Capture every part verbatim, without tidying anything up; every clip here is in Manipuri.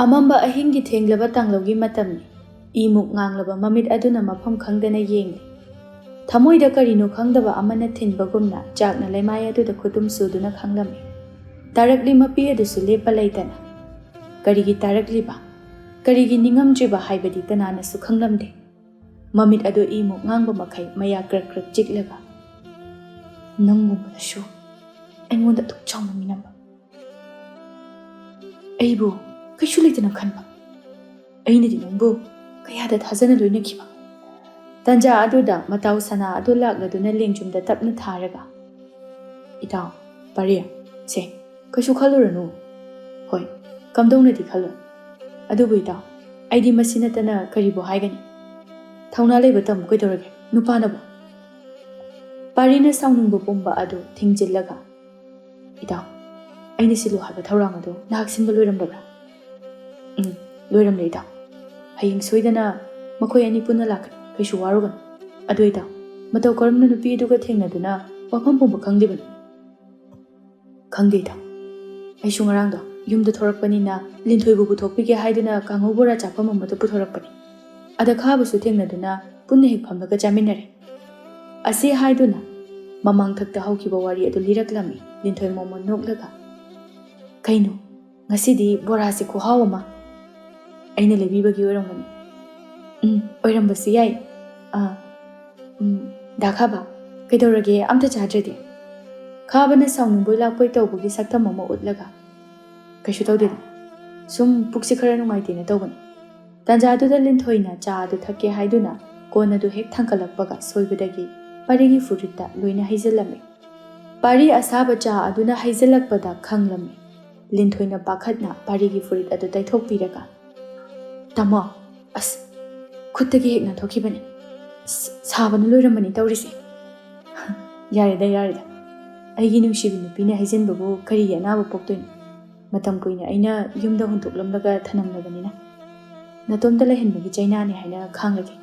ꯑꯃꯝꯕ ꯑꯍꯤꯡꯒꯤ ꯊꯦꯡꯂꯕ ꯇꯥꯡꯂꯧꯒꯤ ꯃꯇꯝꯅꯤ꯫ ꯏꯃꯨꯛ ꯉꯥꯡꯂꯕ ꯃꯃꯤꯠ ꯑꯗꯨꯅ ꯃꯐꯝ ꯈꯪꯗꯅ ꯌꯦꯡꯂꯤ꯫ ꯊꯃꯣꯏꯗ ꯀꯔꯤꯅꯣ ꯈꯪꯗꯕ ꯑꯃꯅ ꯊꯤꯟꯕꯒꯨꯝꯅ ꯆꯥꯛꯅ ꯂꯩꯃꯥꯏ ꯑꯗꯨꯗ ꯈꯨꯇꯨꯝ ꯁꯨꯗꯨꯅ ꯈꯪꯂꯝꯃꯤ꯫ ꯇꯥꯔꯛꯂꯤ ꯃꯄꯤ ꯑꯗꯨꯁꯨ ꯂꯦꯞꯄ ꯂꯩꯇꯅ꯫ ꯀꯔꯤꯒꯤ ꯇꯥꯔꯛꯂꯤꯕ? ꯀꯔꯤꯒꯤ ꯅꯤꯡꯉꯝꯗ꯭ꯔꯤꯕ ꯍꯥꯏꯕꯗꯤ ꯀꯅꯥꯅꯁꯨ ꯈꯪꯂꯝꯗꯦ꯫ ꯃꯃꯤꯠ ꯑꯗꯨ ꯏꯃꯨꯛ ꯉꯥꯡꯕ ꯃꯈꯩ ꯃꯌꯥ ꯀ꯭ꯔꯛ ꯀ꯭ꯔꯛ ꯆꯤꯛꯂꯒ, "ꯅꯪꯒꯨꯝꯕꯗꯁꯨ ꯑꯩꯉꯣꯟꯗ ꯑꯗꯨꯛ ꯆꯥꯎꯅ ꯃꯤꯅꯝꯕ? ꯑꯩꯕꯨ ꯀꯩꯁꯨ ꯂꯩꯇꯅ ꯈꯟꯕ? ꯑꯩꯅꯗꯤ ꯅꯪꯕꯨ ꯀꯌꯥꯗ ꯊꯥꯖꯅ ꯂꯣꯏꯅꯈꯤꯕ?" ꯇꯟꯖꯥ ꯑꯗꯨꯗ ꯃꯇꯥꯎ ꯁꯅꯥ ꯑꯗꯨ ꯂꯥꯛꯂꯗꯨꯅ ꯂꯦꯡꯖꯨꯝꯗ ꯇꯞꯅ ꯊꯥꯔꯒ, "ꯏꯇꯥꯎ, ꯄꯥꯔꯤ, ꯁꯦ, ꯀꯩꯁꯨ ꯈꯜꯂꯨꯔꯅꯨ꯫ ꯍꯣꯏ, ꯀꯝꯗꯧꯅꯗꯤ ꯈꯜꯂꯣꯏ꯫ ꯑꯗꯨꯕꯨ ꯏꯇꯥꯎ, ꯑꯩꯗꯤ ꯃꯁꯤ ꯅꯠꯇꯅ ꯀꯔꯤꯕꯨ ꯍꯥꯏꯒꯅꯤ? ꯊꯧꯅꯥ ꯂꯩꯕ ꯇꯝꯃꯨ ꯀꯩꯗꯧꯔꯒꯦ, ꯅꯨꯄꯥꯅꯕꯨ?" ꯄꯥꯔꯤꯅ ꯁꯥꯎꯅꯤꯡꯕ ꯄꯨꯝꯕ ꯑꯗꯨ ꯊꯤꯡꯖꯤꯜꯂꯒ, "ꯏꯇꯥꯎ, ꯑꯩꯅ ꯁꯤꯜꯂꯨ ꯍꯥꯏꯕ ꯊꯧꯔꯥꯡ ꯑꯗꯨ ꯅꯍꯥꯛ ꯁꯤꯟꯕ ꯂꯣꯏꯔꯝꯂꯕ꯭ꯔꯥ?" "ꯎꯝ, ꯂꯣꯏꯔꯝꯂꯦ ꯏꯇꯥꯎ꯫ ꯍꯌꯦꯡ ꯁꯣꯏꯗꯅ ꯃꯈꯣꯏ ꯑꯅꯤ ꯄꯨꯟꯅ ꯂꯥꯛꯀꯅꯤ, ꯀꯩꯁꯨ ꯋꯥꯔꯨꯒꯅꯨ꯫ ꯑꯗꯨ ꯏꯇꯥꯎ, ꯃꯇꯧ ꯀꯔꯝꯅ ꯅꯨꯄꯤ ꯑꯗꯨꯒ ꯊꯦꯡꯅꯗꯨꯅ ꯋꯥꯐꯝ ꯄꯨꯝꯕ ꯈꯪꯂꯤꯕꯅꯣ?" "ꯈꯪꯗꯦ ꯏꯇꯥꯎ꯫ ꯑꯩꯁꯨ ꯉꯔꯥꯡꯗꯣ ꯌꯨꯝꯗ ꯊꯣꯔꯛꯄꯅꯤꯅ ꯂꯤꯟꯊꯣꯏꯕꯨ ꯄꯨꯊꯣꯛꯄꯤꯒꯦ ꯍꯥꯏꯗꯨꯅ ꯀꯥꯡꯍꯧ ꯕꯣꯔꯥ ꯆꯥꯐꯝ ꯑꯃꯗ ꯄꯨꯊꯣꯔꯛꯄꯅꯤ꯫ ꯑꯗ ꯈꯥꯕꯁꯨ ꯊꯦꯡꯅꯗꯨꯅ ꯄꯨꯟꯅ ꯍꯦꯛ ꯐꯝꯂꯒ ꯆꯥꯃꯤꯟꯅꯔꯦ꯫" ꯑꯁꯤ ꯍꯥꯏꯗꯨꯅ ꯃꯃꯥꯡꯊꯛꯇ ꯍꯧꯈꯤꯕ ꯋꯥꯔꯤ ꯑꯗꯨ ꯂꯤꯔꯛꯂꯝꯃꯤ ꯂꯤꯟꯊꯣꯏ ꯃꯣꯃꯣꯟ ꯅꯣꯛꯂꯒ꯫ "ꯀꯩꯅꯣ, ꯉꯁꯤꯗꯤ ꯕꯣꯔꯥꯁꯤ ꯈꯨꯍꯥꯎ ꯑꯃ꯫ ꯑꯩꯅ ꯂꯩꯕꯤꯕꯒꯤ ꯑꯣꯏꯔꯝꯒꯅꯤ꯫" "ꯎꯝ, ꯑꯣꯏꯔꯝꯕꯁꯨ ꯌꯥꯏ꯫ ꯑꯥ, ꯎꯝ, ꯗꯥ ꯈꯥꯕ, ꯀꯩꯗꯧꯔꯒꯦ, ꯑꯝꯇ ꯆꯥꯗ꯭ꯔꯗꯤ?" ꯈꯥꯕꯅ ꯁꯥꯎꯅꯤꯡꯕꯣꯏ ꯂꯥꯛꯄꯣꯏ ꯇꯧꯕꯒꯤ ꯁꯛꯇꯝ ꯑꯃ ꯎꯠꯂꯒ, "ꯀꯩꯁꯨ ꯇꯧꯗꯦꯗ, ꯁꯨꯝ ꯄꯨꯛꯁꯤ ꯈꯔ ꯅꯨꯡꯉꯥꯏꯇꯦꯅ ꯇꯧꯕꯅꯤ꯫" ꯇꯥꯟꯖꯥꯗꯨꯗ ꯂꯤꯟꯊꯣꯏꯅ ꯆꯥ ꯑꯗꯨ ꯊꯛꯀꯦ ꯍꯥꯏꯗꯨꯅ ꯀꯣꯟ ꯑꯗꯨ ꯍꯦꯛ ꯊꯥꯡꯒꯠꯂꯛꯄꯒ ꯁꯣꯏꯕꯗꯒꯤ ꯄꯥꯔꯤꯒꯤ ꯐꯨꯔꯤꯠꯇ ꯂꯣꯏꯅ ꯍꯩꯖꯤꯜꯂꯝꯃꯤ꯫ ꯄꯥꯔꯤ ꯑꯁꯥꯕ ꯆꯥ ꯑꯗꯨꯅ ꯍꯩꯖꯤꯜꯂꯛꯄꯗ ꯈꯪꯂꯝꯃꯤ꯫ ꯂꯤꯟꯊꯣꯏꯅ ꯄꯥꯈꯠꯅ ꯄꯥꯔꯤꯒꯤ ꯐꯨꯔꯤꯠ ꯑꯗꯨ ꯇꯩꯊꯣꯛꯄꯤꯔꯒ, "ꯇꯥꯃꯣ, ꯑꯁ, ꯈꯨꯠꯇꯒꯤ ꯍꯦꯛ ꯅꯥꯟꯊꯣꯛꯈꯤꯕꯅꯤ꯫ ꯑꯁ, ꯁꯥꯕꯅ ꯂꯣꯏꯔꯝꯕꯅꯤ ꯇꯧꯔꯤꯁꯦ꯫" "ꯌꯥꯔꯦꯗ, ꯌꯥꯔꯦꯗ꯫ ꯑꯩꯒꯤ ꯅꯨꯡꯁꯤꯕꯤ ꯅꯨꯄꯤꯅ ꯍꯩꯖꯤꯟꯕꯕꯨ ꯀꯔꯤꯒꯤ ꯑꯅꯥꯕ ꯄꯣꯛꯇꯣꯏꯅꯣ? ꯃꯇꯝ ꯀꯨꯏꯅ ꯑꯩꯅ ꯌꯨꯝꯗ ꯍꯨꯟꯗꯣꯛꯂꯝꯂꯒ ꯊꯅꯝꯂꯕꯅꯤꯅ꯫ ꯅꯇꯣꯝꯇ ꯂꯩꯍꯟꯕꯒꯤ ꯆꯩꯅꯥꯅꯤ ꯍꯥꯏꯅ ꯈꯥꯡꯂꯒꯦ꯫"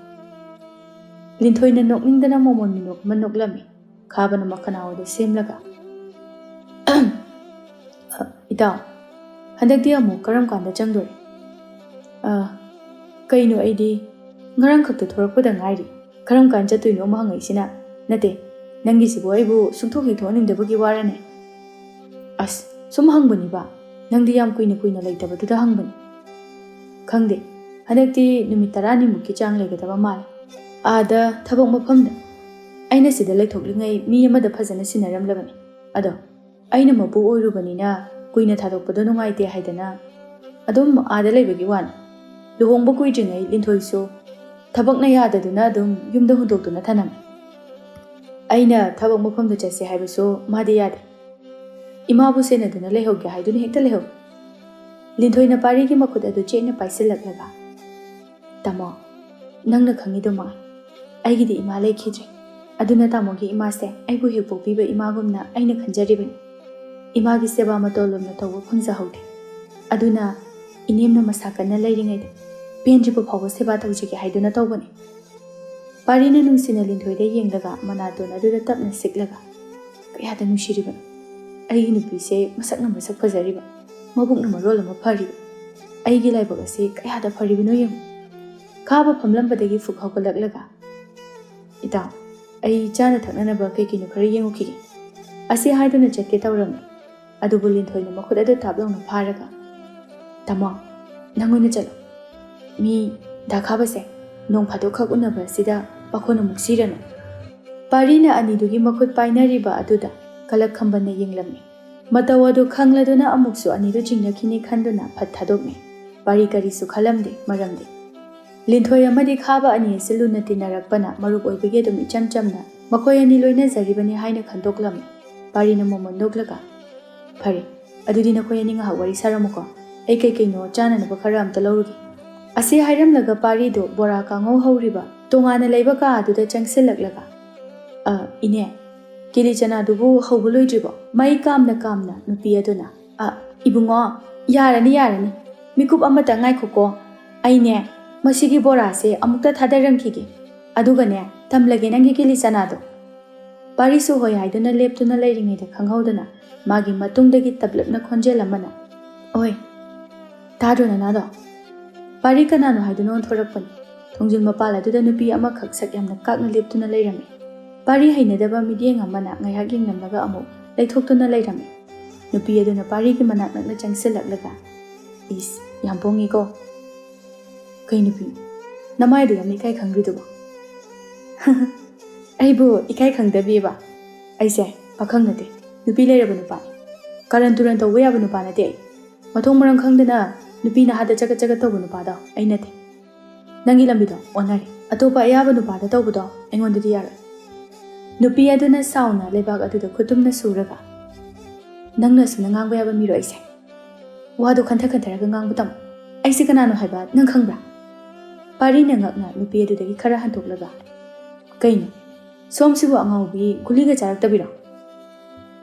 ꯂꯤꯟꯊꯣꯏꯅ ꯅꯣꯛꯅꯤꯡꯗꯅ ꯃꯣꯃꯣꯟ ꯃꯤꯅꯣꯛ ꯑꯃ ꯅꯣꯛꯂꯝꯃꯤ꯫ ꯈꯥꯕꯅ ꯃꯈꯅꯥꯎ ꯑꯗꯨ ꯁꯦꯝꯂꯒ, "ꯏꯇꯥꯎ, ꯍꯟꯗꯛꯇꯤ ꯑꯃꯨꯛ ꯀꯔꯝ ꯀꯥꯟꯗ ꯆꯪꯗꯣꯔꯤ? ꯑ, ꯀꯩꯅꯣ, ꯑꯩꯗꯤ ꯉꯔꯥꯡ ꯈꯛꯇ ꯊꯣꯔꯛꯄꯗ ꯉꯥꯏꯔꯤ꯫ ꯀꯔꯝ ꯀꯥꯟ ꯆꯠꯇꯣꯏꯅꯣ ꯑꯃ ꯍꯪꯉꯛꯏꯁꯤꯅ? ꯅꯠꯇꯦ, ꯅꯪꯒꯤꯁꯤꯕꯨ ꯑꯩꯕꯨ ꯁꯨꯡꯊꯣꯛ ꯍꯦꯛ ꯊꯣꯛꯍꯟꯅꯤꯡꯗꯕꯒꯤ ꯋꯥꯔꯅꯦ? ꯑꯁ, ꯁꯨꯝ ꯍꯪꯕꯅꯤꯕ꯫ ꯅꯪꯗꯤ ꯌꯥꯝ ꯀꯨꯏꯅ ꯀꯨꯏꯅ ꯂꯩꯇꯕꯗꯨꯗ ꯍꯪꯕꯅꯤ꯫ ꯈꯪꯗꯦ, ꯍꯟꯗꯛꯇꯤ ꯅꯨꯃꯤꯠ ꯇꯔꯥꯅꯤꯃꯨꯛꯀꯤ ꯆꯥꯡ ꯂꯩꯒꯗꯕ ꯃꯥꯜꯂꯦ꯫ ꯑꯥꯗ ꯊꯕꯛ ꯃꯐꯝꯗ꯫ ꯑꯩꯅ ꯁꯤꯗ ꯂꯩꯊꯣꯛꯂꯤꯉꯩ ꯃꯤ ꯑꯃꯗ ꯐꯖꯅ ꯁꯤꯟꯅꯔꯝꯂꯕꯅꯤ꯫ ꯑꯗꯣ ꯑꯩꯅ ꯃꯄꯨ ꯑꯣꯏꯔꯨꯕꯅꯤꯅ ꯀꯨꯏꯅ ꯊꯥꯗꯣꯛꯄꯗꯣ ꯅꯨꯡꯉꯥꯏꯇꯦ ꯍꯥꯏꯗꯅ ꯑꯗꯨꯝ ꯑꯥꯗ ꯂꯩꯕꯒꯤ ꯋꯥꯅꯤ꯫ ꯂꯨꯍꯣꯡꯕ ꯀꯨꯏꯗ꯭ꯔꯤꯉꯩ ꯂꯤꯟꯊꯣꯏꯁꯨ ꯊꯕꯛꯅ ꯌꯥꯗꯗꯨꯅ ꯑꯗꯨꯝ ꯌꯨꯝꯗ ꯍꯨꯟꯗꯣꯛꯇꯨꯅ ꯊꯅꯝꯃꯤ꯫ ꯑꯩꯅ ꯊꯕꯛ ꯃꯐꯝꯗ ꯆꯠꯁꯦ ꯍꯥꯏꯕꯁꯨ ꯃꯥꯗꯤ ꯌꯥꯗꯦ꯫ ꯏꯃꯥꯕꯨ ꯁꯦꯟꯅꯗꯨꯅ ꯂꯩꯍꯧꯒꯦ ꯍꯥꯏꯗꯨꯅ ꯍꯦꯛꯇ ꯂꯩꯍꯧꯏ꯫ ꯂꯤꯟꯊꯣꯏꯅ ꯄꯥꯔꯤꯒꯤ ꯃꯈꯨꯠ ꯑꯗꯨ ꯆꯦꯠꯅ ꯄꯥꯏꯁꯤꯜꯂꯛꯂꯒ, "ꯇꯥꯃꯣ, ꯅꯪꯅ ꯈꯪꯉꯤꯗꯨꯃꯉꯥꯏ, ꯑꯩꯒꯤꯗꯤ ꯏꯃꯥ ꯂꯩꯈꯤꯗ꯭ꯔꯦ꯫ ꯑꯗꯨꯅ ꯇꯥꯃꯣꯒꯤ ꯏꯃꯥꯁꯦ ꯑꯩꯕꯨ ꯍꯦꯛ ꯄꯣꯛꯄꯤꯕ ꯏꯃꯥꯒꯨꯝꯅ ꯑꯩꯅ ꯈꯟꯖꯔꯤꯕꯅꯤ꯫ ꯏꯃꯥꯒꯤ ꯁꯦꯕꯥ ꯃꯇꯣꯜꯂꯣꯝꯅ ꯇꯧꯕ ꯐꯪꯖꯍꯧꯗꯦ꯫ ꯑꯗꯨꯅ ꯏꯅꯦꯝꯅ ꯃꯁꯥ ꯀꯟꯅ ꯂꯩꯔꯤꯉꯩꯗ ꯄꯦꯟꯗ꯭ꯔꯤꯕ ꯐꯥꯎꯕ ꯁꯦꯕꯥ ꯇꯧꯖꯒꯦ ꯍꯥꯏꯗꯨꯅ ꯇꯧꯕꯅꯤ"꯫ ꯄꯥꯔꯤꯅ ꯅꯨꯡꯁꯤꯅ ꯂꯤꯟꯊꯣꯏꯗ ꯌꯦꯡꯂꯒ ꯃꯅꯥꯇꯣꯟ ꯑꯗꯨꯗ ꯇꯞꯅ ꯁꯤꯛꯂꯒ, "ꯀꯌꯥꯗ ꯅꯨꯡꯁꯤꯔꯤꯕꯅꯣ! ꯑꯩꯒꯤ ꯅꯨꯄꯤꯁꯦ ꯃꯁꯛꯅ ꯃꯁꯛ ꯐꯖꯔꯤꯕ, ꯃꯕꯨꯛꯅ ꯃꯔꯣꯜ ꯑꯃ ꯐꯔꯤꯕ꯫ ꯑꯩꯒꯤ ꯂꯥꯏꯕꯛ ꯑꯁꯤ ꯀꯌꯥꯗ ꯐꯔꯤꯕꯅꯣ ꯌꯦꯡꯉꯨ"꯫ ꯈꯥꯕ ꯐꯝꯂꯝꯕꯗꯒꯤ ꯐꯨꯛ ꯍꯧꯒꯠꯂꯛꯂꯒ, "ꯏꯇꯥꯎ, ꯑꯩ ꯆꯥꯅ ꯊꯛꯅꯅꯕ ꯀꯩ ꯀꯩꯅꯣ ꯈꯔ ꯌꯦꯡꯉꯨꯈꯤꯒꯦ"꯫ ꯑꯁꯤ ꯍꯥꯏꯗꯨꯅ ꯆꯠꯀꯦ ꯇꯧꯔꯝꯃꯤ꯫ ꯑꯗꯨꯕꯨ ꯂꯤꯟꯊꯣꯏꯅ ꯃꯈꯨꯠ ꯑꯗꯨ ꯊꯥꯞ ꯂꯥꯎꯅ ꯐꯥꯔꯒ, "ꯇꯥꯃꯣ, ꯅꯪ ꯑꯣꯏꯅ ꯆꯠꯂꯣ꯫ ꯃꯤ ꯗꯥ ꯈꯥꯕꯁꯦ ꯅꯣꯡ ꯐꯥꯗꯣꯛꯈꯛ ꯎꯅꯕ ꯑꯁꯤꯗ ꯄꯥꯈꯣꯟ ꯑꯃꯨꯛ ꯁꯤꯔꯅꯨ"꯫ ꯄꯥꯔꯤꯅ ꯑꯅꯤꯗꯨꯒꯤ ꯃꯈꯨꯠ ꯄꯥꯏꯅꯔꯤꯕ ꯑꯗꯨꯗ ꯀꯂꯛ ꯈꯝꯕꯟꯅ ꯌꯦꯡꯂꯝꯃꯤ꯫ ꯃꯇꯧ ꯑꯗꯨ ꯈꯪꯂꯗꯨꯅ ꯑꯃꯨꯛꯁꯨ ꯑꯅꯤꯗꯨ ꯆꯤꯡꯅꯈꯤꯅꯤ ꯈꯟꯗꯨꯅ ꯐꯠ ꯊꯥꯗꯣꯛꯃꯤ꯫ ꯄꯥꯔꯤ ꯀꯔꯤꯁꯨ ꯈꯜꯂꯝꯗꯦ, ꯃꯔꯝꯗꯤ ꯂꯤꯟꯊꯣꯏ ꯑꯃꯗꯤ ꯈꯥꯕ ꯑꯅꯤ ꯑꯁꯤ ꯂꯨꯅ ꯇꯤꯟꯅꯔꯛꯄꯅ ꯃꯔꯨꯞ ꯑꯣꯏꯕꯒꯤ ꯑꯗꯨꯝ ꯏꯆꯝ ꯆꯝꯅ ꯃꯈꯣꯏ ꯑꯅꯤ ꯂꯣꯏꯅꯖꯔꯤꯕꯅꯤ ꯍꯥꯏꯅ ꯈꯟꯗꯣꯛꯂꯝꯃꯤ꯫ ꯄꯥꯔꯤꯅ ꯃꯣꯃꯣꯟ ꯅꯣꯛꯂꯒ, "ꯐꯔꯦ, ꯑꯗꯨꯗꯤ ꯅꯈꯣꯏ ꯑꯅꯤ ꯉꯥꯏꯍꯥꯛ ꯋꯥꯔꯤ ꯁꯥꯔꯝꯃꯨꯀꯣ꯫ ꯑꯩ ꯀꯩ ꯀꯩꯅꯣ ꯆꯥꯅꯅꯕ ꯈꯔ ꯑꯝꯇ ꯂꯧꯔꯨꯒꯦ"꯫ ꯑꯁꯤ ꯍꯥꯏꯔꯝꯂꯒ ꯄꯥꯔꯤꯗꯨ ꯕꯣꯔꯥ ꯀꯥꯡꯉꯧ ꯍꯧꯔꯤꯕ ꯇꯣꯉꯥꯟꯅ ꯂꯩꯕ ꯀꯥ ꯑꯗꯨꯗ ꯆꯪꯁꯤꯜꯂꯛꯂꯒ, "ꯑ, ꯏꯅꯦ, ꯀꯤꯂꯤ ꯆꯅꯥꯗꯨꯕꯨ ꯍꯧꯕ ꯂꯣꯏꯗ꯭ꯔꯤꯕꯣ? ꯃꯩ ꯀꯥꯝꯅ ꯀꯥꯝꯅ ꯅꯨꯄꯤ ꯑꯗꯨꯅ"꯫ "ꯑ, ꯏꯕꯨꯡꯉꯣ, ꯌꯥꯔꯅꯤ, ꯌꯥꯔꯅꯤ꯫ ꯃꯤꯀꯨꯞ ꯑꯃꯇ ꯉꯥꯏꯈꯣꯀꯣ꯫ ꯑꯩꯅꯦ, ꯃꯁꯤꯒꯤ ꯕꯣꯔꯥꯁꯦ ꯑꯃꯨꯛꯇ ꯊꯥꯗꯔꯝꯈꯤꯒꯦ꯫ ꯑꯗꯨꯒꯅꯦ, ꯊꯝꯂꯒꯦ ꯅꯪꯒꯤ ꯀꯤꯂꯤ ꯆꯅꯥꯗꯣ"꯫ ꯄꯥꯔꯤꯁꯨ ꯍꯣꯏ ꯍꯥꯏꯗꯨꯅ ꯂꯦꯞꯇꯨꯅ ꯂꯩꯔꯤꯉꯩꯗ ꯈꯪꯍꯧꯗꯅ ꯃꯥꯒꯤ ꯃꯇꯨꯡꯗꯒꯤ ꯇꯞꯂꯞꯅ ꯈꯣꯟꯖꯦꯜ ꯑꯃꯅ, "ꯑꯣꯏ, ꯇꯥꯗ꯭ꯔꯣ ꯅꯅꯥꯗꯣ? ꯄꯥꯔꯤ ꯀꯅꯥꯅꯣ ꯍꯥꯏꯗꯨꯅ ꯑꯣꯟꯊꯣꯔꯛꯄꯅꯤ꯫ ꯊꯣꯡꯖꯤꯜ ꯃꯄꯥꯜ ꯑꯗꯨꯗ ꯅꯨꯄꯤ ꯑꯃꯈꯛ ꯁꯛ ꯌꯥꯝꯅ ꯀꯥꯛꯅ ꯂꯦꯞꯇꯨꯅ ꯂꯩꯔꯝꯃꯤ꯫ ꯄꯥꯔꯤ ꯍꯩꯅꯗꯕ ꯃꯤꯠꯌꯦꯡ ꯑꯃꯅ ꯉꯥꯏꯍꯥꯛ ꯌꯦꯡꯂꯝꯂꯒ ꯑꯃꯨꯛ ꯂꯩꯊꯣꯛꯇꯨꯅ ꯂꯩꯔꯝꯃꯤ꯫ ꯅꯨꯄꯤ ꯑꯗꯨꯅ ꯄꯥꯔꯤꯒꯤ ꯃꯅꯥꯛ ꯅꯛꯅ ꯆꯪꯁꯤꯜꯂꯛꯂꯒ, "ꯏꯁ, ꯌꯥꯝ ꯄꯣꯡꯉꯤꯀꯣ꯫ ꯀꯩ ꯅꯨꯄꯤ? ꯅꯃꯥꯏꯗꯨ ꯌꯥꯝ ꯏꯀꯥꯏ ꯈꯪꯗ꯭ꯔꯤꯗꯨꯕꯣ?" "ꯑꯩꯕꯨ ꯏꯀꯥꯏ ꯈꯪꯗꯕꯤꯕ? ꯑꯩꯁꯦ ꯄꯥꯈꯪ ꯅꯠꯇꯦ, ꯅꯨꯄꯤ ꯂꯩꯔꯕ ꯅꯨꯄꯥꯅꯤ꯫ ꯀꯥꯔꯟ ꯇꯨꯔꯟ ꯇꯧꯕ ꯌꯥꯕ ꯅꯨꯄꯥ ꯅꯠꯇꯦ ꯑꯩ꯫ ꯃꯊꯣꯡ ꯃꯔꯝ ꯈꯪꯗꯅ ꯅꯨꯄꯤ ꯅꯍꯥꯗ ꯆꯒꯠ ꯆꯒꯠ ꯇꯧꯕ ꯅꯨꯄꯥꯗꯣ ꯑꯩ ꯅꯠꯇꯦ꯫ ꯅꯪꯒꯤ ꯂꯝꯕꯤꯗꯣ ꯑꯣꯟꯅꯔꯦ꯫ ꯑꯇꯣꯞꯄ ꯑꯌꯥꯕ ꯅꯨꯄꯥꯗ ꯇꯧꯕꯗꯣ ꯑꯩꯉꯣꯟꯗꯗꯤ ꯌꯥꯔꯣꯏ꯫" ꯅꯨꯄꯤ ꯑꯗꯨꯅ ꯁꯥꯎꯅ ꯂꯩꯕꯥꯛ ꯑꯗꯨꯗ ꯈꯨꯇꯨꯝꯅ ꯁꯨꯔꯒ, "ꯅꯪꯅ ꯑꯁꯨꯝꯅ ꯉꯥꯡꯕ ꯌꯥꯕ ꯃꯤꯔꯣ ꯑꯩꯁꯦ? ꯋꯥꯗꯣ ꯈꯟꯊ ꯈꯟꯊꯔꯒ ꯉꯥꯡꯕ ꯇꯝꯃꯨ꯫ ꯑꯩꯁꯦ ꯀꯅꯥꯅꯣ ꯍꯥꯏꯕ ꯅꯪ ꯈꯪꯕ꯭ꯔꯥ?" ꯄꯥꯔꯤꯅ ꯉꯛꯅ ꯅꯨꯄꯤ ꯑꯗꯨꯗꯒꯤ ꯈꯔ ꯍꯟꯗꯣꯛꯂꯒ, "ꯀꯩꯅꯣ, ꯁꯣꯝꯁꯤꯕꯨ ꯑꯉꯥꯎꯕꯤ ꯒꯨꯂꯤꯒ ꯆꯥꯔꯛꯇꯕꯤꯔꯣ?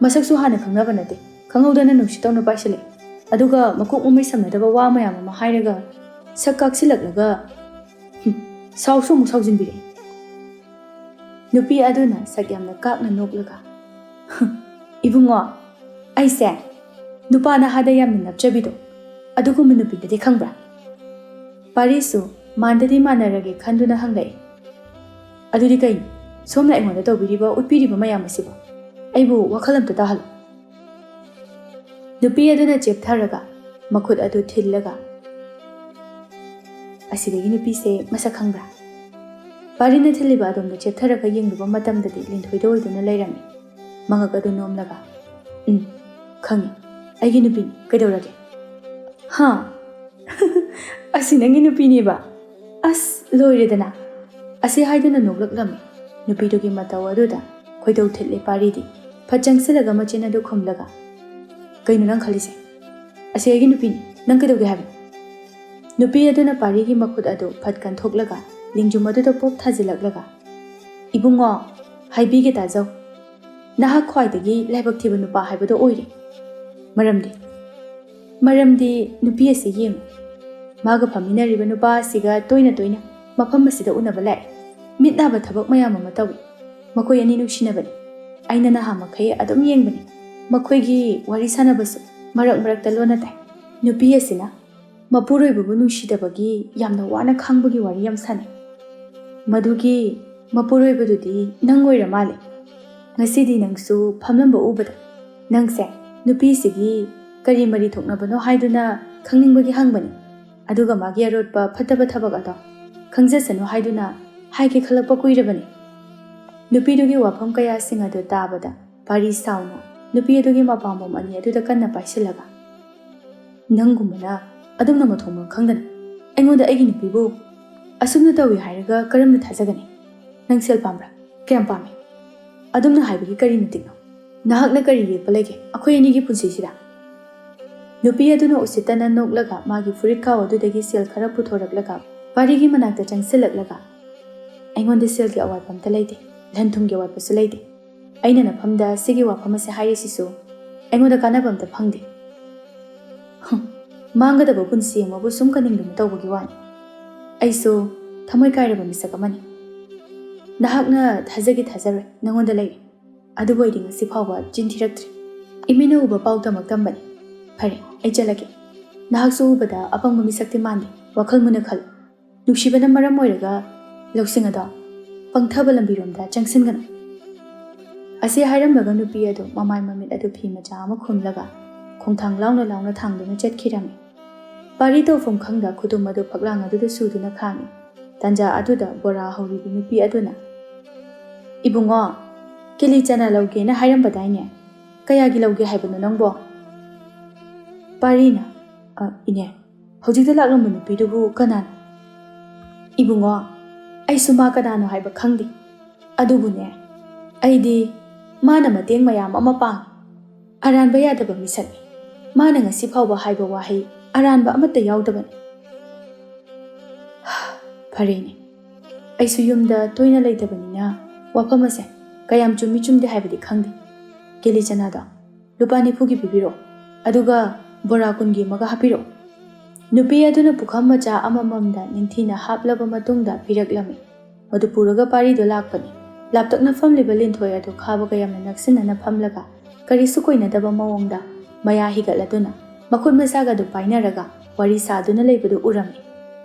ꯃꯁꯛꯁꯨ ꯍꯥꯟꯅ ꯈꯪꯅꯕ ꯅꯠꯇꯦ, ꯈꯪꯍꯧꯗꯅ ꯅꯨꯡꯁꯤꯠꯇꯧꯅ ꯄꯥꯏꯁꯤꯜꯂꯛꯑꯦ꯫ ꯑꯗꯨꯒ ꯃꯀꯣꯛ ꯃꯃꯩ ꯁꯝꯅꯗꯕ ꯋꯥ ꯃꯌꯥꯝ ꯑꯃ ꯍꯥꯏꯔꯒ ꯁꯛ ꯀꯥꯛꯁꯤꯜꯂꯛꯂꯒ, ꯍꯨꯝ, ꯁꯥꯎꯁꯨ ꯑꯃꯨꯛ ꯁꯥꯎꯖꯤꯟꯕꯤꯔꯛꯑꯦ꯫" ꯅꯨꯄꯤ ꯑꯗꯨꯅ ꯁꯛ ꯌꯥꯝꯅ ꯀꯥꯛꯅ ꯅꯣꯛꯂꯒ, "ꯏꯕꯨꯡꯉꯣ, ꯑꯩꯁꯦ ꯅꯨꯄꯥ ꯅꯍꯥꯗ ꯌꯥꯝꯅ ꯅꯞꯆꯕꯤꯗꯣ, ꯑꯗꯨꯒꯨꯝꯕ ꯅꯨꯄꯤꯗꯗꯤ ꯈꯪꯕ꯭ꯔꯥ?" ꯄꯥꯔꯤꯁꯨ ꯃꯥꯟꯗꯗꯤ ꯃꯥꯟꯅꯔꯒꯦ ꯈꯟꯗꯨꯅ ꯍꯪꯂꯛꯏ, "ꯑꯗꯨꯗꯤ ꯀꯩꯅꯣ? ꯁꯣꯝꯅ ꯑꯩꯉꯣꯟꯗ ꯇꯧꯕꯤꯔꯤꯕ, ꯎꯠꯄꯤꯔꯤꯕ ꯃꯌꯥꯝ ꯑꯁꯤꯕꯨ? ꯑꯩꯕꯨ ꯋꯥꯈꯜ ꯑꯝꯇ ꯇꯥꯍꯜꯂꯨ꯫" ꯅꯨꯄꯤ ꯑꯗꯨꯅ ꯆꯦꯞꯊꯔꯒ ꯃꯈꯨꯠ ꯑꯗꯨ ꯊꯤꯜꯂꯒ, "ꯑꯁꯤꯗꯒꯤ ꯅꯨꯄꯤꯁꯦ ꯃꯁꯛ ꯈꯪꯕ꯭ꯔꯥ?" ꯄꯥꯔꯤꯅ ꯊꯤꯜꯂꯤꯕ ꯑꯗꯣꯝꯗ ꯆꯦꯞꯊꯔꯒ ꯌꯦꯡꯂꯨꯕ ꯃꯇꯝꯗꯗꯤ ꯂꯤꯟꯊꯣꯏꯗ ꯑꯣꯏꯗꯨꯅ ꯂꯩꯔꯝꯃꯤ꯫ ꯃꯉꯛ ꯑꯗꯨ ꯅꯣꯝꯂꯒ, "ꯎꯝ, ꯈꯪꯉꯤ꯫ ꯑꯩꯒꯤ ꯅꯨꯄꯤꯅꯤ꯫ ꯀꯩꯗꯧꯔꯒꯦ?" "ꯍꯥ? ꯑꯁꯤ ꯅꯪꯒꯤ ꯅꯨꯄꯤꯅꯦꯕ? ꯑꯁ, ꯂꯣꯏꯔꯦꯗꯅ!" ꯑꯁꯤ ꯍꯥꯏꯗꯨꯅ ꯅꯣꯛꯂꯛꯂꯝꯃꯤ꯫ ꯅꯨꯄꯤꯗꯨꯒꯤ ꯃꯇꯧ ꯑꯗꯨꯗ ꯈꯣꯏꯗꯧ ꯊꯤꯠꯂꯦ ꯄꯥꯔꯤꯗꯤ꯫ ꯐꯠ ꯆꯪꯁꯤꯜꯂꯒ ꯃꯆꯤꯟ ꯑꯗꯨ ꯈꯨꯝꯂꯒ, "ꯀꯩꯅꯣ ꯅꯪ ꯈꯜꯂꯤꯁꯦ? ꯑꯁꯤ ꯑꯩꯒꯤ ꯅꯨꯄꯤꯅꯤ꯫ ꯅꯪ ꯀꯩꯗꯧꯒꯦ ꯍꯥꯏꯕꯅꯣ?" ꯅꯨꯄꯤ ꯑꯗꯨꯅ ꯄꯥꯔꯤꯒꯤ ꯃꯈꯨꯠ ꯑꯗꯨ ꯐꯠ ꯀꯟꯊꯣꯛꯂꯒ ꯂꯤꯡꯖꯨꯝ ꯑꯗꯨꯗ ꯄꯣꯞ ꯊꯥꯖꯤꯜꯂꯛꯂꯒ, "ꯏꯕꯨꯡꯉꯣ, ꯍꯥꯏꯕꯤꯒꯦ ꯇꯥꯖꯧ꯫ ꯅꯍꯥꯛ ꯈ꯭ꯋꯥꯏꯗꯒꯤ ꯂꯥꯏꯕꯛ ꯊꯤꯕ ꯅꯨꯄꯥ ꯍꯥꯏꯕꯗꯣ ꯑꯣꯏꯔꯦ꯫ ꯃꯔꯝꯗꯤ, ꯃꯔꯝꯗꯤ ꯅꯨꯄꯤ ꯑꯁꯤ ꯌꯦꯡꯉꯨ꯫ ꯃꯥꯒ ꯐꯝꯃꯤꯟꯅꯔꯤꯕ ꯅꯨꯄꯥ ꯑꯁꯤꯒ ꯇꯣꯏꯅ ꯇꯣꯏꯅ ꯃꯐꯝ ꯑꯁꯤꯗ ꯎꯅꯕ ꯂꯥꯛꯑꯦ꯫ ꯃꯤꯠ ꯅꯥꯕ ꯊꯕꯛ ꯃꯌꯥꯝ ꯑꯃ ꯇꯧꯏ꯫ ꯃꯈꯣꯏ ꯑꯅꯤ ꯅꯨꯡꯁꯤꯅꯕꯅꯤ꯫ ꯑꯩꯅ ꯅꯍꯥ ꯃꯈꯩ ꯑꯗꯨꯝ ꯌꯦꯡꯕꯅꯤ꯫ ꯃꯈꯣꯏꯒꯤ ꯋꯥꯔꯤ ꯁꯥꯟꯅꯕꯁꯨ ꯃꯔꯛ ꯃꯔꯛꯇ ꯂꯣꯟꯅ ꯇꯥꯏ꯫ ꯅꯨꯄꯤ ꯑꯁꯤꯅ ꯃꯄꯨꯔꯣꯏꯕꯕꯨ ꯅꯨꯡꯁꯤꯗꯕꯒꯤ ꯌꯥꯝꯅ ꯋꯥꯅ ꯈꯥꯡꯕꯒꯤ ꯋꯥꯔꯤ ꯌꯥꯝ ꯁꯥꯟꯅꯩ꯫ ꯃꯗꯨꯒꯤ ꯃꯄꯨꯔꯣꯏꯕꯗꯨꯗꯤ ꯅꯪ ꯑꯣꯏꯔ ꯃꯥꯜꯂꯦ꯫ ꯉꯁꯤꯗꯤ ꯅꯪꯁꯨ ꯐꯝꯂꯝꯕ ꯎꯕꯗ ꯅꯪꯁꯦ ꯅꯨꯄꯤꯁꯤꯒꯤ ꯀꯔꯤ ꯃꯔꯤ ꯊꯣꯛꯅꯕꯅꯣ ꯍꯥꯏꯗꯨꯅ ꯈꯪꯅꯤꯡꯕꯒꯤ ꯍꯪꯕꯅꯤ꯫ ꯑꯗꯨꯒ ꯃꯥꯒꯤ ꯑꯔꯣꯠꯄ ꯐꯠꯇꯕ ꯊꯕꯛ ꯑꯗꯣ ꯈꯪꯖꯁꯅꯨ ꯍꯥꯏꯗꯨꯅ ꯍꯥꯏꯒꯦ ꯈꯜꯂꯛꯄ ꯀꯨꯏꯔꯕꯅꯤ꯫ ꯅꯨꯄꯤꯗꯨꯒꯤ ꯋꯥꯐꯝ ꯀꯌꯥꯁꯤꯡ ꯑꯗꯨ ꯇꯥꯕꯗ ꯄꯥꯔꯤ ꯁꯥꯎꯅ ꯅꯨꯄꯤ ꯑꯗꯨꯒꯤ ꯃꯄꯥꯝꯕꯣꯝ ꯑꯅꯤ ꯑꯗꯨꯗ ꯀꯟꯅ ꯄꯥꯏꯁꯤꯜꯂꯒ, "ꯅꯪꯒꯨꯝꯕꯅ ꯑꯗꯨꯝꯅ ꯃꯊꯣꯡ ꯃꯔꯝ ꯈꯪꯗꯅ ꯑꯩꯉꯣꯟꯗ ꯑꯩꯒꯤ ꯅꯨꯄꯤꯕꯨ ꯑꯁꯨꯝꯅ ꯇꯧꯏ ꯍꯥꯏꯔꯒ ꯀꯔꯝꯅ ꯊꯥꯖꯒꯅꯤ? ꯅꯪ ꯁꯦꯜ ꯄꯥꯝꯕ꯭ꯔꯥ? ꯀꯌꯥꯝ ꯄꯥꯝꯃꯤ? ꯑꯗꯨꯝꯅ ꯍꯥꯏꯕꯒꯤ ꯀꯔꯤ ꯃꯇꯤꯛꯅꯣ? ꯅꯍꯥꯛꯅ ꯀꯔꯤ ꯌꯦꯛꯄ ꯂꯩꯒꯦ ꯑꯩꯈꯣꯏ ꯑꯅꯤꯒꯤ ꯄꯨꯟꯁꯤꯁꯤꯗ?" ꯅꯨꯄꯤ ꯑꯗꯨꯅ ꯎꯁꯤꯠꯇꯅ ꯅꯣꯛꯂꯒ ꯃꯥꯒꯤ ꯐꯨꯔꯤꯠꯈꯥꯎ ꯑꯗꯨꯗꯒꯤ ꯁꯦꯜ ꯈꯔ ꯄꯨꯊꯣꯔꯛꯂꯒ ꯄꯥꯔꯤꯒꯤ ꯃꯅꯥꯛꯇ ꯆꯪꯁꯤꯜꯂꯛꯂꯒ, "ꯑꯩꯉꯣꯟꯗ ꯁꯦꯜꯒꯤ ꯑꯋꯥꯠꯄ ꯑꯝꯇ ꯂꯩꯇꯦ, ꯂꯟ ꯊꯨꯝꯒꯤ ꯑꯋꯥꯠꯄꯁꯨ ꯂꯩꯇꯦ꯫ ꯑꯩꯅ ꯅꯐꯝꯗ ꯁꯤꯒꯤ ꯋꯥꯐꯝ ꯑꯁꯦ ꯍꯥꯏꯔꯤꯁꯤꯁꯨ ꯑꯩꯉꯣꯟꯗ ꯀꯥꯟꯅꯕ ꯑꯝꯇ ꯐꯪꯗꯦ꯫ ꯍꯨꯝ, ꯃꯥꯡꯒꯗꯕ ꯄꯨꯟꯁꯤ ꯑꯃꯕꯨ ꯁꯨꯝ ꯀꯟꯅꯤꯡꯗꯨꯅ ꯇꯧꯕꯒꯤ ꯋꯥꯅꯤ꯫ ꯑꯩꯁꯨ ꯊꯃꯣꯏ ꯀꯥꯏꯔꯕ ꯃꯤꯁꯛ ꯑꯃꯅꯤ꯫ ꯅꯍꯥꯛꯅ ꯊꯥꯖꯒꯦ ꯊꯥꯖꯔꯣꯏ, ꯅꯉꯣꯟꯗ ꯂꯩꯔꯦ꯫ ꯑꯗꯨꯕꯨ ꯑꯩꯗꯤ ꯉꯁꯤ ꯐꯥꯎꯕ ꯆꯤꯟ ꯊꯤꯔꯛꯇ꯭ꯔꯤ꯫ ꯏꯃꯤꯠꯅ ꯎꯕ ꯄꯥꯎ ꯇꯝꯃꯛ ꯇꯝꯕꯅꯤ꯫ ꯐꯔꯦ, ꯑꯩ ꯆꯠꯂꯒꯦ꯫ ꯅꯍꯥꯛꯁꯨ ꯎꯕꯗ ꯑꯄꯪꯕ ꯃꯤꯁꯛꯇꯤ ꯃꯥꯟꯗꯦ꯫ ꯋꯥꯈꯜ ꯃꯨꯟꯅ ꯈꯜꯂꯨ꯫ ꯅꯨꯡꯁꯤꯕꯅ ꯃꯔꯝ ꯑꯣꯏꯔꯒ ꯂꯧꯁꯤꯡ ꯑꯗꯣ ꯄꯪꯊꯕ ꯂꯝꯕꯤꯔꯣꯝꯗ ꯆꯪꯁꯤꯟꯒꯅꯨ꯫" ꯑꯁꯤ ꯍꯥꯏꯔꯝꯂꯒ ꯅꯨꯄꯤ ꯑꯗꯨ ꯃꯃꯥꯏ ꯃꯃꯤꯠ ꯑꯗꯨ ꯐꯤ ꯃꯆꯥ ꯑꯃ ꯈꯨꯝꯂꯒ ꯈꯣꯡꯊꯥꯡ ꯂꯥꯎꯅ ꯂꯥꯎꯅ ꯊꯥꯡꯗꯨꯅ ꯆꯠꯈꯤꯔꯝꯃꯤ꯫ ꯄꯥꯔꯤ ꯇꯧꯐꯝ ꯈꯪꯗ ꯈꯨꯗꯨꯝ ꯑꯗꯨ ꯐꯛꯂꯥꯡ ꯑꯗꯨꯗ ꯁꯨꯗꯨꯅ ꯈꯥꯡꯉꯤ꯫ ꯇꯥꯟꯖꯥ ꯑꯗꯨꯗ ꯕꯣꯔꯥ ꯍꯧꯔꯤꯕꯤ ꯅꯨꯄꯤ ꯑꯗꯨꯅ, "ꯏꯕꯨꯡꯉꯣ, ꯀꯦꯂꯤ ꯆꯅꯥ ꯂꯧꯒꯦꯅ ꯍꯥꯏꯔꯝꯕꯗꯥꯏꯅꯦ? ꯀꯌꯥꯒꯤ ꯂꯧꯒꯦ ꯍꯥꯏꯕꯅꯣ ꯅꯪꯕꯣ?" ꯄꯥꯔꯤꯅ, "ꯑ, ꯏꯅꯦ, ꯍꯧꯖꯤꯛꯇ ꯂꯥꯛꯂꯝꯕ ꯅꯨꯄꯤꯗꯨꯕꯨ ꯀꯅꯥꯅꯣ?" "ꯏꯕꯨꯡꯉꯣ, ꯑꯩꯁꯨ ꯃꯥ ꯀꯅꯥꯅꯣ ꯍꯥꯏꯕ ꯈꯪꯗꯦ꯫ ꯑꯗꯨꯕꯨꯅꯦ, ꯑꯩꯗꯤ ꯃꯥꯅ ꯃꯇꯦꯡ ꯃꯌꯥꯝ ꯑꯃ ꯄꯥꯡꯉꯤ꯫ ꯑꯔꯥꯟꯕ ꯌꯥꯗꯕ ꯃꯤꯁꯛꯅꯤ꯫ ꯃꯥꯅ ꯉꯁꯤ ꯐꯥꯎꯕ ꯍꯥꯏꯕ ꯋꯥꯍꯩ ꯑꯔꯥꯟꯕ ꯑꯃꯠꯇ ꯌꯥꯎꯗꯕꯅꯤ꯫" "ꯐꯔꯦꯅꯦ, ꯑꯩꯁꯨ ꯌꯨꯝꯗ ꯇꯣꯏꯅ ꯂꯩꯇꯕꯅꯤꯅ ꯋꯥꯐꯝ ꯑꯁꯦ ꯀꯌꯥꯝ ꯆꯨꯝꯃꯤ ꯆꯨꯝꯗꯦ ꯍꯥꯏꯕꯗꯤ ꯈꯪꯗꯦ꯫ ꯀꯦꯂꯤ ꯆꯅꯥꯗꯣ ꯂꯨꯄꯥ ꯅꯤꯐꯨꯒꯤ ꯄꯤꯕꯤꯔꯛꯑꯣ, ꯑꯗꯨꯒ ꯕꯣꯔꯥ ꯀꯨꯟꯒꯤ ꯑꯃꯒ ꯍꯥꯞꯄꯤꯔꯛꯑꯣ꯫" ꯅꯨꯄꯤ ꯑꯗꯨꯅ ꯄꯨꯈꯝ ꯃꯆꯥ ꯑꯃꯃꯝꯗ ꯅꯤꯡꯊꯤꯅ ꯍꯥꯞꯂꯕ ꯃꯇꯨꯡꯗ ꯄꯤꯔꯛꯂꯝꯃꯤ꯫ ꯃꯗꯨ ꯄꯨꯔꯒ ꯄꯥꯔꯤꯗꯨ ꯂꯥꯛꯄꯅꯤ꯫ ꯂꯥꯞꯇꯛꯅ ꯐꯝꯂꯤꯕ ꯂꯤꯟꯊꯣꯏ ꯑꯗꯨ ꯈꯥꯕꯒ ꯌꯥꯝꯅ ꯅꯛꯁꯤꯟꯅꯅ ꯐꯝꯂꯒ ꯀꯔꯤꯁꯨ ꯀꯣꯏꯅꯗꯕ ꯃꯑꯣꯡꯗ ꯃꯌꯥ ꯍꯤꯒꯠꯂꯗꯨꯅ ꯃꯈꯨꯠ ꯃꯁꯥꯒ ꯑꯗꯨ ꯄꯥꯏꯅꯔꯒ ꯋꯥꯔꯤ ꯁꯥꯗꯨꯅ ꯂꯩꯕꯗꯨ ꯎꯔꯝꯃꯤ꯫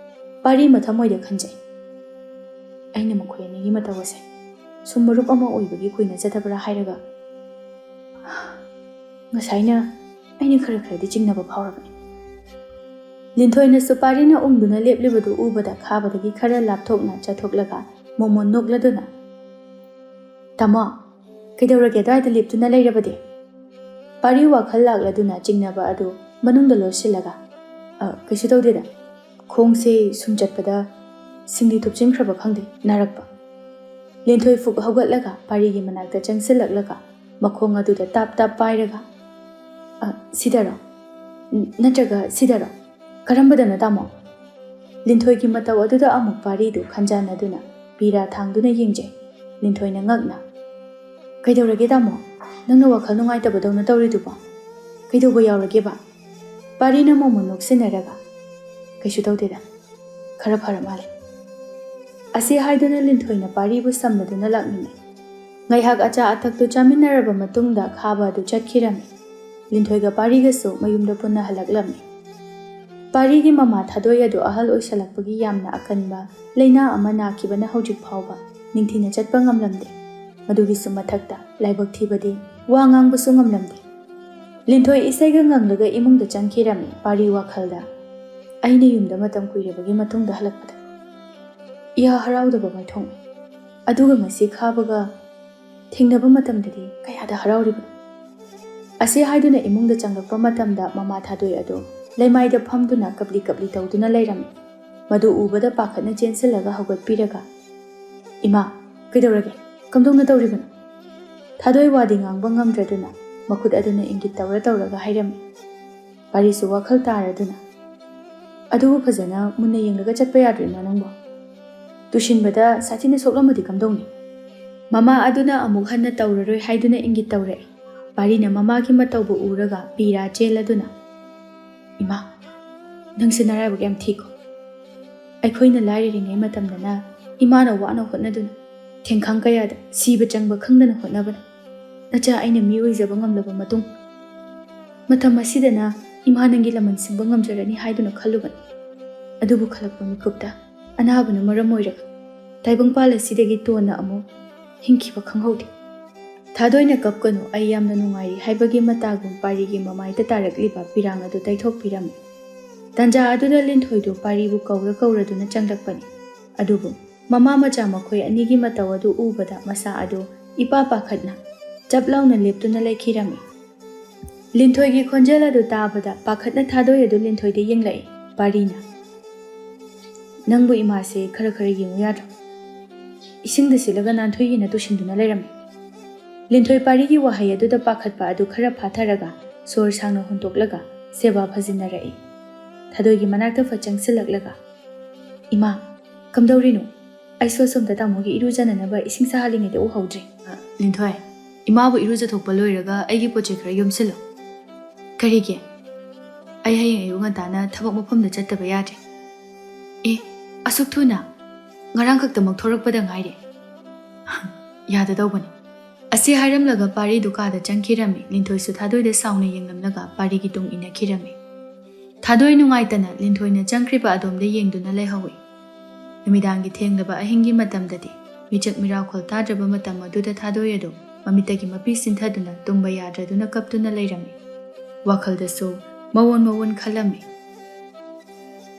ꯄꯥꯔꯤ ꯃꯊꯃꯣꯏꯗ ꯈꯟꯖꯩ, "ꯑꯩꯅ ꯃꯈꯣꯏ ꯑꯅꯤꯒꯤ ꯃꯇꯧ ꯑꯁꯦ ꯁꯨꯝ ꯃꯔꯨꯞ ꯑꯃ ꯑꯣꯏꯕꯒꯤ ꯀꯨꯏꯅ ꯆꯠꯇꯕ꯭ꯔꯥ ꯍꯥꯏꯔꯒ ꯉꯁꯥꯏꯅ ꯑꯩꯅ ꯈꯔ ꯈꯔꯗꯤ ꯆꯤꯡꯅꯕ ꯐꯥꯎꯔꯕꯅꯤ꯫" ꯂꯤꯟꯊꯣꯏꯅꯁꯨ ꯄꯥꯔꯤꯅ ꯎꯪꯗꯨꯅ ꯂꯦꯞꯂꯤꯕꯗꯨ ꯎꯕꯗ ꯈꯥꯕꯗꯒꯤ ꯈꯔ ꯂꯥꯞꯊꯣꯛꯅ ꯆꯠꯊꯣꯛꯂꯒ ꯃꯣꯃꯣꯟ ꯅꯣꯛꯂꯗꯨꯅ, "ꯇꯥꯃꯣ, ꯀꯩꯗꯧꯔꯒꯦ ꯑꯗꯨꯋꯥꯏꯗ ꯂꯦꯞꯇꯨꯅ ꯂꯩꯔꯕꯗꯤ?" ꯄꯥꯔꯤ ꯋꯥꯈꯜ ꯂꯥꯛꯂꯗꯨꯅ ꯆꯤꯡꯅꯕ ꯑꯗꯨ ꯃꯅꯨꯡꯗ ꯂꯣꯠꯁꯤꯜꯂꯒ, "ꯑ, ꯀꯩꯁꯨ ꯇꯧꯗꯦꯗ꯫ ꯈꯣꯡꯁꯦ ꯁꯨꯝ ꯆꯠꯄꯗ ꯁꯤꯡꯂꯤ ꯊꯨꯞꯆꯤꯟꯈ꯭ꯔꯕ ꯈꯪꯗꯦ, ꯅꯥꯔꯛꯄ꯫" ꯂꯤꯟꯊꯣꯏ ꯐꯨꯛ ꯍꯧꯒꯠꯂꯒ ꯄꯥꯔꯤꯒꯤ ꯃꯅꯥꯛꯇ ꯆꯪꯁꯤꯜꯂꯛꯂꯒ ꯃꯈꯣꯡ ꯑꯗꯨꯗ ꯇꯥꯞ ꯇꯥꯞ ꯄꯥꯏꯔꯒ, "ꯑ, ꯁꯤꯗꯔꯣ? ꯅ-, ꯅꯠꯇ꯭ꯔꯒ ꯁꯤꯗꯔꯣ? ꯀꯔꯝꯕꯗꯅꯣ, ꯇꯥꯃꯣ?" ꯂꯤꯟꯊꯣꯏꯒꯤ ꯃꯇꯧ ꯑꯗꯨꯗ ꯑꯃꯨꯛ ꯄꯥꯔꯤꯗꯨ ꯈꯟꯖꯥꯟꯅꯗꯨꯅ ꯄꯤꯔꯥ ꯊꯥꯡꯗꯨꯅ ꯌꯦꯡꯖꯩ꯫ ꯂꯤꯟꯊꯣꯏꯅ ꯉꯛꯅ, "ꯀꯩꯗꯧꯔꯒꯦ, ꯇꯥꯃꯣ? ꯅꯪꯅ ꯋꯥꯈꯜ ꯅꯨꯡꯉꯥꯏꯇꯕꯗꯧꯅ ꯇꯧꯔꯤꯗꯨꯕꯣ? ꯀꯩꯗꯧꯕ ꯌꯥꯎꯔꯒꯦꯕ?" ꯄꯥꯔꯤꯅ ꯃꯣꯃꯣꯟ ꯅꯣꯛꯁꯤꯟꯅꯔꯒ, "ꯀꯩꯁꯨ ꯇꯧꯗꯦꯗ, ꯈꯔ ꯐꯔ ꯃꯥꯜꯂꯦ꯫" ꯑꯁꯤ ꯍꯥꯏꯗꯨꯅ ꯂꯤꯟꯊꯣꯏꯅ ꯄꯥꯔꯤꯕꯨ ꯁꯝꯅꯗꯨꯅ ꯂꯥꯛꯃꯤꯟꯅꯩ꯫ ꯉꯥꯏꯍꯥꯛ ꯑꯆꯥ ꯑꯊꯛꯇꯨ ꯆꯥꯃꯤꯟꯅꯔꯕ ꯃꯇꯨꯡꯗ ꯈꯥꯕ ꯑꯗꯨ ꯆꯠꯈꯤꯔꯝꯃꯤ꯫ ꯂꯤꯟꯊꯣꯏꯒ ꯄꯥꯔꯤꯒꯁꯨ ꯃꯌꯨꯝꯗ ꯄꯨꯟꯅ ꯍꯜꯂꯛꯂꯝꯃꯤ꯫ ꯄꯥꯔꯤꯒꯤ ꯃꯃꯥ ꯊꯥꯗꯣꯏ ꯑꯗꯨ ꯑꯍꯜ ꯑꯣꯏꯁꯜꯂꯛꯄꯒꯤ ꯌꯥꯝꯅ ꯑꯀꯟꯕ ꯂꯥꯏꯅꯥ ꯑꯃ ꯅꯥꯈꯤꯕꯅ ꯍꯧꯖꯤꯛ ꯐꯥꯎꯕ ꯅꯤꯡꯊꯤꯅ ꯆꯠꯄ ꯉꯝꯂꯝꯗꯦ꯫ ꯃꯗꯨꯒꯤꯁꯨ ꯃꯊꯛꯇ ꯂꯥꯏꯕꯛ ꯊꯤꯕꯗꯤ ꯋꯥ ꯉꯥꯡꯕꯁꯨ ꯉꯝꯂꯝꯗꯦ꯫ ꯂꯤꯟꯊꯣꯏ ꯏꯁꯩꯒ ꯉꯪꯂꯒ ꯏꯃꯨꯡꯗ ꯆꯪꯈꯤꯔꯝꯃꯤ꯫ ꯄꯥꯔꯤ ꯋꯥꯈꯜꯗ, "ꯑꯩꯅ ꯌꯨꯝꯗ ꯃꯇꯝ ꯀꯨꯏꯔꯕꯒꯤ ꯃꯇꯨꯡꯗ ꯍꯜꯂꯛꯄꯗ ꯏꯍꯥ ꯍꯔꯥꯎꯗꯕ ꯃꯥꯏꯊꯣꯡꯅꯤ꯫ ꯑꯗꯨꯒ ꯉꯁꯤ ꯈꯥꯕꯒ ꯊꯦꯡꯅꯕ ꯃꯇꯝꯗꯗꯤ ꯀꯌꯥꯗ ꯍꯔꯥꯎꯔꯤꯕꯅꯣ?" ꯑꯁꯤ ꯍꯥꯏꯗꯨꯅ ꯏꯃꯨꯡꯗ ꯆꯪꯂꯛꯄ ꯃꯇꯝꯗ ꯃꯃꯥ ꯊꯥꯗꯣꯏ ꯑꯗꯨ ꯂꯩꯃꯥꯏꯗ ꯐꯝꯗꯨꯅ ꯀꯞꯂꯤ ꯀꯞꯂꯤ ꯇꯧꯗꯨꯅ ꯂꯩꯔꯝꯃꯤ꯫ ꯃꯗꯨ ꯎꯕꯗ ꯄꯥꯈꯠꯅ ꯆꯦꯟꯁꯤꯜꯂꯒ ꯍꯧꯒꯠꯄꯤꯔꯒ, "ꯏꯃꯥ, ꯀꯩꯗꯧꯔꯒꯦ? ꯀꯝꯗꯧꯅ ꯇꯧꯔꯤꯕꯅꯣ?" ꯊꯥꯗꯣꯏ ꯋꯥꯗꯤ ꯉꯥꯡꯕ ꯉꯝꯗ꯭ꯔꯗꯨꯅ ꯃꯈꯨꯠ ꯑꯗꯨꯅ ꯏꯪꯒꯤꯠ ꯇꯧꯔ ꯇꯧꯔꯒ ꯍꯥꯏꯔꯝꯃꯤ꯫ ꯄꯥꯔꯤꯁꯨ ꯋꯥꯈꯜ ꯇꯥꯔꯗꯨꯅ, "ꯑꯗꯨꯕꯨ ꯐꯖꯅ ꯃꯨꯟꯅ ꯌꯦꯡꯂꯒ ꯆꯠꯄ ꯌꯥꯗ꯭ꯔꯣ, ꯏꯃꯥ, ꯅꯪꯕꯣ? ꯇꯨꯁꯤꯟꯕꯗ ꯁꯥꯊꯤꯅ ꯁꯣꯛꯂꯝꯃꯗꯤ ꯀꯝꯗꯧꯅꯤ?" ꯃꯃꯥ ꯑꯗꯨꯅ ꯑꯃꯨꯛ ꯍꯟꯅ ꯇꯧꯔꯔꯣꯏ ꯍꯥꯏꯗꯨꯅ ꯏꯪꯒꯤꯠ ꯇꯧꯔꯛꯏ꯫ ꯄꯥꯔꯤꯅ ꯃꯃꯥꯒꯤ ꯃꯇꯧꯕꯨ ꯎꯔꯒ ꯄꯤꯔꯥ ꯆꯦꯜꯂꯗꯨꯅ, "ꯏꯃꯥ, ꯅꯪꯁꯦ ꯅꯔꯥꯏꯕꯛ ꯌꯥꯝ ꯊꯤꯀꯣ꯫ ꯑꯩꯈꯣꯏꯅ ꯂꯥꯏꯔꯔꯤꯉꯩ ꯃꯇꯝꯗꯅ ꯏꯃꯥꯅ ꯋꯥꯅ ꯍꯣꯠꯅꯗꯨꯅ ꯊꯦꯡꯈꯥꯡ ꯀꯌꯥꯗ ꯁꯤꯕ ꯆꯪꯕ ꯈꯪꯗꯅ ꯍꯣꯠꯅꯕꯅ ꯅꯆꯥ ꯑꯩꯅ ꯃꯤ ꯑꯣꯏꯖꯕ ꯉꯝꯂꯕ ꯃꯇꯨꯡ, ꯃꯇꯝ ꯑꯁꯤꯗꯅ ꯏꯃꯥ ꯅꯪꯒꯤ ꯂꯃꯟ ꯁꯤꯡꯕ ꯉꯝꯖꯔꯅꯤ ꯍꯥꯏꯗꯨꯅ ꯈꯜꯂꯨꯕꯅꯤ꯫ ꯑꯗꯨꯕꯨ ꯈꯜꯂꯛꯄ ꯃꯤꯀꯨꯞꯇ ꯑꯅꯥꯕꯅ ꯃꯔꯝ ꯑꯣꯏꯔꯒ ꯇꯥꯏꯕꯪꯄꯥꯜ ꯑꯁꯤꯗꯒꯤ ꯇꯣꯟꯅ ꯑꯃꯨꯛ ꯍꯤꯡꯈꯤꯕ ꯈꯪꯍꯧꯗꯦ꯫ "ꯊꯥꯗꯣꯏꯅ ꯀꯞꯀꯅꯨ, ꯑꯩ ꯌꯥꯝꯅ ꯅꯨꯡꯉꯥꯏꯔꯤ" ꯍꯥꯏꯕꯒꯤ ꯃꯇꯥꯒꯨꯝ ꯄꯥꯔꯤꯒꯤ ꯃꯃꯥꯏꯗ ꯇꯥꯔꯛꯂꯤꯕ ꯄꯤꯔꯥꯡ ꯑꯗꯨ ꯇꯩꯊꯣꯛꯄꯤꯔꯝꯃꯤ꯫ ꯇꯥꯟꯖꯥ ꯑꯗꯨꯗ ꯂꯤꯟꯊꯣꯏꯗꯨ ꯄꯥꯔꯤꯕꯨ ꯀꯧꯔ ꯀꯧꯔꯗꯨꯅ ꯆꯪꯂꯛꯄꯅꯤ꯫ ꯑꯗꯨꯕꯨ ꯃꯃꯥ ꯃꯆꯥ ꯃꯈꯣꯏ ꯑꯅꯤꯒꯤ ꯃꯇꯧ ꯑꯗꯨ ꯎꯕꯗ ꯃꯁꯥ ꯑꯗꯨ ꯏꯄꯥ ꯄꯥꯈꯠꯅ ꯆꯞ ꯂꯥꯎꯅ ꯂꯦꯞꯇꯨꯅ ꯂꯩꯈꯤꯔꯝꯃꯤ꯫ ꯂꯤꯟꯊꯣꯏꯒꯤ ꯈꯣꯟꯖꯦꯜ ꯑꯗꯨ ꯇꯥꯕꯗ ꯄꯥꯈꯠꯅ ꯊꯥꯗꯣꯏ ꯑꯗꯨ ꯂꯤꯟꯊꯣꯏꯗ ꯌꯦꯡꯂꯛꯏ꯫ ꯄꯥꯔꯤꯅ, "ꯅꯪꯕꯨ ꯏꯃꯥꯁꯦ ꯈꯔ ꯈꯔ ꯌꯦꯡꯉꯨ ꯌꯥꯗ꯭ꯔꯣ?" ꯏꯁꯤꯡꯗ ꯁꯤꯠꯂꯒ ꯅꯥꯟꯊꯨꯏꯒꯤꯅ ꯇꯨꯁꯤꯟꯗꯨꯅ ꯂꯩꯔꯝꯃꯤ꯫ ꯂꯤꯟꯊꯣꯏ ꯄꯥꯔꯤꯒꯤ ꯋꯥꯍꯩ ꯑꯗꯨꯗ ꯄꯥꯈꯠꯄ ꯑꯗꯨ ꯈꯔ ꯐꯥꯊꯔꯒ ꯁꯣꯔ ꯁꯥꯡꯅ ꯍꯣꯟꯇꯣꯛꯂꯒ ꯁꯦꯕꯥ ꯐꯖꯤꯟꯅꯔꯛꯏ꯫ ꯊꯥꯗꯣꯏꯒꯤ ꯃꯅꯥꯛꯇ ꯐꯠ ꯆꯪꯁꯤꯜꯂꯛꯂꯒ, "ꯏꯃꯥ, ꯀꯝꯗꯧꯔꯤꯅꯣ? ꯑꯩꯁꯨ ꯑꯁꯣꯝꯗ ꯇꯥꯃꯣꯒꯤ ꯏꯔꯨꯖꯅꯅꯕ ꯏꯁꯤꯡ ꯁꯥꯍꯜꯂꯤꯉꯩꯗ ꯎꯍꯧꯗ꯭ꯔꯦ꯫" "ꯑ, ꯂꯤꯟꯊꯣꯏ, ꯏꯃꯥꯕꯨ ꯏꯔꯨꯖꯊꯣꯛꯄ ꯂꯣꯏꯔꯒ ꯑꯩꯒꯤ ꯄꯣꯠ ꯆꯩ ꯈꯔ ꯌꯣꯝꯁꯤꯜꯂꯣ꯫" "ꯀꯔꯤꯒꯤ?" "ꯑꯩ ꯍꯌꯦꯡ ꯑꯌꯨꯛ ꯉꯟꯇꯥꯅ ꯊꯕꯛ ꯃꯐꯝꯗ ꯆꯠꯇꯕ ꯌꯥꯗ꯭ꯔꯦ꯫" "ꯑꯦ, ꯑꯁꯨꯛ ꯊꯨꯅ? ꯉꯔꯥꯡ ꯈꯛꯇꯃꯛ ꯊꯣꯔꯛꯄꯗ ꯉꯥꯏꯔꯤ꯫" "ꯌꯥꯗꯗꯧꯕꯅꯤ꯫" ꯑꯁꯤ ꯍꯥꯏꯔꯝꯂꯒ ꯄꯥꯔꯤꯗꯨ ꯀꯥꯗ ꯆꯪꯈꯤꯔꯝꯃꯤ꯫ ꯂꯤꯟꯊꯣꯏꯁꯨ ꯊꯥꯗꯣꯏꯗ ꯁꯥꯎꯅ ꯌꯦꯡꯂꯝꯂꯒ ꯄꯥꯔꯤꯒꯤ ꯇꯨꯡ ꯏꯟꯅꯈꯤꯔꯝꯃꯤ꯫ ꯊꯥꯗꯣꯏ ꯅꯨꯡꯉꯥꯏꯇꯅ ꯂꯤꯟꯊꯣꯏꯅ ꯆꯪꯈ꯭ꯔꯤꯕ ꯑꯗꯣꯝꯗ ꯌꯦꯡꯗꯨꯅ ꯂꯩꯍꯧꯏ꯫ ꯅꯨꯃꯤꯗꯥꯡꯒꯤ ꯊꯦꯡꯂꯕ ꯑꯍꯤꯡꯒꯤ ꯃꯇꯝꯗꯗꯤ ꯃꯤꯆꯛ ꯃꯤꯔꯥꯎꯈꯣꯜ ꯇꯥꯗ꯭ꯔꯕ ꯃꯇꯝ ꯑꯗꯨꯗ ꯊꯥꯗꯣꯏ ꯑꯗꯨ ꯃꯃꯤꯠꯇꯒꯤ ꯃꯄꯤ ꯁꯤꯟꯊꯗꯨꯅ ꯇꯨꯝꯕ ꯌꯥꯗ꯭ꯔꯗꯨꯅ ꯀꯞꯇꯨꯅ ꯂꯩꯔꯝꯃꯤ꯫ ꯋꯥꯈꯜꯗꯁꯨ ꯃꯑꯣꯟ ꯃꯑꯣꯟ ꯈꯜꯂꯝꯃꯤ꯫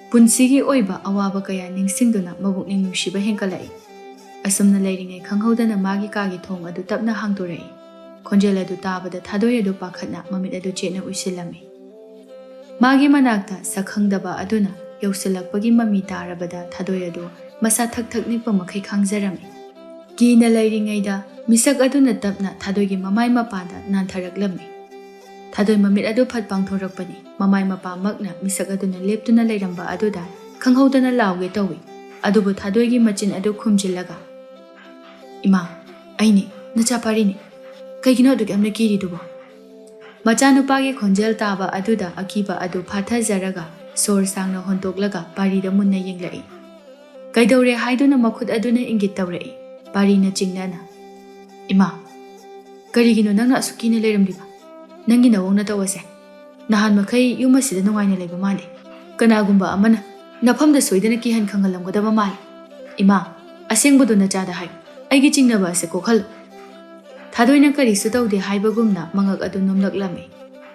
ꯄꯨꯟꯁꯤꯒꯤ ꯑꯣꯏꯕ ꯑꯋꯥꯕ ꯀꯌꯥ ꯅꯤꯡꯁꯤꯡꯗꯨꯅ ꯃꯕꯨꯛꯅꯤꯡ ꯅꯨꯡꯁꯤꯕ ꯍꯦꯟꯒꯠꯂꯛꯏ꯫ ꯑꯁꯨꯝꯅ ꯂꯩꯔꯤꯉꯩ ꯈꯪꯍꯧꯗꯅ ꯃꯥꯒꯤ ꯀꯥꯒꯤ ꯊꯣꯡ ꯑꯗꯨ ꯇꯞꯅ ꯍꯥꯡꯗꯣꯔꯛꯏ꯫ ꯈꯣꯟꯖꯦꯜ ꯑꯗꯨ ꯇꯥꯕꯗ ꯊꯥꯗꯣꯏ ꯑꯗꯨ ꯄꯥꯈꯠꯅ ꯃꯃꯤꯠ ꯑꯗꯨ ꯆꯦꯠꯅ ꯎꯏꯁꯤꯜꯂꯝꯃꯤ꯫ ꯃꯥꯒꯤ ꯃꯅꯥꯛꯇ ꯁꯛꯈꯪꯗꯕ ꯑꯗꯨꯅ ꯌꯧꯁꯤꯜꯂꯛꯄꯒꯤ ꯃꯃꯤ ꯇꯥꯔꯕꯗ ꯊꯥꯗꯣꯏ ꯑꯗꯨ ꯃꯁꯥ ꯊꯛ ꯊꯛ ꯅꯤꯛꯄ ꯃꯈꯩ ꯈꯥꯡꯖꯔꯝꯃꯤ꯫ ꯀꯤꯅ ꯂꯩꯔꯤꯉꯩꯗ ꯃꯤꯁꯛ ꯑꯗꯨꯅ ꯇꯞꯅ ꯊꯥꯗꯣꯏꯒꯤ ꯃꯃꯥꯏ ꯃꯄꯥꯗ ꯅꯥꯟꯊꯔꯛꯂꯝꯃꯤ꯫ ꯊꯥꯗꯣꯏ ꯃꯃꯤꯠ ꯑꯗꯨ ꯐꯠ ꯄꯥꯡꯊꯣꯔꯛꯄꯅꯤ꯫ ꯃꯃꯥꯏ ꯃꯄꯥꯃꯛꯅ ꯃꯤꯁꯛ ꯑꯗꯨꯅ ꯂꯦꯞꯇꯨꯅ ꯂꯩꯔꯝꯕ ꯑꯗꯨꯗ ꯈꯪꯍꯧꯗꯅ ꯂꯥꯎꯒꯦ ꯇꯧꯏ꯫ ꯑꯗꯨꯕꯨ ꯊꯥꯗꯣꯏꯒꯤ ꯃꯆꯤꯟ ꯑꯗꯨ ꯈꯨꯝꯖꯤꯜꯂꯒ, "ꯏꯃꯥ, ꯑꯩꯅꯤ, ꯅꯆꯥ ꯄꯥꯔꯤꯅꯤ꯫ ꯀꯩꯒꯤꯅꯣ ꯑꯗꯨꯛ ꯌꯥꯝꯅ ꯀꯤꯔꯤꯗꯨꯕꯣ?" ꯃꯆꯥꯅꯨꯄꯥꯒꯤ ꯈꯣꯟꯖꯦꯜ ꯇꯥꯕ ꯑꯗꯨꯗ ꯑꯀꯤꯕ ꯑꯗꯨ ꯐꯥꯊꯖꯔꯒ ꯁꯣꯔ ꯁꯥꯡꯅ ꯍꯣꯟꯇꯣꯛꯂꯒ ꯄꯥꯔꯤꯗ ꯃꯨꯟꯅ ꯌꯦꯡꯂꯛꯏ꯫ "ꯀꯩꯗꯧꯔꯦ?" ꯍꯥꯏꯗꯨꯅ ꯃꯈꯨꯠ ꯑꯗꯨꯅ ꯏꯪꯒꯤꯠ ꯇꯧꯔꯛꯏ꯫ ꯄꯥꯔꯤꯅ ꯆꯤꯡꯅꯅ, "ꯏꯃꯥ, ꯀꯔꯤꯒꯤꯅꯣ ꯅꯪꯅ ꯑꯁꯨꯛ ꯀꯤꯅ ꯂꯩꯔꯝꯂꯤꯕ? ꯅꯪꯒꯤ ꯅꯑꯣꯡ ꯅꯇꯧ ꯑꯁꯦ?" ꯅꯍꯥꯟ ꯃꯈꯩ ꯌꯨꯝ ꯑꯁꯤꯗ ꯅꯨꯡꯉꯥꯏꯅ ꯂꯩꯕ ꯃꯥꯜꯂꯤ꯫ ꯀꯅꯥꯒꯨꯝꯕ ꯑꯃꯅ ꯅꯐꯝꯗ ꯁꯣꯏꯗꯅ ꯀꯤꯍꯟ ꯈꯪꯍꯜꯂꯝꯒꯗꯕ ꯃꯥꯜꯂꯤ꯫ ꯏꯃꯥ, ꯑꯁꯦꯡꯕꯗꯣ ꯅꯆꯥꯗ ꯍꯥꯏꯌꯨ꯫ ꯑꯩꯒꯤ ꯆꯤꯡꯅꯕ ꯑꯁꯤ ꯀꯣꯛꯍꯜꯂꯨ꯫ ꯊꯥꯗꯣꯏꯅ ꯀꯔꯤꯁꯨ ꯇꯧꯗꯦ ꯍꯥꯏꯕꯒꯨꯝꯅ ꯃꯉꯛ ꯑꯗꯨ ꯅꯣꯝꯂꯛꯂꯝꯃꯤ꯫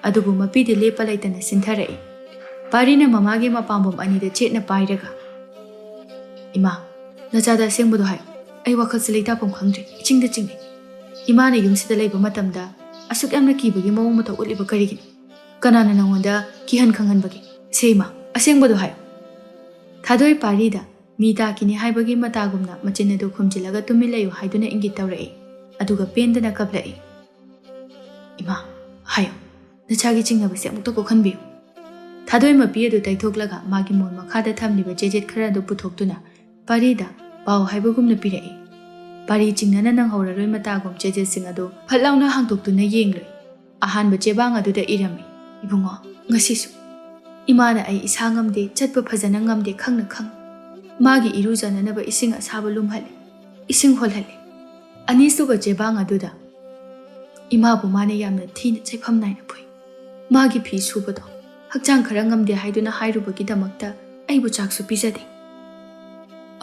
ꯑꯗꯨꯕꯨ ꯃꯄꯤꯗꯤ ꯂꯦꯞꯄ ꯂꯩꯇꯅ ꯁꯤꯟꯊꯔꯛꯏ꯫ ꯄꯥꯔꯤꯅ ꯃꯃꯥꯒꯤ ꯃꯄꯥꯝꯕꯣꯝ ꯑꯅꯤꯗ ꯆꯦꯠꯅ ꯄꯥꯏꯔꯒ, "ꯏꯃꯥ, ꯅꯆꯥꯗ ꯑꯁꯦꯡꯕꯗꯣ ꯍꯥꯏꯌꯨ꯫ ꯑꯩ ꯋꯥꯈꯜꯁꯦ ꯂꯩꯇꯥꯐꯝ ꯈꯪꯗ꯭ꯔꯦ, ꯏꯆꯤꯡꯗ ꯆꯤꯡꯉꯦ꯫ ꯏꯃꯥꯅ ꯌꯨꯝꯁꯤꯗ ꯂꯩꯕ ꯃꯇꯝꯗ ꯑꯁꯨꯛ ꯌꯥꯝꯅ ꯀꯤꯕꯒꯤ ꯃꯑꯣꯡ ꯃꯇꯧ ꯎꯠꯂꯤꯕ ꯀꯔꯤꯒꯤꯅꯣ? ꯀꯅꯥꯅ ꯅꯉꯣꯟꯗ ꯀꯤꯍꯟ ꯈꯪꯍꯟꯕꯒꯦ? ꯁꯦ ꯏꯃꯥ, ꯑꯁꯦꯡꯕꯗꯣ ꯍꯥꯏꯌꯨ꯫" ꯊꯥꯗꯣꯏ ꯄꯥꯔꯤꯗ ꯃꯤ ꯇꯥꯈꯤꯅꯤ ꯍꯥꯏꯕꯒꯤ ꯃꯇꯥꯒꯨꯝꯅ ꯃꯆꯤꯟ ꯑꯗꯨ ꯈꯨꯝꯖꯤꯜꯂꯒ ꯇꯨꯃꯤꯟ ꯂꯩꯌꯨ ꯍꯥꯏꯗꯨꯅ ꯏꯪꯒꯤꯠ ꯇꯧꯔꯛꯏ꯫ ꯑꯗꯨꯒ ꯄꯦꯟꯗꯅ ꯀꯞꯂꯛꯏ꯫ "ꯏꯃꯥ, ꯍꯥꯏꯌꯨ, ꯅꯆꯥꯒꯤ ꯆꯤꯡꯅꯕꯁꯦ ꯑꯃꯨꯛꯇ ꯀꯣꯛꯍꯟꯕꯤꯌꯨ꯫" ꯊꯥꯗꯣꯏ ꯃꯄꯤ ꯑꯗꯨ ꯇꯩꯊꯣꯛꯂꯒ ꯃꯥꯒꯤ ꯃꯣꯟ ꯃꯈꯥꯗ ꯊꯝꯂꯤꯕ ꯆꯦꯖꯦꯠ ꯈꯔ ꯑꯗꯨ ꯄꯨꯊꯣꯛꯇꯨꯅ ꯄꯥꯔꯤꯗ ꯄꯥꯎ ꯍꯥꯏꯕꯒꯨꯝꯅ ꯄꯤꯔꯛꯏ꯫ ꯄꯥꯔꯤ ꯆꯤꯡꯅꯅ ꯅꯪꯍꯧꯔꯔꯣꯏ ꯃꯇꯥꯒꯨꯝ ꯆꯦꯖꯦꯠꯁꯤꯡ ꯑꯗꯨ ꯐꯠ ꯂꯥꯎꯅ ꯍꯥꯡꯗꯣꯛꯇꯨꯅ ꯌꯦꯡꯂꯨꯏ꯫ ꯑꯍꯥꯟꯕ ꯆꯦꯕꯥꯡ ꯑꯗꯨꯗ ꯏꯔꯝꯃꯤ, "ꯏꯕꯨꯡꯉꯣ, ꯉꯁꯤꯁꯨ ꯏꯃꯥꯅ ꯑꯩ ꯏꯁꯥ ꯉꯝꯗꯦ, ꯆꯠꯄ ꯐꯖꯅ ꯉꯝꯗꯦ ꯈꯪꯅ ꯈꯪꯅ ꯃꯥꯒꯤ ꯏꯔꯨꯖꯅꯅꯕ ꯏꯁꯤꯡ ꯑꯁꯥꯕ ꯂꯨꯝꯍꯜꯂꯤ, ꯏꯁꯤꯡ ꯍꯣꯜꯍꯜꯂꯤ꯫" ꯑꯅꯤꯁꯨꯕ ꯆꯦꯕꯥꯡ ꯑꯗꯨꯗ, "ꯏꯃꯥꯕꯨ ꯃꯥꯅ ꯌꯥꯝꯅ ꯊꯤꯅ ꯆꯩꯐꯝ ꯅꯥꯏꯅ ꯐꯨꯏ꯫ ꯃꯥꯒꯤ ꯐꯤ ꯁꯨꯕꯗꯣ ꯍꯛꯆꯥꯡ ꯈꯔ ꯉꯝꯗꯦ ꯍꯥꯏꯗꯨꯅ ꯍꯥꯏꯔꯨꯕꯒꯤꯗꯃꯛꯇ ꯑꯩꯕꯨ ꯆꯥꯛꯁꯨ ꯄꯤꯖꯗꯦ꯫"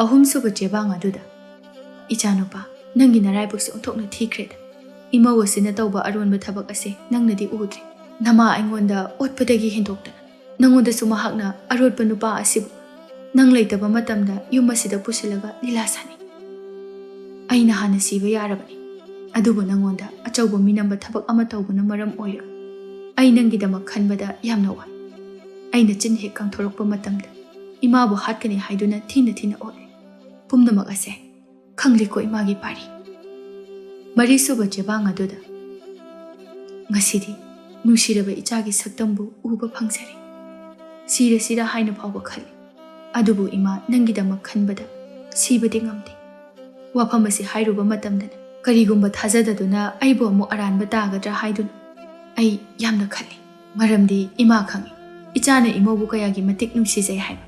ꯑꯍꯨꯝꯁꯨꯕ ꯆꯦꯕꯥꯡ ꯑꯗꯨꯗ, "ꯏꯆꯥꯅꯨꯄꯥ, ꯅꯪꯒꯤ ꯅꯔꯥꯏꯕꯛꯁꯦ ꯑꯣꯟꯊꯣꯛꯅ ꯊꯤꯈ꯭ꯔꯦꯗ꯫ ꯏꯃꯧ ꯑꯁꯤꯅ ꯇꯧꯕ ꯑꯔꯣꯟꯕ ꯊꯕꯛ ꯑꯁꯦ ꯅꯪꯅꯗꯤ ꯎꯗ꯭ꯔꯦ꯫ ꯅꯃꯥ ꯑꯩꯉꯣꯟꯗ ꯑꯣꯠꯄꯗꯒꯤ ꯍꯦꯟꯗꯣꯛꯇꯅ ꯅꯪꯉꯣꯟꯗꯁꯨ ꯃꯍꯥꯛꯅ ꯑꯔꯣꯠꯄ ꯅꯨꯄꯥ ꯑꯁꯤꯕꯨ ꯅꯪ ꯂꯩꯇꯕ ꯃꯇꯝꯗ ꯌꯨꯝ ꯑꯁꯤꯗ ꯄꯨꯁꯤꯜꯂꯒ ꯂꯤꯂꯥ ꯁꯥꯟꯅꯩ꯫ ꯑꯩꯅ ꯍꯥꯟꯅ ꯁꯤꯕ ꯌꯥꯔꯕꯅꯤ, ꯑꯗꯨꯕꯨ ꯅꯪꯉꯣꯟꯗ ꯑꯆꯧꯕ ꯃꯤꯅꯝꯕ ꯊꯕꯛ ꯑꯃ ꯇꯧꯕꯅ ꯃꯔꯝ ꯑꯣꯏꯔꯒ ꯑꯩ ꯅꯪꯒꯤꯗꯃꯛ ꯈꯟꯕꯗ ꯌꯥꯝꯅ ꯋꯥꯏ꯫ ꯑꯩꯅ ꯆꯤꯟ ꯍꯦꯛ ꯀꯥꯡꯊꯣꯔꯛꯄ ꯃꯇꯝꯗ ꯏꯃꯥꯕꯨ ꯍꯥꯠꯀꯅꯤ ꯍꯥꯏꯗꯨꯅ ꯊꯤꯅ ꯊꯤꯅ ꯑꯣꯠꯂꯦ꯫ ꯄꯨꯝꯅꯃꯛ ꯑꯁꯦ ꯈꯪꯂꯦꯀꯣ ꯏꯃꯥꯒꯤ ꯄꯥꯔꯤ꯫" ꯃꯔꯤꯁꯨꯕ ꯆꯦꯕꯥꯡ ꯑꯗꯨꯗ, "ꯉꯁꯤꯗꯤ ꯅꯨꯡꯁꯤꯔꯕ ꯏꯆꯥꯒꯤ ꯁꯛꯇꯝꯕꯨ ꯎꯕ ꯐꯪꯖꯔꯦ꯫ ꯁꯤꯔꯁꯤꯔ ꯍꯥꯏꯅ ꯐꯥꯎꯕ ꯈꯜꯂꯤ꯫ ꯑꯗꯨꯕꯨ ꯏꯃꯥ, ꯅꯪꯒꯤꯗꯃꯛ ꯈꯟꯕꯗ ꯁꯤꯕꯗꯤ ꯉꯝꯗꯦ꯫ ꯋꯥꯐꯝ ꯑꯁꯤ ꯍꯥꯏꯔꯨꯕ ꯃꯇꯝꯗꯅ ꯀꯔꯤꯒꯨꯝꯕ ꯊꯥꯖꯗꯗꯨꯅ ꯑꯩꯕꯨ ꯑꯃꯨꯛ ꯑꯔꯥꯟꯕ ꯇꯥꯒꯗ꯭ꯔꯥ ꯍꯥꯏꯗꯨꯅ ꯑꯩ ꯌꯥꯝꯅ ꯈꯜꯂꯤ꯫ ꯃꯔꯝꯗꯤ ꯏꯃꯥ ꯈꯪꯏ, ꯏꯆꯥꯅ ꯏꯃꯧꯕꯨ ꯀꯌꯥꯒꯤ ꯃꯇꯤꯛ ꯅꯨꯡꯁꯤꯖꯩ ꯍꯥꯏꯕ꯫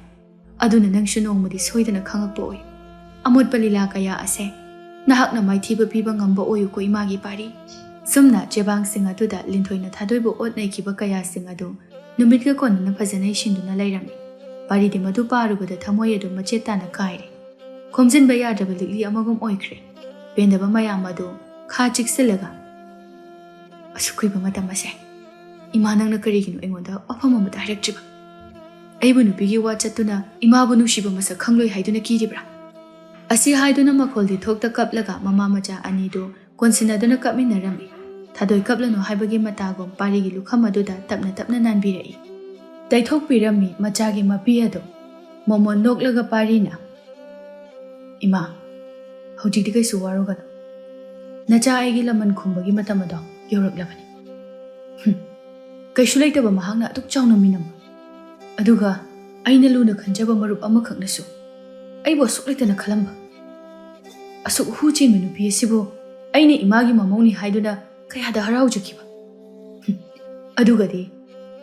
ꯑꯗꯨꯅ ꯅꯪꯁꯨ ꯅꯣꯡꯃꯗꯤ ꯁꯣꯏꯗꯅ ꯈꯪꯉꯛꯄ ꯑꯣꯏꯌꯨ꯫ ꯑꯃꯣꯠꯄ ꯂꯤꯂꯥ ꯀꯌꯥ ꯑꯁꯦ ꯅꯍꯥꯛꯅ ꯃꯥꯏꯊꯤꯕ ꯄꯤꯕ ꯉꯝꯕ ꯑꯣꯏꯌꯨꯀꯣ ꯏꯃꯥꯒꯤ ꯄꯥꯔꯤ꯫" ꯑꯁꯨꯝꯅ ꯆꯦꯕꯥꯡꯁꯤꯡ ꯑꯗꯨꯗ ꯂꯤꯟꯊꯣꯏꯅ ꯊꯥꯗꯣꯏꯕꯨ ꯑꯣꯠ ꯅꯩꯈꯤꯕ ꯀꯌꯥꯁꯤꯡ ꯑꯗꯨ ꯅꯨꯃꯤꯠꯀ ꯀꯣꯟꯅꯅ ꯐꯖꯅ ꯏꯁꯤꯟꯗꯨꯅ ꯂꯩꯔꯝꯃꯤ꯫ ꯄꯥꯔꯤꯗꯤ ꯃꯗꯨ ꯄꯥꯔꯨꯕꯗ ꯊꯃꯣꯏ ꯑꯗꯨ ꯃꯆꯦꯠ ꯇꯥꯅ ꯀꯥꯏꯔꯦ꯫ ꯈꯣꯝꯖꯤꯟꯕ ꯌꯥꯗ꯭ꯔꯕ ꯂꯤꯛꯂꯤ ꯑꯃꯒꯨꯝ ꯑꯣꯏꯈ꯭ꯔꯦ꯫ ꯄꯦꯟꯗꯕ ꯃꯌꯥꯝ ꯑꯗꯨ ꯈꯥ ꯆꯤꯛꯁꯤꯜꯂꯒ, "ꯑꯁꯨꯛ ꯀꯨꯏꯕ ꯃꯇꯝ ꯑꯁꯦ ꯏꯃꯥ ꯅꯪꯅ ꯀꯔꯤꯒꯤꯅꯣ ꯑꯩꯉꯣꯟꯗ ꯋꯥꯐꯝ ꯑꯃꯠꯇ ꯍꯥꯏꯔꯛꯇ꯭ꯔꯤꯕ? ꯑꯩꯕꯨ ꯅꯨꯄꯤꯒꯤ ꯋꯥ ꯆꯠꯇꯨꯅ ꯏꯃꯥꯕꯨ ꯅꯨꯡꯁꯤꯕ ꯃꯁꯛ ꯈꯪꯂꯣꯏ ꯍꯥꯏꯗꯨꯅ ꯀꯤꯔꯤꯕ꯭ꯔꯥ?" ꯑꯁꯤ ꯍꯥꯏꯗꯨꯅ ꯃꯈꯣꯜꯗꯤ ꯊꯣꯛꯇ ꯀꯞꯂꯒ ꯃꯃꯥ ꯃꯆꯥ ꯑꯅꯤꯗꯨ ꯀꯣꯟꯁꯤꯟꯅꯗꯨꯅ ꯀꯞꯃꯤꯟꯅꯔꯝꯃꯤ꯫ ꯊꯥꯗꯣꯏ ꯀꯞꯂꯅꯨ ꯍꯥꯏꯕꯒꯤ ꯃꯇꯥꯒꯨꯝ ꯄꯥꯔꯤꯒꯤ ꯂꯨꯈꯝ ꯑꯗꯨꯗ ꯇꯞꯅ ꯇꯞꯅ ꯅꯥꯟꯕꯤꯔꯛꯏ꯫ ꯇꯩꯊꯣꯛꯄꯤꯔꯝꯃꯤ ꯃꯆꯥꯒꯤ ꯃꯄꯤ ꯑꯗꯨ꯫ ꯃꯣꯃꯣꯟ ꯅꯣꯛꯂꯒ ꯄꯥꯔꯤꯅ, "ꯏꯃꯥ, ꯍꯧꯖꯤꯛꯇꯤ ꯀꯩꯁꯨ ꯋꯥꯔꯨꯒꯅꯨ꯫ ꯅꯆꯥ ꯑꯩꯒꯤ ꯂꯃꯟ ꯈꯨꯝꯕꯒꯤ ꯃꯇꯝ ꯑꯗꯣ ꯌꯧꯔꯛꯂꯕꯅꯤ꯫ ꯍꯨꯝ, ꯀꯩꯁꯨ ꯂꯩꯇꯕ ꯃꯍꯥꯛꯅ ꯑꯗꯨꯛ ꯆꯥꯎꯅ ꯃꯤꯅꯝꯕ, ꯑꯗꯨꯒ ꯑꯩꯅ ꯂꯨꯅ ꯈꯟꯖꯕ ꯃꯔꯨꯞ ꯑꯃꯈꯛꯅꯁꯨ ꯑꯩꯕꯨ ꯑꯁꯨꯛ ꯂꯩꯇꯅ ꯈꯜꯂꯝꯕ꯫ ꯑꯁꯨꯛ ꯍꯨ ꯆꯦꯟꯕ ꯅꯨꯄꯤ ꯑꯁꯤꯕꯨ ꯑꯩꯅ ꯏꯃꯥꯒꯤ ꯃꯃꯧꯅꯤ ꯍꯥꯏꯗꯨꯅ ꯀꯌꯥꯗ ꯍꯔꯥꯎꯖꯈꯤꯕ꯫ ꯍꯨꯝ, ꯑꯗꯨꯒꯗꯤ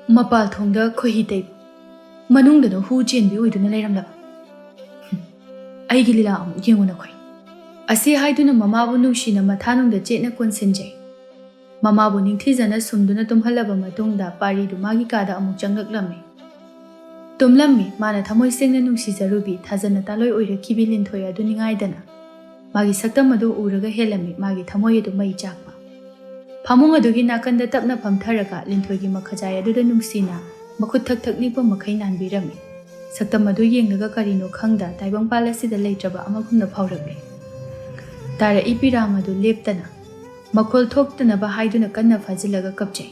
ꯃꯄꯥꯜ ꯊꯣꯡꯗ ꯈꯣꯏꯍꯤ ꯇꯩꯕ, ꯃꯅꯨꯡꯗꯅ ꯍꯨ ꯆꯦꯟꯕꯤ ꯑꯣꯏꯗꯨꯅ ꯂꯩꯔꯝꯂꯕ꯫ ꯍꯨꯝ, ꯑꯩꯒꯤ ꯂꯤꯂꯥ ꯑꯃꯨꯛ ꯌꯦꯡꯉꯨ ꯅꯈꯣꯏ꯫" ꯑꯁꯤ ꯍꯥꯏꯗꯨꯅ ꯃꯃꯥꯕꯨ ꯅꯨꯡꯁꯤꯅ ꯃꯊꯥꯅꯨꯡꯗ ꯆꯦꯠꯅ ꯀꯣꯟꯁꯤꯟꯖꯩ꯫ ꯃꯃꯥꯕꯨ ꯅꯤꯡꯊꯤꯖꯅ ꯁꯨꯝꯗꯨꯅ ꯇꯨꯝꯍꯜꯂꯕ ꯃꯇꯨꯡꯗ ꯄꯥꯔꯤꯗꯨ ꯃꯥꯒꯤ ꯀꯥꯗ ꯑꯃꯨꯛ ꯆꯪꯂꯛꯂꯝꯃꯤ꯫ ꯇꯨꯝꯂꯝꯃꯤ꯫ ꯃꯥꯅ ꯊꯃꯣꯏ ꯁꯦꯡꯅ ꯅꯨꯡꯁꯤꯖꯔꯨꯕꯤ, ꯊꯥꯖꯅ ꯇꯥꯂꯣꯏ ꯑꯣꯏꯔꯛꯈꯤꯕꯤ ꯂꯤꯟꯊꯣꯏ ꯑꯗꯨ ꯅꯤꯡꯉꯥꯏꯗꯅ ꯃꯥꯒꯤ ꯁꯛꯇꯝ ꯑꯗꯨ ꯎꯔꯒ ꯍꯦꯜꯂꯝꯃꯤ ꯃꯥꯒꯤ ꯊꯃꯣꯏ ꯑꯗꯨ ꯃꯩ ꯆꯥꯛꯄ꯫ ꯐꯃꯨꯡ ꯑꯗꯨꯒꯤ ꯅꯥꯀꯟꯗ ꯇꯞꯅ ꯐꯝꯊꯔꯒ ꯂꯤꯟꯊꯣꯏꯒꯤ ꯃꯈꯖꯥꯏ ꯑꯗꯨꯗ ꯅꯨꯡꯁꯤꯅ ꯃꯈꯨꯠ ꯊꯛ ꯊꯛ ꯅꯤꯛꯄ ꯃꯈꯩ ꯅꯥꯟꯕꯤꯔꯝꯃꯤ꯫ ꯁꯛꯇꯝ ꯑꯗꯨ ꯌꯦꯡꯂꯒ ꯀꯔꯤꯅꯣ ꯈꯪꯗ ꯇꯥꯏꯕꯪꯄꯥꯜ ꯑꯁꯤꯗ ꯂꯩꯇ꯭ꯔꯕ ꯑꯃꯒꯨꯝꯅ ꯐꯥꯎꯔꯛꯂꯤ꯫ ꯇꯥꯔꯛꯏ ꯄꯤꯔꯥꯡ ꯑꯗꯨ ꯂꯦꯞꯇꯅ, ꯃꯈꯣꯜ ꯊꯣꯛꯇꯅꯕ ꯍꯥꯏꯗꯨꯅ ꯀꯟꯅ ꯐꯥꯖꯤꯜꯂꯒ ꯀꯞꯆꯩ꯫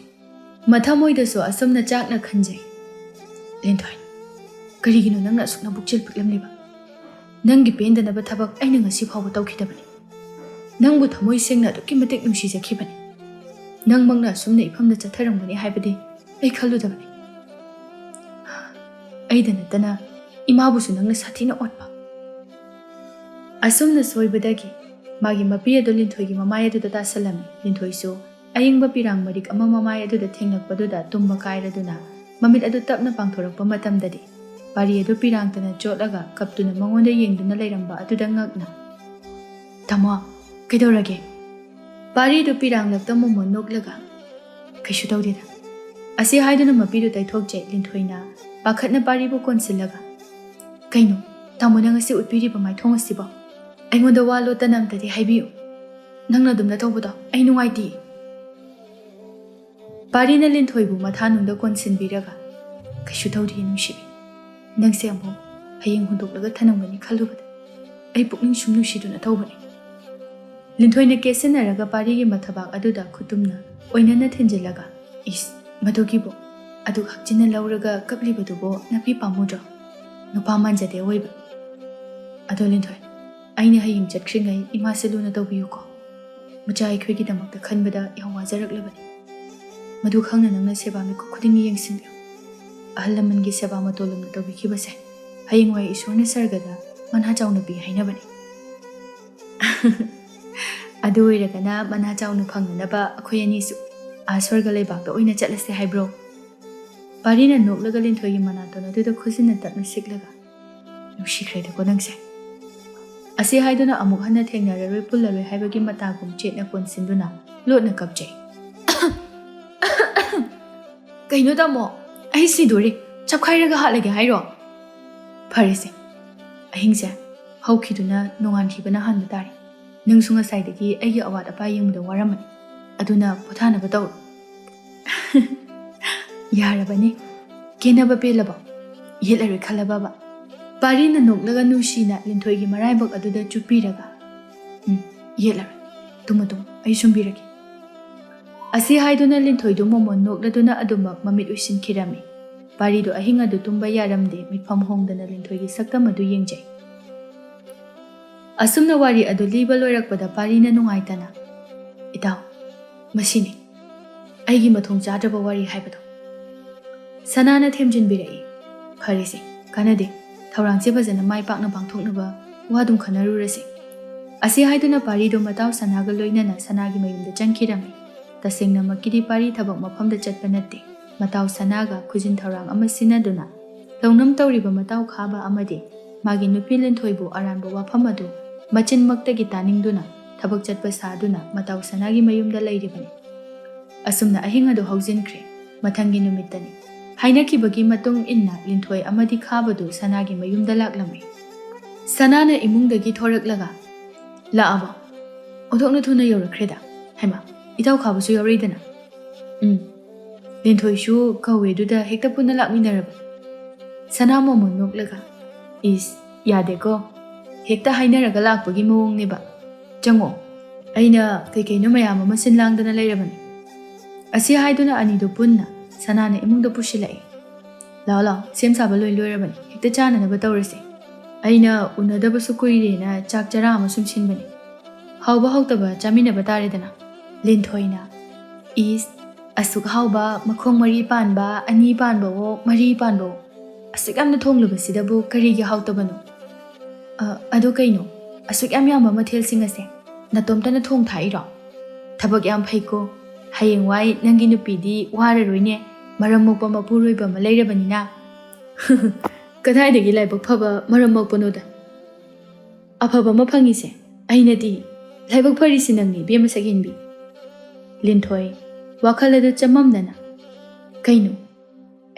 ꯃꯊꯃꯣꯏꯗꯁꯨ ꯑꯁꯨꯝꯅ ꯆꯥꯛꯅ ꯈꯟꯖꯩ, "ꯂꯤꯟꯊꯣꯏ, ꯀꯔꯤꯒꯤꯅꯣ ꯅꯪꯅ ꯑꯁꯨꯛꯅ ꯄꯨꯛꯆꯦꯜ ꯄꯤꯛꯂꯝꯂꯤꯕ? ꯅꯪꯒꯤ ꯄꯦꯟꯗꯅꯕ ꯊꯕꯛ ꯑꯩꯅ ꯉꯁꯤ ꯐꯥꯎꯕ ꯇꯧꯈꯤꯗꯕꯅꯤ꯫ ꯅꯪꯕꯨ ꯊꯃꯣꯏ ꯁꯦꯡꯅ ꯑꯗꯨꯛꯀꯤ ꯃꯇꯤꯛ ꯅꯨꯡꯁꯤꯖꯈꯤꯕꯅꯤ꯫ ꯅꯪꯃꯛꯅ ꯑꯁꯨꯝꯅ ꯏꯐꯝꯗ ꯆꯠꯊꯔꯝꯒꯅꯤ ꯍꯥꯏꯕꯗꯤ ꯑꯩ ꯈꯜꯂꯨꯗꯕꯅꯤ꯫ ꯑꯩꯗ ꯅꯠꯇꯅ ꯏꯃꯥꯕꯨꯁꯨ ꯅꯪꯅ ꯁꯥꯊꯤꯅ ꯑꯣꯠꯄ꯫" ꯑꯁꯨꯝꯅ ꯁꯣꯏꯕꯗꯒꯤ ꯃꯥꯒꯤ ꯃꯄꯤ ꯑꯗꯨ ꯂꯤꯟꯊꯣꯏꯒꯤ ꯃꯃꯥꯏ ꯑꯗꯨꯗ ꯇꯥꯁꯜꯂꯝꯃꯤ꯫ ꯂꯤꯟꯊꯣꯏꯁꯨ ꯑꯏꯪꯕ ꯄꯤꯔꯥꯡ ꯃꯔꯤꯛ ꯑꯃ ꯃꯃꯥꯏ ꯑꯗꯨꯗ ꯊꯦꯡꯂꯛꯄꯗꯨꯗ ꯇꯨꯝꯕ ꯀꯥꯏꯔꯗꯨꯅ ꯃꯃꯤꯠ ꯑꯗꯨ ꯇꯞꯅ ꯄꯥꯡꯊꯣꯔꯛꯄ ꯃꯇꯝꯗꯗꯤ ꯄꯥꯔꯤ ꯑꯗꯨ ꯄꯤꯔꯥꯡꯇꯅ ꯆꯣꯠꯂꯒ ꯀꯞꯇꯨꯅ ꯃꯉꯣꯟꯗ ꯌꯦꯡꯗꯨꯅ ꯂꯩꯔꯝꯕ ꯑꯗꯨꯗ ꯉꯛꯅ, "ꯇꯥꯃꯣ, ꯀꯩꯗꯧꯔꯒꯦ?" ꯄꯥꯔꯤꯗꯨ ꯄꯤꯔꯥꯡꯂꯛꯇ ꯃꯣꯃꯣꯟ ꯅꯣꯛꯂꯒ, "ꯀꯩꯁꯨ ꯇꯧꯗꯦꯗ" ꯑꯁꯤ ꯍꯥꯏꯗꯨꯅ ꯃꯄꯤꯗꯨ ꯇꯩꯊꯣꯛꯆꯩ꯫ ꯂꯤꯟꯊꯣꯏꯅ ꯄꯥꯈꯠꯅ ꯄꯥꯔꯤꯕꯨ ꯀꯣꯟꯁꯤꯜꯂꯒ, "ꯀꯩꯅꯣ? ꯇꯥꯃꯣꯅ ꯉꯁꯤ ꯎꯠꯄꯤꯔꯤꯕ ꯃꯥꯏꯊꯣꯡ ꯑꯁꯤꯕꯣ? ꯑꯩꯉꯣꯟꯗ ꯋꯥ ꯂꯣꯠꯇꯅ ꯑꯝꯇꯗꯤ ꯍꯥꯏꯕꯤꯌꯨ꯫ ꯅꯪꯅ ꯑꯗꯨꯝꯅ ꯇꯧꯕꯗꯣ ꯑꯩ ꯅꯨꯡꯉꯥꯏꯇꯦ꯫" ꯄꯥꯔꯤꯅ ꯂꯤꯟꯊꯣꯏꯕꯨ ꯃꯊꯥꯅꯨꯡꯗ ꯀꯣꯟꯁꯤꯟꯕꯤꯔꯒ, "ꯀꯩꯁꯨ ꯇꯧꯗꯦ ꯅꯨꯡꯁꯤꯕꯤ꯫ ꯅꯪꯁꯦ ꯑꯃꯨꯛ ꯍꯌꯦꯡ ꯍꯨꯟꯗꯣꯛꯂꯒ ꯊꯅꯝꯒꯅꯤ ꯈꯜꯂꯨꯕꯗ ꯑꯩ ꯄꯨꯛꯅꯤꯡ ꯁꯨꯝ ꯅꯨꯡꯁꯤꯗꯨꯅ ꯇꯧꯕꯅꯤ꯫" ꯂꯤꯟꯊꯣꯏꯅ ꯀꯦꯠꯁꯤꯟꯅꯔꯒ ꯄꯥꯔꯤꯒꯤ ꯃꯊꯕꯥꯛ ꯑꯗꯨꯗ ꯈꯨꯇꯨꯝꯅ ꯑꯣꯏꯅꯅ ꯊꯤꯟꯖꯤꯜꯂꯒ, "ꯏꯁ, ꯃꯗꯨꯒꯤꯕꯨ ꯑꯗꯨꯛ ꯍꯛꯆꯤꯟꯅ ꯂꯧꯔꯒ ꯀꯞꯂꯤꯕꯗꯨꯕꯨ ꯅꯥꯄꯤ ꯄꯥꯝꯃꯨꯗ꯭ꯔꯣ? ꯅꯨꯄꯥ ꯃꯥꯟꯖꯗꯦ ꯑꯣꯏꯕ꯫" "ꯑꯗꯣ ꯂꯤꯟꯊꯣꯏ, ꯑꯩꯅ ꯍꯌꯦꯡ ꯆꯠꯈ꯭ꯔꯤꯉꯩ ꯏꯃꯥꯁꯦ ꯂꯨꯅ ꯇꯧꯕꯤꯌꯨꯀꯣ꯫ ꯃꯆꯥ ꯑꯩꯈꯣꯏꯒꯤꯗꯃꯛꯇ ꯈꯟꯕꯗ ꯌꯥꯝ ꯋꯥꯖꯔꯛꯂꯕꯅꯤ꯫ ꯃꯗꯨ ꯈꯪꯅ ꯅꯪꯅ ꯁꯦꯕꯥ ꯃꯤꯀꯨꯞ ꯈꯨꯗꯤꯡꯒꯤ ꯌꯦꯡꯁꯤꯟꯕꯤꯌꯨ꯫ ꯑꯍꯜ ꯂꯃꯟꯒꯤ ꯁꯦꯕꯥ ꯃꯇꯣꯜ ꯂꯨꯝꯅ ꯇꯧꯕꯤꯈꯤꯕꯁꯦ ꯍꯌꯦꯡꯋꯥꯏ ꯏꯁꯣꯔꯅ ꯁꯔꯒꯗ ꯃꯅꯥ ꯆꯥꯎꯅ ꯄꯤ ꯍꯥꯏꯅꯕꯅꯤ꯫" "ꯑꯗꯨ ꯑꯣꯏꯔꯒꯅ ꯃꯅꯥ ꯆꯥꯎꯅ ꯐꯪꯅꯅꯕ ꯑꯩꯈꯣꯏ ꯑꯅꯤꯁꯨ ꯑꯥ ꯁ꯭ꯋꯔꯒ ꯂꯩꯕꯥꯛꯇ ꯑꯣꯏꯅ ꯆꯠꯂꯁꯦ ꯍꯥꯏꯕ꯭ꯔꯣ?" ꯄꯥꯔꯤꯅ ꯅꯣꯛꯂꯒ ꯂꯤꯟꯊꯣꯏꯒꯤ ꯃꯅꯥꯇꯣꯟ ꯑꯗꯨꯗ ꯈꯨꯖꯤꯟꯅ ꯇꯞꯅ ꯁꯤꯛꯂꯒ, "ꯅꯨꯡꯁꯤꯈ꯭ꯔꯦꯗꯀꯣ ꯅꯪꯁꯦ꯫" ꯑꯁꯤ ꯍꯥꯏꯗꯨꯅ ꯑꯃꯨꯛ ꯍꯟꯅ ꯊꯦꯡꯅꯔꯔꯣꯏ ꯄꯨꯜꯂꯔꯣꯏ ꯍꯥꯏꯕꯒꯤ ꯃꯇꯥꯒꯨꯝ ꯆꯦꯠꯅ ꯀꯣꯟꯁꯤꯟꯗꯨꯅ ꯂꯣꯠꯅ ꯀꯞꯆꯩ꯫ "ꯀꯩꯅꯣ ꯇꯥꯃꯣ, ꯑꯩ ꯁꯤꯗꯣꯔꯦ, ꯆꯞꯈꯥꯏꯔꯒ ꯍꯥꯠꯂꯒꯦ ꯍꯥꯏꯔꯣ? ꯐꯔꯦꯁꯦ, ꯑꯍꯤꯡꯁꯦ ꯍꯧꯈꯤꯗꯨꯅ ꯅꯣꯡꯉꯥꯟꯈꯤꯕꯅ ꯍꯥꯟꯕ ꯇꯥꯔꯦ꯫ ꯅꯪꯁꯨ ꯉꯁꯥꯏꯗꯒꯤ ꯑꯩꯒꯤ ꯑꯋꯥꯠ ꯑꯄꯥ ꯌꯦꯡꯕꯗ ꯋꯥꯔꯝꯃꯅꯤ, ꯑꯗꯨꯅ ꯄꯣꯊꯥꯅꯕ ꯇꯧꯔꯣ꯫" "ꯌꯥꯔꯕꯅꯤ, ꯀꯦꯅꯕ ꯄꯦꯜꯂꯕꯣ? ꯌꯦꯠꯂꯔꯣꯏ ꯈꯜꯂꯕꯕ?" ꯄꯥꯔꯤꯅ ꯅꯣꯛꯂꯒ ꯅꯨꯡꯁꯤꯅ ꯂꯤꯟꯊꯣꯏꯒꯤ ꯃꯔꯥꯏꯕꯛ ꯑꯗꯨꯗ ꯆꯨꯞꯄꯤꯔꯒ, "ꯎꯝ, ꯌꯦꯠꯂꯔꯣꯏ꯫ ꯇꯨꯝꯃꯣ, ꯇꯨꯝꯃꯣ, ꯑꯩ ꯁꯨꯝꯕꯤꯔꯒꯦ꯫" ꯑꯁꯤ ꯍꯥꯏꯗꯨꯅ ꯂꯤꯟꯊꯣꯏꯗꯨ ꯃꯣꯃꯣꯟ ꯅꯣꯛꯂꯗꯨꯅ ꯑꯗꯨꯃꯛ ꯃꯃꯤꯠ ꯎꯏꯁꯤꯟꯈꯤꯔꯝꯃꯤ꯫ ꯄꯥꯔꯤꯗꯨ ꯑꯍꯤꯡ ꯑꯗꯨ ꯇꯨꯝꯕ ꯌꯥꯔꯝꯗꯦ, ꯃꯤꯠꯐꯝ ꯍꯣꯡꯗꯅ ꯂꯤꯟꯊꯣꯏꯒꯤ ꯁꯛꯇꯝ ꯑꯗꯨ ꯌꯦꯡꯖꯩ꯫ ꯑꯁꯨꯝꯅ ꯋꯥꯔꯤ ꯑꯗꯨ ꯂꯤꯕ ꯂꯣꯏꯔꯛꯄꯗ ꯄꯥꯔꯤꯅ ꯅꯨꯡꯉꯥꯏꯇꯅ, "ꯏꯇꯥꯎ, ꯃꯁꯤꯅꯤ ꯑꯩꯒꯤ ꯃꯊꯣꯡ ꯆꯥꯗ꯭ꯔꯕ ꯋꯥꯔꯤ ꯍꯥꯏꯕꯗꯣ꯫" ꯁꯅꯥꯅ ꯊꯦꯝꯖꯤꯟꯕꯤꯔꯛꯏ꯫ "ꯐꯔꯦꯁꯦ, ꯀꯥꯟꯅꯗꯦ, ꯊꯧꯔꯥꯡꯁꯦ ꯐꯖꯅ ꯃꯥꯏ ꯄꯥꯛꯅ ꯄꯥꯡꯊꯣꯛꯅꯕ ꯋꯥꯗꯨꯝ ꯈꯟꯅꯔꯨꯔꯁꯦ꯫" ꯑꯁꯤ ꯍꯥꯏꯗꯨꯅ ꯄꯥꯔꯤꯗꯨ ꯃꯇꯥꯎ ꯁꯅꯥꯒ ꯂꯣꯏꯅꯅ ꯁꯅꯥꯒꯤ ꯃꯌꯨꯝꯗ ꯆꯪꯈꯤꯔꯝꯃꯤ꯫ ꯇꯁꯦꯡꯅꯃꯛꯀꯤꯗꯤ ꯄꯥꯔꯤ ꯊꯕꯛ ꯃꯐꯝꯗ ꯆꯠꯄ ꯅꯠꯇꯦ꯫ ꯃꯇꯥꯎ ꯁꯅꯥꯒ ꯈꯨꯖꯤꯟ ꯊꯧꯔꯥꯡ ꯑꯃ ꯁꯤꯟꯅꯗꯨꯅ ꯂꯧꯅꯝ ꯇꯧꯔꯤꯕ ꯃꯇꯥꯎ ꯈꯥꯕ ꯑꯃꯗꯤ ꯃꯥꯒꯤ ꯅꯨꯄꯤ ꯂꯤꯟꯊꯣꯏꯕꯨ ꯑꯔꯥꯟꯕ ꯋꯥꯐꯝ ꯑꯗꯨ ꯃꯆꯤꯟꯃꯛꯇꯒꯤ ꯇꯥꯅꯤꯡꯗꯨꯅ ꯊꯕꯛ ꯆꯠꯄ ꯁꯥꯗꯨꯅ ꯃꯇꯥꯎ ꯁꯅꯥꯒꯤ ꯃꯌꯨꯝꯗ ꯂꯩꯔꯤꯕꯅꯤ꯫ ꯑꯁꯨꯝꯅ ꯑꯍꯤꯡ ꯑꯗꯨ ꯍꯧꯖꯤꯟꯈ꯭ꯔꯦ꯫ ꯃꯊꯪꯒꯤ ꯅꯨꯃꯤꯠꯇꯅꯤ꯫ ꯍꯥꯏꯅꯈꯤꯕꯒꯤ ꯃꯇꯨꯡ ꯏꯟꯅ ꯂꯤꯟꯊꯣꯏ ꯑꯃꯗꯤ ꯈꯥꯕꯗꯨ ꯁꯅꯥꯒꯤ ꯃꯌꯨꯝꯗ ꯂꯥꯛꯂꯝꯃꯤ꯫ ꯁꯅꯥꯅ ꯏꯃꯨꯡꯗꯒꯤ ꯊꯣꯔꯛꯂꯒ, "ꯂꯥꯛꯑꯕꯣ? ꯑꯣꯟꯊꯣꯛꯅ ꯊꯨꯅ ꯌꯧꯔꯛꯈ꯭ꯔꯦꯗ꯫ ꯍꯩꯃꯥ, ꯏꯇꯥꯎ ꯈꯥꯕꯁꯨ ꯌꯥꯎꯔꯛꯏꯗꯅ?" "ꯎꯝ꯫" ꯂꯤꯟꯊꯣꯏꯁꯨ ꯀꯧꯋꯦ, ꯑꯗꯨꯗ ꯍꯦꯛꯇ ꯄꯨꯟꯅ ꯂꯥꯛꯃꯤꯟꯅꯔꯕ꯫ ꯁꯅꯥ ꯃꯣꯃꯣꯟ ꯅꯣꯛꯂꯒ, "ꯏꯁ, ꯌꯥꯗꯦꯀꯣ꯫ ꯍꯦꯛꯇ ꯍꯥꯏꯅꯔꯒ ꯂꯥꯛꯄꯒꯤ ꯃꯑꯣꯡꯅꯦꯕ꯫ ꯆꯪꯉꯣ꯫ ꯑꯩꯅ ꯀꯩꯀꯩꯅꯣ ꯃꯌꯥꯝ ꯑꯃ ꯁꯤꯟ ꯂꯥꯡꯗꯅ ꯂꯩꯔꯕꯅꯤ꯫" ꯑꯁꯤ ꯍꯥꯏꯗꯨꯅ ꯑꯅꯤꯗꯨ ꯄꯨꯟꯅ ꯁꯅꯥꯅ ꯏꯃꯨꯡꯗ ꯄꯨꯁꯤꯜꯂꯛꯏ꯫ "ꯂꯥꯛꯑꯣ, ꯂꯥꯛꯑꯣ, ꯁꯦꯝ ꯁꯥꯕ ꯂꯣꯏ ꯂꯣꯏꯔꯕꯅꯤ꯫ ꯍꯦꯛꯇ ꯆꯥꯅꯅꯕ ꯇꯧꯔꯁꯦ꯫ ꯑꯩꯅ ꯎꯅꯗꯕꯁꯨ ꯀꯨꯏꯔꯦꯅ ꯆꯥꯛ ꯆꯔꯥ ꯑꯃ ꯁꯨꯝ ꯁꯤꯟꯕꯅꯤ꯫ ꯍꯥꯎꯕ ꯍꯥꯎꯇꯕ ꯆꯥꯃꯤꯟꯅꯕ ꯇꯥꯔꯦꯗꯅ꯫" ꯂꯤꯟꯊꯣꯏꯅ, "ꯏꯁ, ꯑꯁꯨꯛ ꯍꯥꯎꯕ, ꯃꯈꯣꯡ ꯃꯔꯤ ꯄꯥꯟꯕ, ꯑꯅꯤ ꯄꯥꯟꯕꯋꯣ, ꯃꯔꯤ ꯄꯥꯟꯕꯋꯣ, ꯑꯁꯨꯛ ꯌꯥꯝꯅ ꯊꯣꯡꯂꯨꯕꯁꯤꯗꯕꯨ ꯀꯔꯤꯒꯤ ꯍꯥꯎꯇꯕꯅꯣ? ꯑ, ꯑꯗꯣ ꯀꯩꯅꯣ, ꯑꯁꯨꯛ ꯌꯥꯝ ꯌꯥꯝꯕ ꯃꯊꯦꯜꯁꯤꯡ ꯑꯁꯦ ꯅꯇꯣꯝꯇꯅ ꯊꯣꯡ ꯊꯥꯛꯏꯔꯣ? ꯊꯕꯛ ꯌꯥꯝ ꯐꯩꯀꯣ꯫ ꯍꯌꯦꯡꯋꯥꯏ ꯅꯪꯒꯤ ꯅꯨꯄꯤꯗꯤ ꯋꯥꯔꯔꯣꯏꯅꯦ, ꯃꯔꯝ ꯃꯣꯛꯄ ꯃꯄꯨꯔꯣꯏꯕ ꯑꯃ ꯂꯩꯔꯕꯅꯤꯅ꯫" "ꯀꯗꯥꯏꯗꯒꯤ ꯂꯥꯏꯕꯛ ꯐꯕ ꯃꯔꯝ ꯃꯣꯛꯄꯅꯣꯗ? ꯑꯐꯕ ꯑꯃ ꯐꯪꯉꯤꯁꯦ ꯑꯩꯅꯗꯤ꯫ ꯂꯥꯏꯕꯛ ꯐꯔꯤꯁꯤ ꯅꯪꯅꯤ, ꯏꯕꯦꯝꯃ ꯁꯛꯍꯦꯟꯕꯤ꯫" ꯂꯤꯟꯊꯣꯏ, ꯋꯥꯈꯜ ꯑꯗꯨ ꯆꯃꯝꯅꯅ, "ꯀꯩꯅꯣ?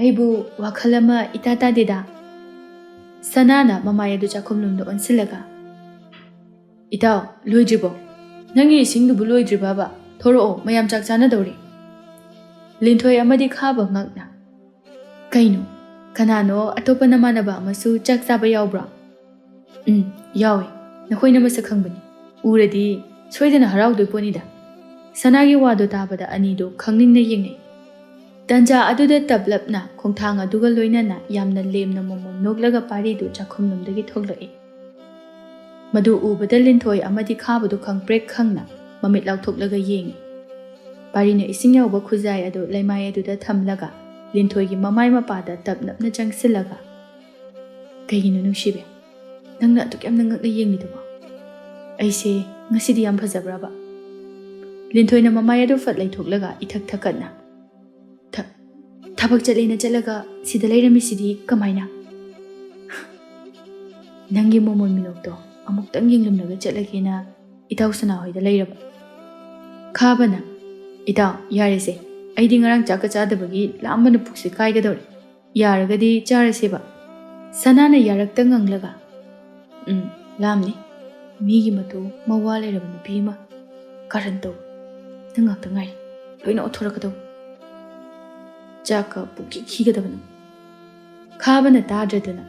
ꯑꯩꯕꯨ ꯋꯥꯈꯜ ꯑꯃ ꯏꯇꯥ ꯇꯥꯗꯦꯗ꯫" ꯁꯅꯥꯅ ꯃꯃꯥꯏ ꯑꯗꯨ ꯆꯥꯛꯈꯨꯝꯂꯣꯝꯗ ꯑꯣꯟꯁꯤꯜꯂꯒ, "ꯏꯇꯥꯎ, ꯂꯣꯏꯗ꯭ꯔꯤꯕꯣ? ꯅꯪꯒꯤ ꯏꯁꯤꯡꯗꯨꯕꯨ ꯂꯣꯏꯗ꯭ꯔꯤꯕꯕ? ꯊꯣꯔꯛꯑꯣ, ꯃꯌꯥꯝ ꯆꯥꯛ ꯆꯥꯅꯗꯧꯔꯤ꯫" ꯂꯤꯟꯊꯣꯏ ꯑꯃꯗꯤ ꯈꯥꯕ ꯉꯛꯅ, "ꯀꯩꯅꯣ? ꯀꯅꯥꯅꯣ ꯑꯇꯣꯞꯄ ꯅꯃꯥꯟꯅꯕ ꯑꯃꯁꯨ ꯆꯥꯛ ꯆꯥꯕ ꯌꯥꯎꯕ꯭ꯔꯣ?" "ꯎꯝ, ꯌꯥꯎꯏ꯫ ꯅꯈꯣꯏꯅ ꯃꯁꯛ ꯈꯪꯕꯅꯤ꯫ ꯎꯔꯗꯤ ꯁꯣꯏꯗꯅ ꯍꯔꯥꯎꯗꯣꯏ ꯄꯣꯠꯅꯤꯗ꯫" ꯁꯅꯥꯒꯤ ꯋꯥꯗꯣ ꯇꯥꯕꯗ ꯑꯅꯤꯗꯨ ꯈꯪꯅꯤꯡꯅ ꯌꯦꯡꯅꯩ꯫ ꯇꯟꯖꯥ ꯑꯗꯨꯗ ꯇꯞꯂꯞꯅ ꯈꯣꯡꯊꯥꯡ ꯑꯗꯨꯒ ꯂꯣꯏꯅꯅ ꯌꯥꯝꯅ ꯂꯦꯝꯅ ꯃꯣꯃꯣꯟ ꯅꯣꯛꯂꯒ ꯄꯥꯔꯤꯗꯨ ꯆꯥꯛꯈꯨꯝꯂꯣꯝꯗꯒꯤ ꯊꯣꯛꯂꯛꯏ꯫ ꯃꯗꯨ ꯎꯕꯗ ꯂꯤꯟꯊꯣꯏ ꯑꯃꯗꯤ ꯈꯥꯕꯗꯨ ꯈꯪꯄ꯭ꯔꯦꯛ ꯈꯪꯅ ꯃꯃꯤꯠ ꯂꯥꯎꯊꯣꯛꯂꯒ ꯌꯦꯡꯏ꯫ ꯄꯥꯔꯤꯅ ꯏꯁꯤꯡ ꯌꯥꯎꯕ ꯈꯨꯖꯥꯏ ꯑꯗꯨ ꯂꯩꯃꯥꯏ ꯑꯗꯨꯗ ꯊꯝꯂꯒ ꯂꯤꯟꯊꯣꯏꯒꯤ ꯃꯃꯥꯏ ꯃꯄꯥꯗ ꯇꯞꯅꯞꯅ ꯆꯪꯁꯤꯜꯂꯒ, "ꯀꯩꯒꯤꯅꯣ ꯅꯨꯡꯁꯤꯕꯤ? ꯅꯪꯅ ꯑꯗꯨꯛ ꯌꯥꯝꯅ ꯉꯛꯅ ꯌꯦꯡꯂꯤꯗꯨꯕꯣ? ꯑꯩꯁꯦ ꯉꯁꯤꯗꯤ ꯌꯥꯝ ꯐꯖꯕ꯭ꯔꯕ?" ꯂꯤꯟꯊꯣꯏꯅ ꯃꯃꯥꯏ ꯑꯗꯨ ꯐꯠ ꯂꯩꯊꯣꯛꯂꯒ ꯏꯊꯛ ꯊꯛꯀꯠꯅ, "ꯊ-, ꯊꯕꯛ ꯆꯠꯂꯦꯅ ꯆꯠꯂꯒ ꯁꯤꯗ ꯂꯩꯔꯝꯃꯤꯁꯤꯗꯤ ꯀꯃꯥꯏꯅ?" "ꯅꯪꯒꯤ ꯃꯣꯃꯣꯟ ꯃꯤꯅꯣꯛꯇꯣ ꯑꯃꯨꯛꯇꯪ ꯌꯦꯡꯂꯝꯂꯒ ꯆꯠꯂꯒꯦꯅ ꯏꯇꯥꯎ ꯁꯅꯥ ꯍꯣꯏꯗ ꯂꯩꯔꯕ꯫ ꯈꯥꯕꯅ, "ꯏꯇꯥꯎ, ꯌꯥꯔꯦꯁꯦ, ꯑꯩꯗꯤ ꯉꯔꯥꯡ ꯆꯥꯛꯀ ꯆꯥꯗꯕꯒꯤ ꯂꯥꯝꯕꯅ ꯄꯨꯛꯁꯦ ꯀꯥꯏꯒꯗꯧꯔꯦ꯫ ꯌꯥꯔꯒꯗꯤ ꯆꯥꯔꯁꯦꯕ꯫" ꯁꯅꯥꯅ ꯌꯥꯔꯛꯇ ꯉꯪꯂꯒ, "ꯎꯝ, ꯂꯥꯝꯅꯤ꯫ ꯃꯤꯒꯤ ꯃꯇꯨ ꯃꯋꯥ ꯂꯩꯔꯕ ꯅꯨꯄꯤ ꯑꯃ ꯀꯥꯔꯟ ꯇꯧ꯫ ꯅꯪ ꯉꯥꯛꯇ ꯉꯥꯏꯔꯦ꯫ ꯂꯣꯏꯅ ꯑꯣꯠꯊꯣꯔꯛꯀꯗꯧꯕ꯫ ꯆꯥꯛꯀ ꯄꯨꯛꯈꯤ ꯈꯤꯒꯗꯕꯅ꯫" ꯈꯥꯕꯅ ꯇꯥꯗ꯭ꯔꯗꯨꯅ,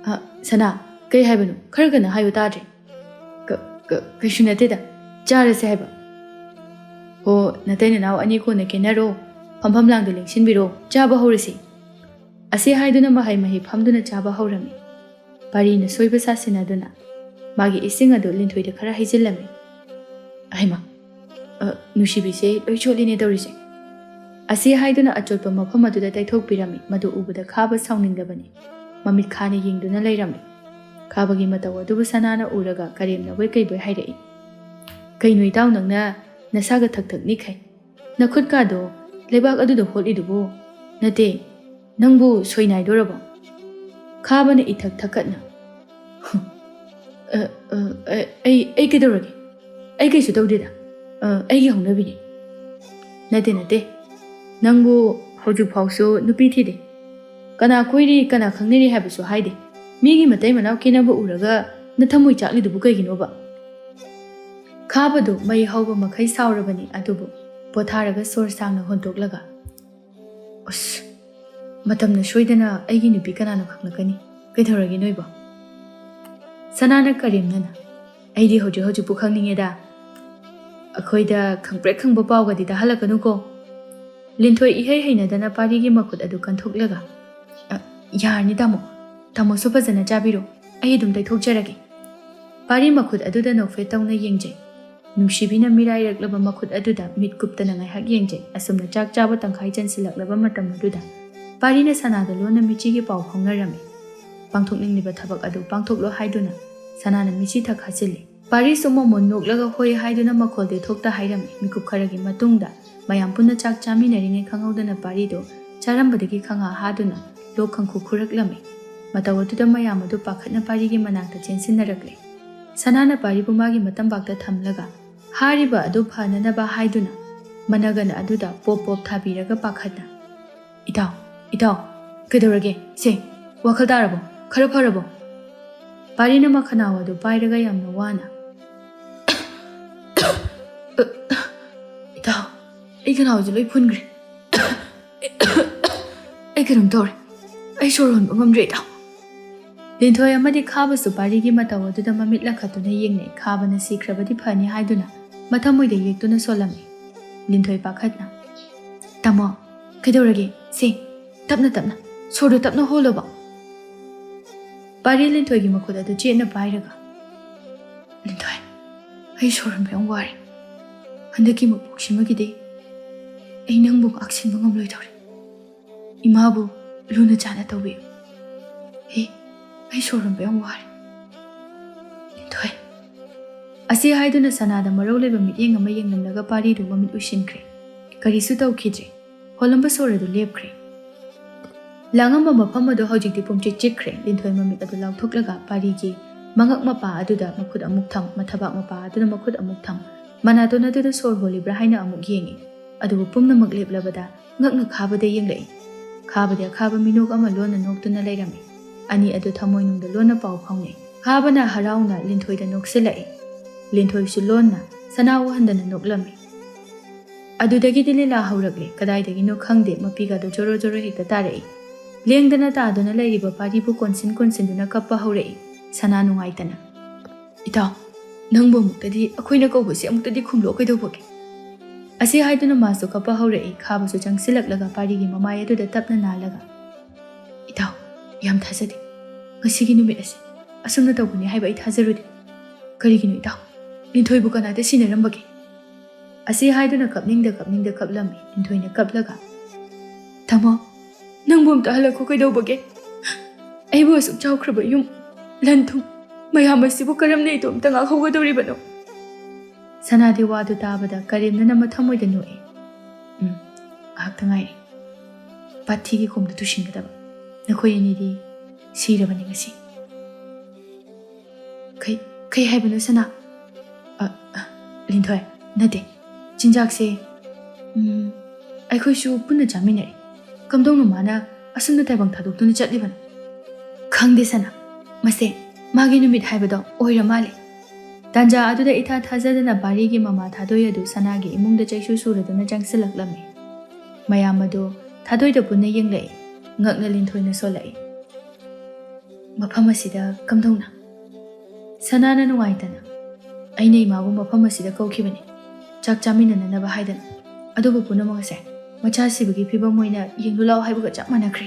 "ꯑ, ꯁꯅꯥ, ꯀꯩ ꯍꯥꯏꯕꯅꯣ? ꯈꯔ ꯀꯟꯅ ꯍꯥꯏꯌꯨ, ꯇꯥꯗ꯭ꯔꯦ꯫" "ꯀ-, ꯀ-, ꯀꯩꯁꯨ ꯅꯠꯇꯦꯗ꯫ ꯆꯥꯔꯁꯦ ꯍꯥꯏꯕ꯫" "ꯑꯣ, ꯅꯇꯩ ꯅꯅꯥꯎ ꯑꯅꯤ ꯀꯣꯟꯅ ꯀꯦꯟꯅꯔꯣ꯫ ꯐꯝꯐꯝ ꯂꯥꯡꯗ ꯂꯦꯡꯁꯤꯟꯕꯤꯔꯣ꯫ ꯆꯥꯕ ꯍꯧꯔꯁꯤ꯫" ꯑꯁꯤ ꯍꯥꯏꯗꯨꯅ ꯃꯍꯩ ꯃꯍꯩ ꯐꯝꯗꯨꯅ ꯆꯥꯕ ꯍꯧꯔꯝꯃꯤ꯫ ꯄꯥꯔꯤꯅ ꯁꯣꯏꯕ ꯁꯥꯁꯤꯟꯅꯗꯨꯅ ꯃꯥꯒꯤ ꯏꯁꯤꯡ ꯑꯗꯨ ꯂꯤꯟꯊꯣꯏꯗ ꯈꯔ ꯍꯩꯖꯤꯜꯂꯝꯃꯤ꯫ "ꯍꯩꯃꯥ, ꯑ, ꯅꯨꯡꯁꯤꯕꯤꯁꯦ ꯂꯣꯏ ꯆꯣꯠꯂꯤꯅꯦ ꯇꯧꯔꯤꯁꯦ꯫" ꯑꯁꯤ ꯍꯥꯏꯗꯨꯅ ꯑꯆꯣꯠꯄ ꯃꯐꯝ ꯑꯗꯨꯗ ꯇꯩꯊꯣꯛꯄꯤꯔꯝꯃꯤ꯫ ꯃꯗꯨ ꯎꯕꯗ ꯈꯥꯕ ꯁꯥꯎꯅꯤꯡꯂꯕꯅꯤ꯫ ꯃꯃꯤꯠ ꯈꯥꯅ ꯌꯦꯡꯗꯨꯅ ꯂꯩꯔꯝꯃꯤ꯫ ꯈꯥꯕꯒꯤ ꯃꯇꯧ ꯑꯗꯨꯕꯨ ꯁꯅꯥꯅ ꯎꯔꯒ ꯀꯔꯦꯝꯅꯕꯣꯏ ꯀꯩꯕꯣꯏ ꯍꯥꯏꯔꯛꯏ꯫ "ꯀꯩꯅꯣ ꯏꯇꯥꯎ, ꯅꯪꯅ ꯅꯁꯥꯒ ꯊꯛ ꯊꯛ ꯅꯤꯛꯈꯩ? ꯅꯈꯨꯠꯀꯥꯗꯣ ꯂꯩꯕꯥꯛ ꯑꯗꯨꯗ ꯍꯣꯠꯂꯤꯗꯨꯕꯨ? ꯅꯠꯇꯦ, ꯅꯪꯕꯨ ꯁꯣꯏꯅꯥꯏꯗꯣꯔꯕꯣ?" ꯈꯥꯕꯅ ꯏꯊꯛ ꯊꯛꯀꯠꯅ, "ꯑ, ꯑ, ꯑ, ꯑꯩ, ꯑꯩ ꯀꯩꯗꯧꯔꯒꯦ? ꯑꯩ ꯀꯩꯁꯨ ꯇꯧꯗꯦꯗ꯫ ꯑ, ꯑꯩꯒꯤ ꯍꯧꯅꯕꯤꯅꯦ꯫" "ꯅꯠꯇꯦ, ꯅꯠꯇꯦ꯫ ꯅꯪꯕꯨ ꯍꯧꯖꯤꯛꯐꯥꯎꯁꯨ ꯅꯨꯄꯤ ꯊꯤꯗꯦ꯫ ꯀꯅꯥ ꯀꯣꯏꯔꯤ, ꯀꯅꯥ ꯈꯪꯅꯔꯤ ꯍꯥꯏꯕꯁꯨ ꯍꯥꯏꯗꯦ꯫ ꯃꯤꯒꯤ ꯃꯇꯩ ꯃꯅꯥꯎ ꯀꯦꯅꯕ ꯎꯔꯒ ꯅꯊꯃꯣꯏ ꯆꯥꯛꯂꯤꯗꯨꯕꯨ ꯀꯩꯒꯤꯅꯣꯕ?" ꯈꯥꯕꯗꯨ ꯃꯩ ꯍꯧꯕ ꯃꯈꯩ ꯁꯥꯎꯔꯕꯅꯤ, ꯑꯗꯨꯕꯨ ꯄꯣꯊꯥꯔꯒ ꯁꯣꯔ ꯁꯥꯡꯅ ꯍꯣꯟꯗꯣꯛꯂꯒ, "ꯑꯁ, ꯃꯇꯝꯅ ꯁꯣꯏꯗꯅ ꯑꯩꯒꯤ ꯅꯨꯄꯤ ꯀꯅꯥꯅꯣ ꯈꯪꯂꯛꯀꯅꯤ꯫ ꯀꯩꯗꯧꯔꯒꯦ ꯅꯣꯏꯕꯣ?" ꯁꯅꯥꯅ ꯀꯔꯦꯝꯅꯅ, "ꯑꯩꯗꯤ ꯍꯧꯖꯤꯛ ꯍꯧꯖꯤꯛꯄꯨ ꯈꯪꯅꯤꯡꯉꯦꯗ꯫ ꯑꯩꯈꯣꯏꯗ ꯈꯪꯄ꯭ꯔꯦꯛ ꯈꯪꯕ ꯄꯥꯎꯒꯗꯤ ꯇꯥꯍꯜꯂꯛꯀꯅꯨꯀꯣ꯫" ꯂꯤꯟꯊꯣꯏ ꯏꯍꯩ ꯍꯩꯅꯗꯅ ꯄꯥꯔꯤꯒꯤ ꯃꯈꯨꯠ ꯑꯗꯨ ꯀꯟꯊꯣꯛꯂꯒ, "ꯑ, ꯌꯥꯔꯅꯤ ꯇꯥꯃꯣ꯫ ꯇꯥꯃꯣꯁꯨ ꯐꯖꯅ ꯆꯥꯕꯤꯔꯣ꯫ ꯑꯩ ꯑꯗꯨꯝ ꯇꯩꯊꯣꯛꯆꯔꯒꯦ꯫" ꯄꯥꯔꯤ ꯃꯈꯨꯠ ꯑꯗꯨꯗ ꯅꯣꯛꯐꯦꯠ ꯇꯧꯅ ꯌꯦꯡꯖꯩ꯫ ꯅꯨꯡꯁꯤꯕꯤꯅ ꯃꯤꯔꯥꯏꯔꯛꯂꯕ ꯃꯈꯨꯠ ꯑꯗꯨꯗ ꯃꯤꯠ ꯀꯨꯞꯇꯅ ꯉꯥꯏꯍꯥꯛ ꯌꯦꯡꯖꯩ꯫ ꯑꯁꯨꯝꯅ ꯆꯥꯛ ꯆꯥꯕ ꯇꯪꯈꯥꯏ ꯆꯟꯁꯤꯜꯂꯛꯂꯕ ꯃꯇꯝ ꯑꯗꯨꯗ ꯄꯥꯔꯤꯅ ꯁꯅꯥꯗ ꯂꯣꯟꯅ ꯃꯤꯆꯤꯒꯤ ꯄꯥꯎ ꯐꯥꯎꯅꯔꯝꯃꯤ꯫ ꯄꯥꯡꯊꯣꯛꯅꯤꯡꯂꯤꯕ ꯊꯕꯛ ꯑꯗꯨ ꯄꯥꯡꯊꯣꯛꯂꯣ ꯍꯥꯏꯗꯨꯅ ꯁꯅꯥꯅ ꯃꯤꯆꯤ ꯊꯛ ꯍꯥꯆꯤꯜꯂꯤ꯫ ꯄꯥꯔꯤꯁꯨ ꯃꯃꯣꯟ ꯅꯣꯛꯂꯒ ꯍꯣꯏ ꯍꯥꯏꯗꯨꯅ ꯃꯈꯣꯜꯗꯤ ꯊꯣꯛꯇ ꯍꯥꯏꯔꯝꯃꯤ꯫ ꯃꯤꯀꯨꯞ ꯈꯔꯒꯤ ꯃꯇꯨꯡꯗ ꯃꯌꯥꯝ ꯄꯨꯟꯅ ꯆꯥꯛ ꯆꯥꯃꯤꯟꯅꯔꯤꯉꯩ ꯈꯪꯍꯧꯗꯅ ꯄꯥꯔꯤꯗꯨ ꯆꯥꯔꯝꯕꯗꯒꯤ ꯈꯪꯍꯥ ꯍꯥꯗꯨꯅ ꯂꯣꯛ ꯈꯪꯈꯨ ꯈꯨꯔꯛꯂꯝꯃꯤ꯫ ꯃꯇꯧ ꯑꯗꯨꯗ ꯃꯌꯥꯝ ꯑꯗꯨ ꯄꯥꯈꯠꯅ ꯄꯥꯔꯤꯒꯤ ꯃꯅꯥꯛꯇ ꯆꯦꯟꯁꯤꯟꯅꯔꯛꯂꯦ꯫ ꯁꯅꯥꯅ ꯄꯥꯔꯤꯕꯨ ꯃꯥꯒꯤ ꯃꯇꯝꯕꯥꯛꯇ ꯊꯝꯂꯒ ꯍꯥꯏꯔꯤꯕ ꯑꯗꯨ ꯐꯅꯅꯕ ꯍꯥꯏꯗꯨꯅ ꯃꯅꯒꯟ ꯑꯗꯨꯗ ꯄꯣꯞ ꯄꯣꯞ ꯊꯥꯕꯤꯔꯒ ꯄꯥꯈꯠꯅ, "ꯏꯇꯥꯎ, ꯏꯇꯥꯎ, ꯀꯩꯗꯧꯔꯒꯦ? ꯁꯦ, ꯋꯥꯈꯜ ꯇꯥꯔꯕꯣ? ꯈꯔ ꯐꯔꯕꯣ?" ꯄꯥꯔꯤꯅ ꯃꯈꯅꯥꯎ ꯑꯗꯨ ꯄꯥꯏꯔꯒ ꯌꯥꯝꯅ ꯋꯥꯅ, "ꯏꯇꯥꯎ, ꯑꯩ ꯈꯅꯥꯎꯁꯦ ꯂꯣꯏ ꯐꯨꯟꯈ꯭ꯔꯦ꯫ ꯑꯩ ꯀꯩꯅꯣꯝ ꯇꯧꯔꯦ꯫ ꯑꯩ ꯁꯣꯔ ꯍꯣꯟꯕ ꯉꯝꯗ꯭ꯔꯦ, ꯏꯇꯥꯎ꯫" ꯂꯤꯟꯊꯣꯏ ꯑꯃꯗꯤ ꯈꯥꯕꯁꯨ ꯄꯥꯔꯤꯒꯤ ꯃꯇꯧ ꯑꯗꯨꯗ ꯃꯃꯤꯠ ꯂꯪꯈꯠꯇꯨꯅ ꯌꯦꯡꯅꯩ꯫ ꯈꯥꯕꯅ ꯁꯤꯈ꯭ꯔꯕꯗꯤ ꯐꯅꯤ ꯍꯥꯏꯗꯨꯅ ꯃꯊꯃꯣꯏꯗ ꯌꯦꯛꯇꯨꯅ ꯁꯣꯜꯂꯝꯃꯤ꯫ ꯂꯤꯟꯊꯣꯏ ꯄꯥꯈꯠꯅ, "ꯇꯥꯃꯣ, ꯀꯩꯗꯧꯔꯒꯦ? ꯁꯦ, ꯇꯞꯅ ꯇꯞꯅ, ꯁꯣꯔꯗꯣ ꯇꯞꯅ ꯍꯣꯜꯂꯣꯕ꯫" ꯄꯥꯔꯤ ꯂꯤꯟꯊꯣꯏꯒꯤ ꯃꯈꯨꯠ ꯑꯗꯨ ꯆꯦꯠꯅ ꯄꯥꯏꯔꯒ, "ꯂꯤꯟꯊꯣꯏ, ꯑꯩ ꯁꯣꯔ ꯍꯣꯟꯕ ꯌꯥꯝ ꯋꯥꯔꯦ꯫ ꯍꯟꯗꯛꯀꯤ ꯃꯄꯣꯛꯁꯤꯃꯒꯤꯗꯤ ꯑꯩ ꯅꯪꯕꯨ ꯉꯥꯛꯁꯦꯟꯕ ꯉꯝꯂꯣꯏꯗꯧꯔꯦ꯫ ꯏꯃꯥꯕꯨ ꯂꯨꯅ ꯆꯥꯟꯅ ꯇꯧꯕꯤꯌꯨ꯫ ꯍꯦ, ꯑꯩ ꯁꯣꯔ ꯍꯣꯟꯕ ꯌꯥꯝ ꯋꯥꯔꯦ, ꯂꯤꯟꯊꯣꯏ꯫" ꯑꯁꯤ ꯍꯥꯏꯗꯨꯅ ꯁꯅꯥꯗ ꯃꯔꯧ ꯂꯩꯕ ꯃꯤꯠꯌꯦꯡ ꯑꯃ ꯌꯦꯡꯂꯝꯂꯒ ꯄꯥꯔꯤꯗꯨ ꯃꯃꯤꯠ ꯎꯏꯁꯤꯟꯈ꯭ꯔꯦ꯫ ꯀꯔꯤꯁꯨ ꯇꯧꯈꯤꯗ꯭ꯔꯦ꯫ ꯍꯣꯜꯂꯝꯕ ꯁꯣꯔ ꯑꯗꯨ ꯂꯦꯞꯈ꯭ꯔꯦ꯫ ꯂꯥꯡꯉꯝꯕ ꯃꯐꯝ ꯑꯗꯨ ꯍꯧꯖꯤꯛꯇꯤ ꯄꯨꯝꯆꯤꯛ ꯆꯤꯛꯈ꯭ꯔꯦ꯫ ꯂꯤꯟꯊꯣꯏ ꯃꯃꯤꯠ ꯑꯗꯨ ꯂꯥꯎꯊꯣꯛꯂꯒ ꯄꯥꯔꯤꯒꯤ ꯃꯉꯛ ꯃꯄꯥ ꯑꯗꯨꯗ ꯃꯈꯨꯠ ꯑꯃꯨꯛ ꯊꯝ, ꯃꯊꯕꯥꯛ ꯃꯄꯥ ꯑꯗꯨꯗ ꯃꯈꯨꯠ ꯑꯃꯨꯛ ꯊꯝ, ꯃꯅꯥꯇꯣꯟ ꯑꯗꯨꯗ ꯁꯣꯔ ꯍꯣꯜꯂꯤꯕ꯭ꯔꯥ ꯍꯥꯏꯅ ꯑꯃꯨꯛ ꯌꯦꯡꯉꯤ꯫ ꯑꯗꯨꯕꯨ ꯄꯨꯝꯅꯃꯛ ꯂꯦꯞꯂꯕꯗ ꯉꯛꯅ ꯈꯥꯕꯗ ꯌꯦꯡꯂꯛꯏ꯫ ꯈꯥꯕꯗꯤ ꯑꯈꯥꯕ ꯃꯤꯅꯣꯛ ꯑꯃ ꯂꯣꯟꯅ ꯅꯣꯛꯇꯨꯅ ꯂꯩꯔꯝꯃꯤ꯫ ꯑꯅꯤ ꯑꯗꯨ ꯊꯃꯣꯏꯅꯨꯡꯗ ꯂꯣꯟꯅ ꯄꯥꯎ ꯐꯥꯎꯅꯩ꯫ ꯈꯥꯕꯅ ꯍꯔꯥꯎꯅ ꯂꯤꯟꯊꯣꯏꯗ ꯅꯣꯛꯁꯤꯜꯂꯛꯏ꯫ ꯂꯤꯟꯊꯣꯏꯁꯨ ꯂꯣꯟꯅ ꯁꯅꯥ ꯎꯍꯟꯗꯅ ꯅꯣꯛꯂꯝꯃꯤ꯫ ꯑꯗꯨꯗꯒꯤꯗꯤ ꯂꯤꯂꯥ ꯍꯧꯔꯛꯂꯦ꯫ ꯀꯗꯥꯏꯗꯒꯤꯅꯣ ꯈꯪꯗꯦ, ꯃꯄꯤꯒꯗꯣ ꯖꯣꯔꯣ ꯖꯣꯔꯣ ꯍꯦꯛꯇ ꯇꯥꯔꯛꯏ꯫ ꯂꯦꯡꯗꯅ ꯇꯥꯗꯨꯅ ꯂꯩꯔꯤꯕ ꯄꯥꯔꯤꯕꯨ ꯀꯣꯟꯁꯤꯟ ꯀꯣꯟꯁꯤꯟꯗꯨꯅ ꯀꯞꯄ ꯍꯧꯔꯛꯏ꯫ ꯁꯅꯥ ꯅꯨꯡꯉꯥꯏꯇꯅ, "ꯏꯇꯥꯎ, ꯅꯪꯕꯨ ꯑꯃꯨꯛꯇꯗꯤ, ꯑꯩꯈꯣꯏꯅ ꯀꯧꯕꯁꯤ ꯑꯃꯨꯛꯇꯗꯤ ꯈꯨꯝꯂꯣ, ꯀꯩꯗꯧꯕꯒꯦ?" ꯑꯁꯤ ꯍꯥꯏꯗꯨꯅ ꯃꯥꯁꯨ ꯀꯞꯄ ꯍꯧꯔꯛꯏ꯫ ꯈꯥꯕꯁꯨ ꯆꯪꯁꯤꯜꯂꯛꯂꯒ ꯄꯥꯔꯤꯒꯤ ꯃꯃꯥꯏ ꯑꯗꯨꯗ ꯇꯞꯅ ꯅꯥꯜꯂꯒ, "ꯏꯇꯥꯎ, ꯌꯥꯝ ꯊꯥꯖꯗꯦ꯫ ꯉꯁꯤꯒꯤ ꯅꯨꯃꯤꯠ ꯑꯁꯤ ꯑꯁꯨꯝꯅ ꯇꯧꯒꯅꯤ ꯍꯥꯏꯕ ꯑꯩ ꯊꯥꯖꯔꯨꯗꯦ꯫ ꯀꯔꯤꯒꯤꯅꯣ ꯏꯇꯥꯎ? ꯂꯤꯟꯊꯣꯏꯕꯨ ꯀꯅꯥꯗ ꯁꯤꯟꯅꯔꯝꯕꯒꯦ?" ꯑꯁꯤ ꯍꯥꯏꯗꯨꯅ ꯀꯞꯅꯤꯡꯗ ꯀꯞꯅꯤꯡꯗ ꯀꯞꯂꯝꯃꯤ꯫ ꯂꯤꯟꯊꯣꯏꯅ ꯀꯞꯂꯒ, "ꯇꯥꯃꯣ, ꯅꯪꯕꯨ ꯑꯝꯇ ꯍꯜꯂꯛꯈꯣ, ꯀꯩꯗꯧꯕꯒꯦ? ꯑꯩꯕꯨ ꯑꯁꯨꯛ ꯆꯥꯎꯈ꯭ꯔꯕ ꯌꯨꯝ, ꯂꯟ ꯊꯨꯝ ꯃꯌꯥꯝ ꯑꯁꯤꯕꯨ ꯀꯔꯝꯅ ꯏꯇꯣꯝꯇ ꯉꯥꯛꯍꯧꯒꯗꯧꯔꯤꯕꯅꯣ?" ꯁꯅꯥꯗꯤ ꯋꯥꯗꯨ ꯇꯥꯕꯗ ꯀꯔꯦꯝꯅꯅ ꯃꯊꯃꯣꯏꯗ ꯅꯣꯛꯏ꯫ "ꯎꯝ, ꯉꯥꯏꯍꯥꯛꯇ ꯉꯥꯏꯔꯦ꯫ ꯄꯥꯊꯤꯒꯤ ꯈꯣꯡꯗ ꯇꯨꯁꯤꯟꯒꯗꯕ꯫ ꯅꯈꯣꯏ ꯑꯅꯤꯗꯤ ꯁꯤꯔꯕꯅꯤ ꯉꯁꯤ꯫" "ꯀꯩ, "ꯀꯩ ꯍꯥꯏꯕꯅꯣ ꯁꯅꯥ?" "ꯑ, ꯑ, ꯂꯤꯟꯊꯣꯏ, ꯅꯠꯇꯦ, ꯆꯤꯟꯖꯥꯛꯁꯦ, ꯎꯝ, ꯑꯩꯈꯣꯏꯁꯨ ꯄꯨꯟꯅ ꯆꯥꯃꯤꯟꯅꯔꯦ꯫ ꯀꯝꯗꯧꯅ ꯃꯥꯅ ꯑꯁꯨꯝꯅ ꯇꯥꯏꯕꯪ ꯊꯥꯗꯣꯛꯇꯨꯅ ꯆꯠꯂꯤꯕꯅꯣ? ꯈꯪꯗꯦ ꯁꯅꯥ, ꯃꯁꯦ ꯃꯥꯒꯤ ꯅꯨꯃꯤꯠ ꯍꯥꯏꯕꯗꯣ ꯑꯣꯏꯔ ꯃꯥꯜꯂꯦ"꯫ ꯇꯥꯟꯖꯥ ꯑꯗꯨꯗ ꯏꯊꯥ ꯊꯥꯖꯗꯅ ꯄꯥꯔꯤꯒꯤ ꯃꯃꯥ ꯊꯥꯗꯣꯏ ꯑꯗꯨ ꯁꯅꯥꯒꯤ ꯏꯃꯨꯡꯗ ꯆꯩꯁꯨ ꯁꯨꯔꯗꯨꯅ ꯆꯪꯁꯤꯜꯂꯛꯂꯝꯃꯤ꯫ ꯃꯌꯥꯝ ꯑꯗꯨ ꯊꯥꯗꯣꯏꯗ ꯄꯨꯟꯅ ꯌꯦꯡꯂꯛꯏ꯫ ꯉꯛꯅ ꯂꯤꯟꯊꯣꯏꯅ ꯁꯣꯜꯂꯛꯏ꯫ "ꯃꯐꯝ ꯑꯁꯤꯗ ꯀꯝꯗꯧꯅ?" ꯁꯅꯥꯅ ꯅꯨꯡꯉꯥꯏꯇꯅ, "ꯑꯩꯅ ꯏꯃꯥꯕꯨ ꯃꯐꯝ ꯑꯁꯤꯗ ꯀꯧꯈꯤꯕꯅꯤ, ꯆꯥꯛ ꯆꯥꯃꯤꯟꯅꯅꯅꯕ ꯍꯥꯏꯗꯅ꯫ ꯑꯗꯨꯕꯨ ꯄꯨꯝꯅꯃꯛ ꯑꯁꯦ ꯃꯆꯥ ꯁꯤꯕꯒꯤ ꯐꯤꯕꯝ ꯑꯣꯏꯅ ꯌꯦꯡꯂꯨ ꯂꯥꯎ ꯍꯥꯏꯕꯒ ꯆꯞ ꯃꯥꯟꯅꯈ꯭ꯔꯦ"꯫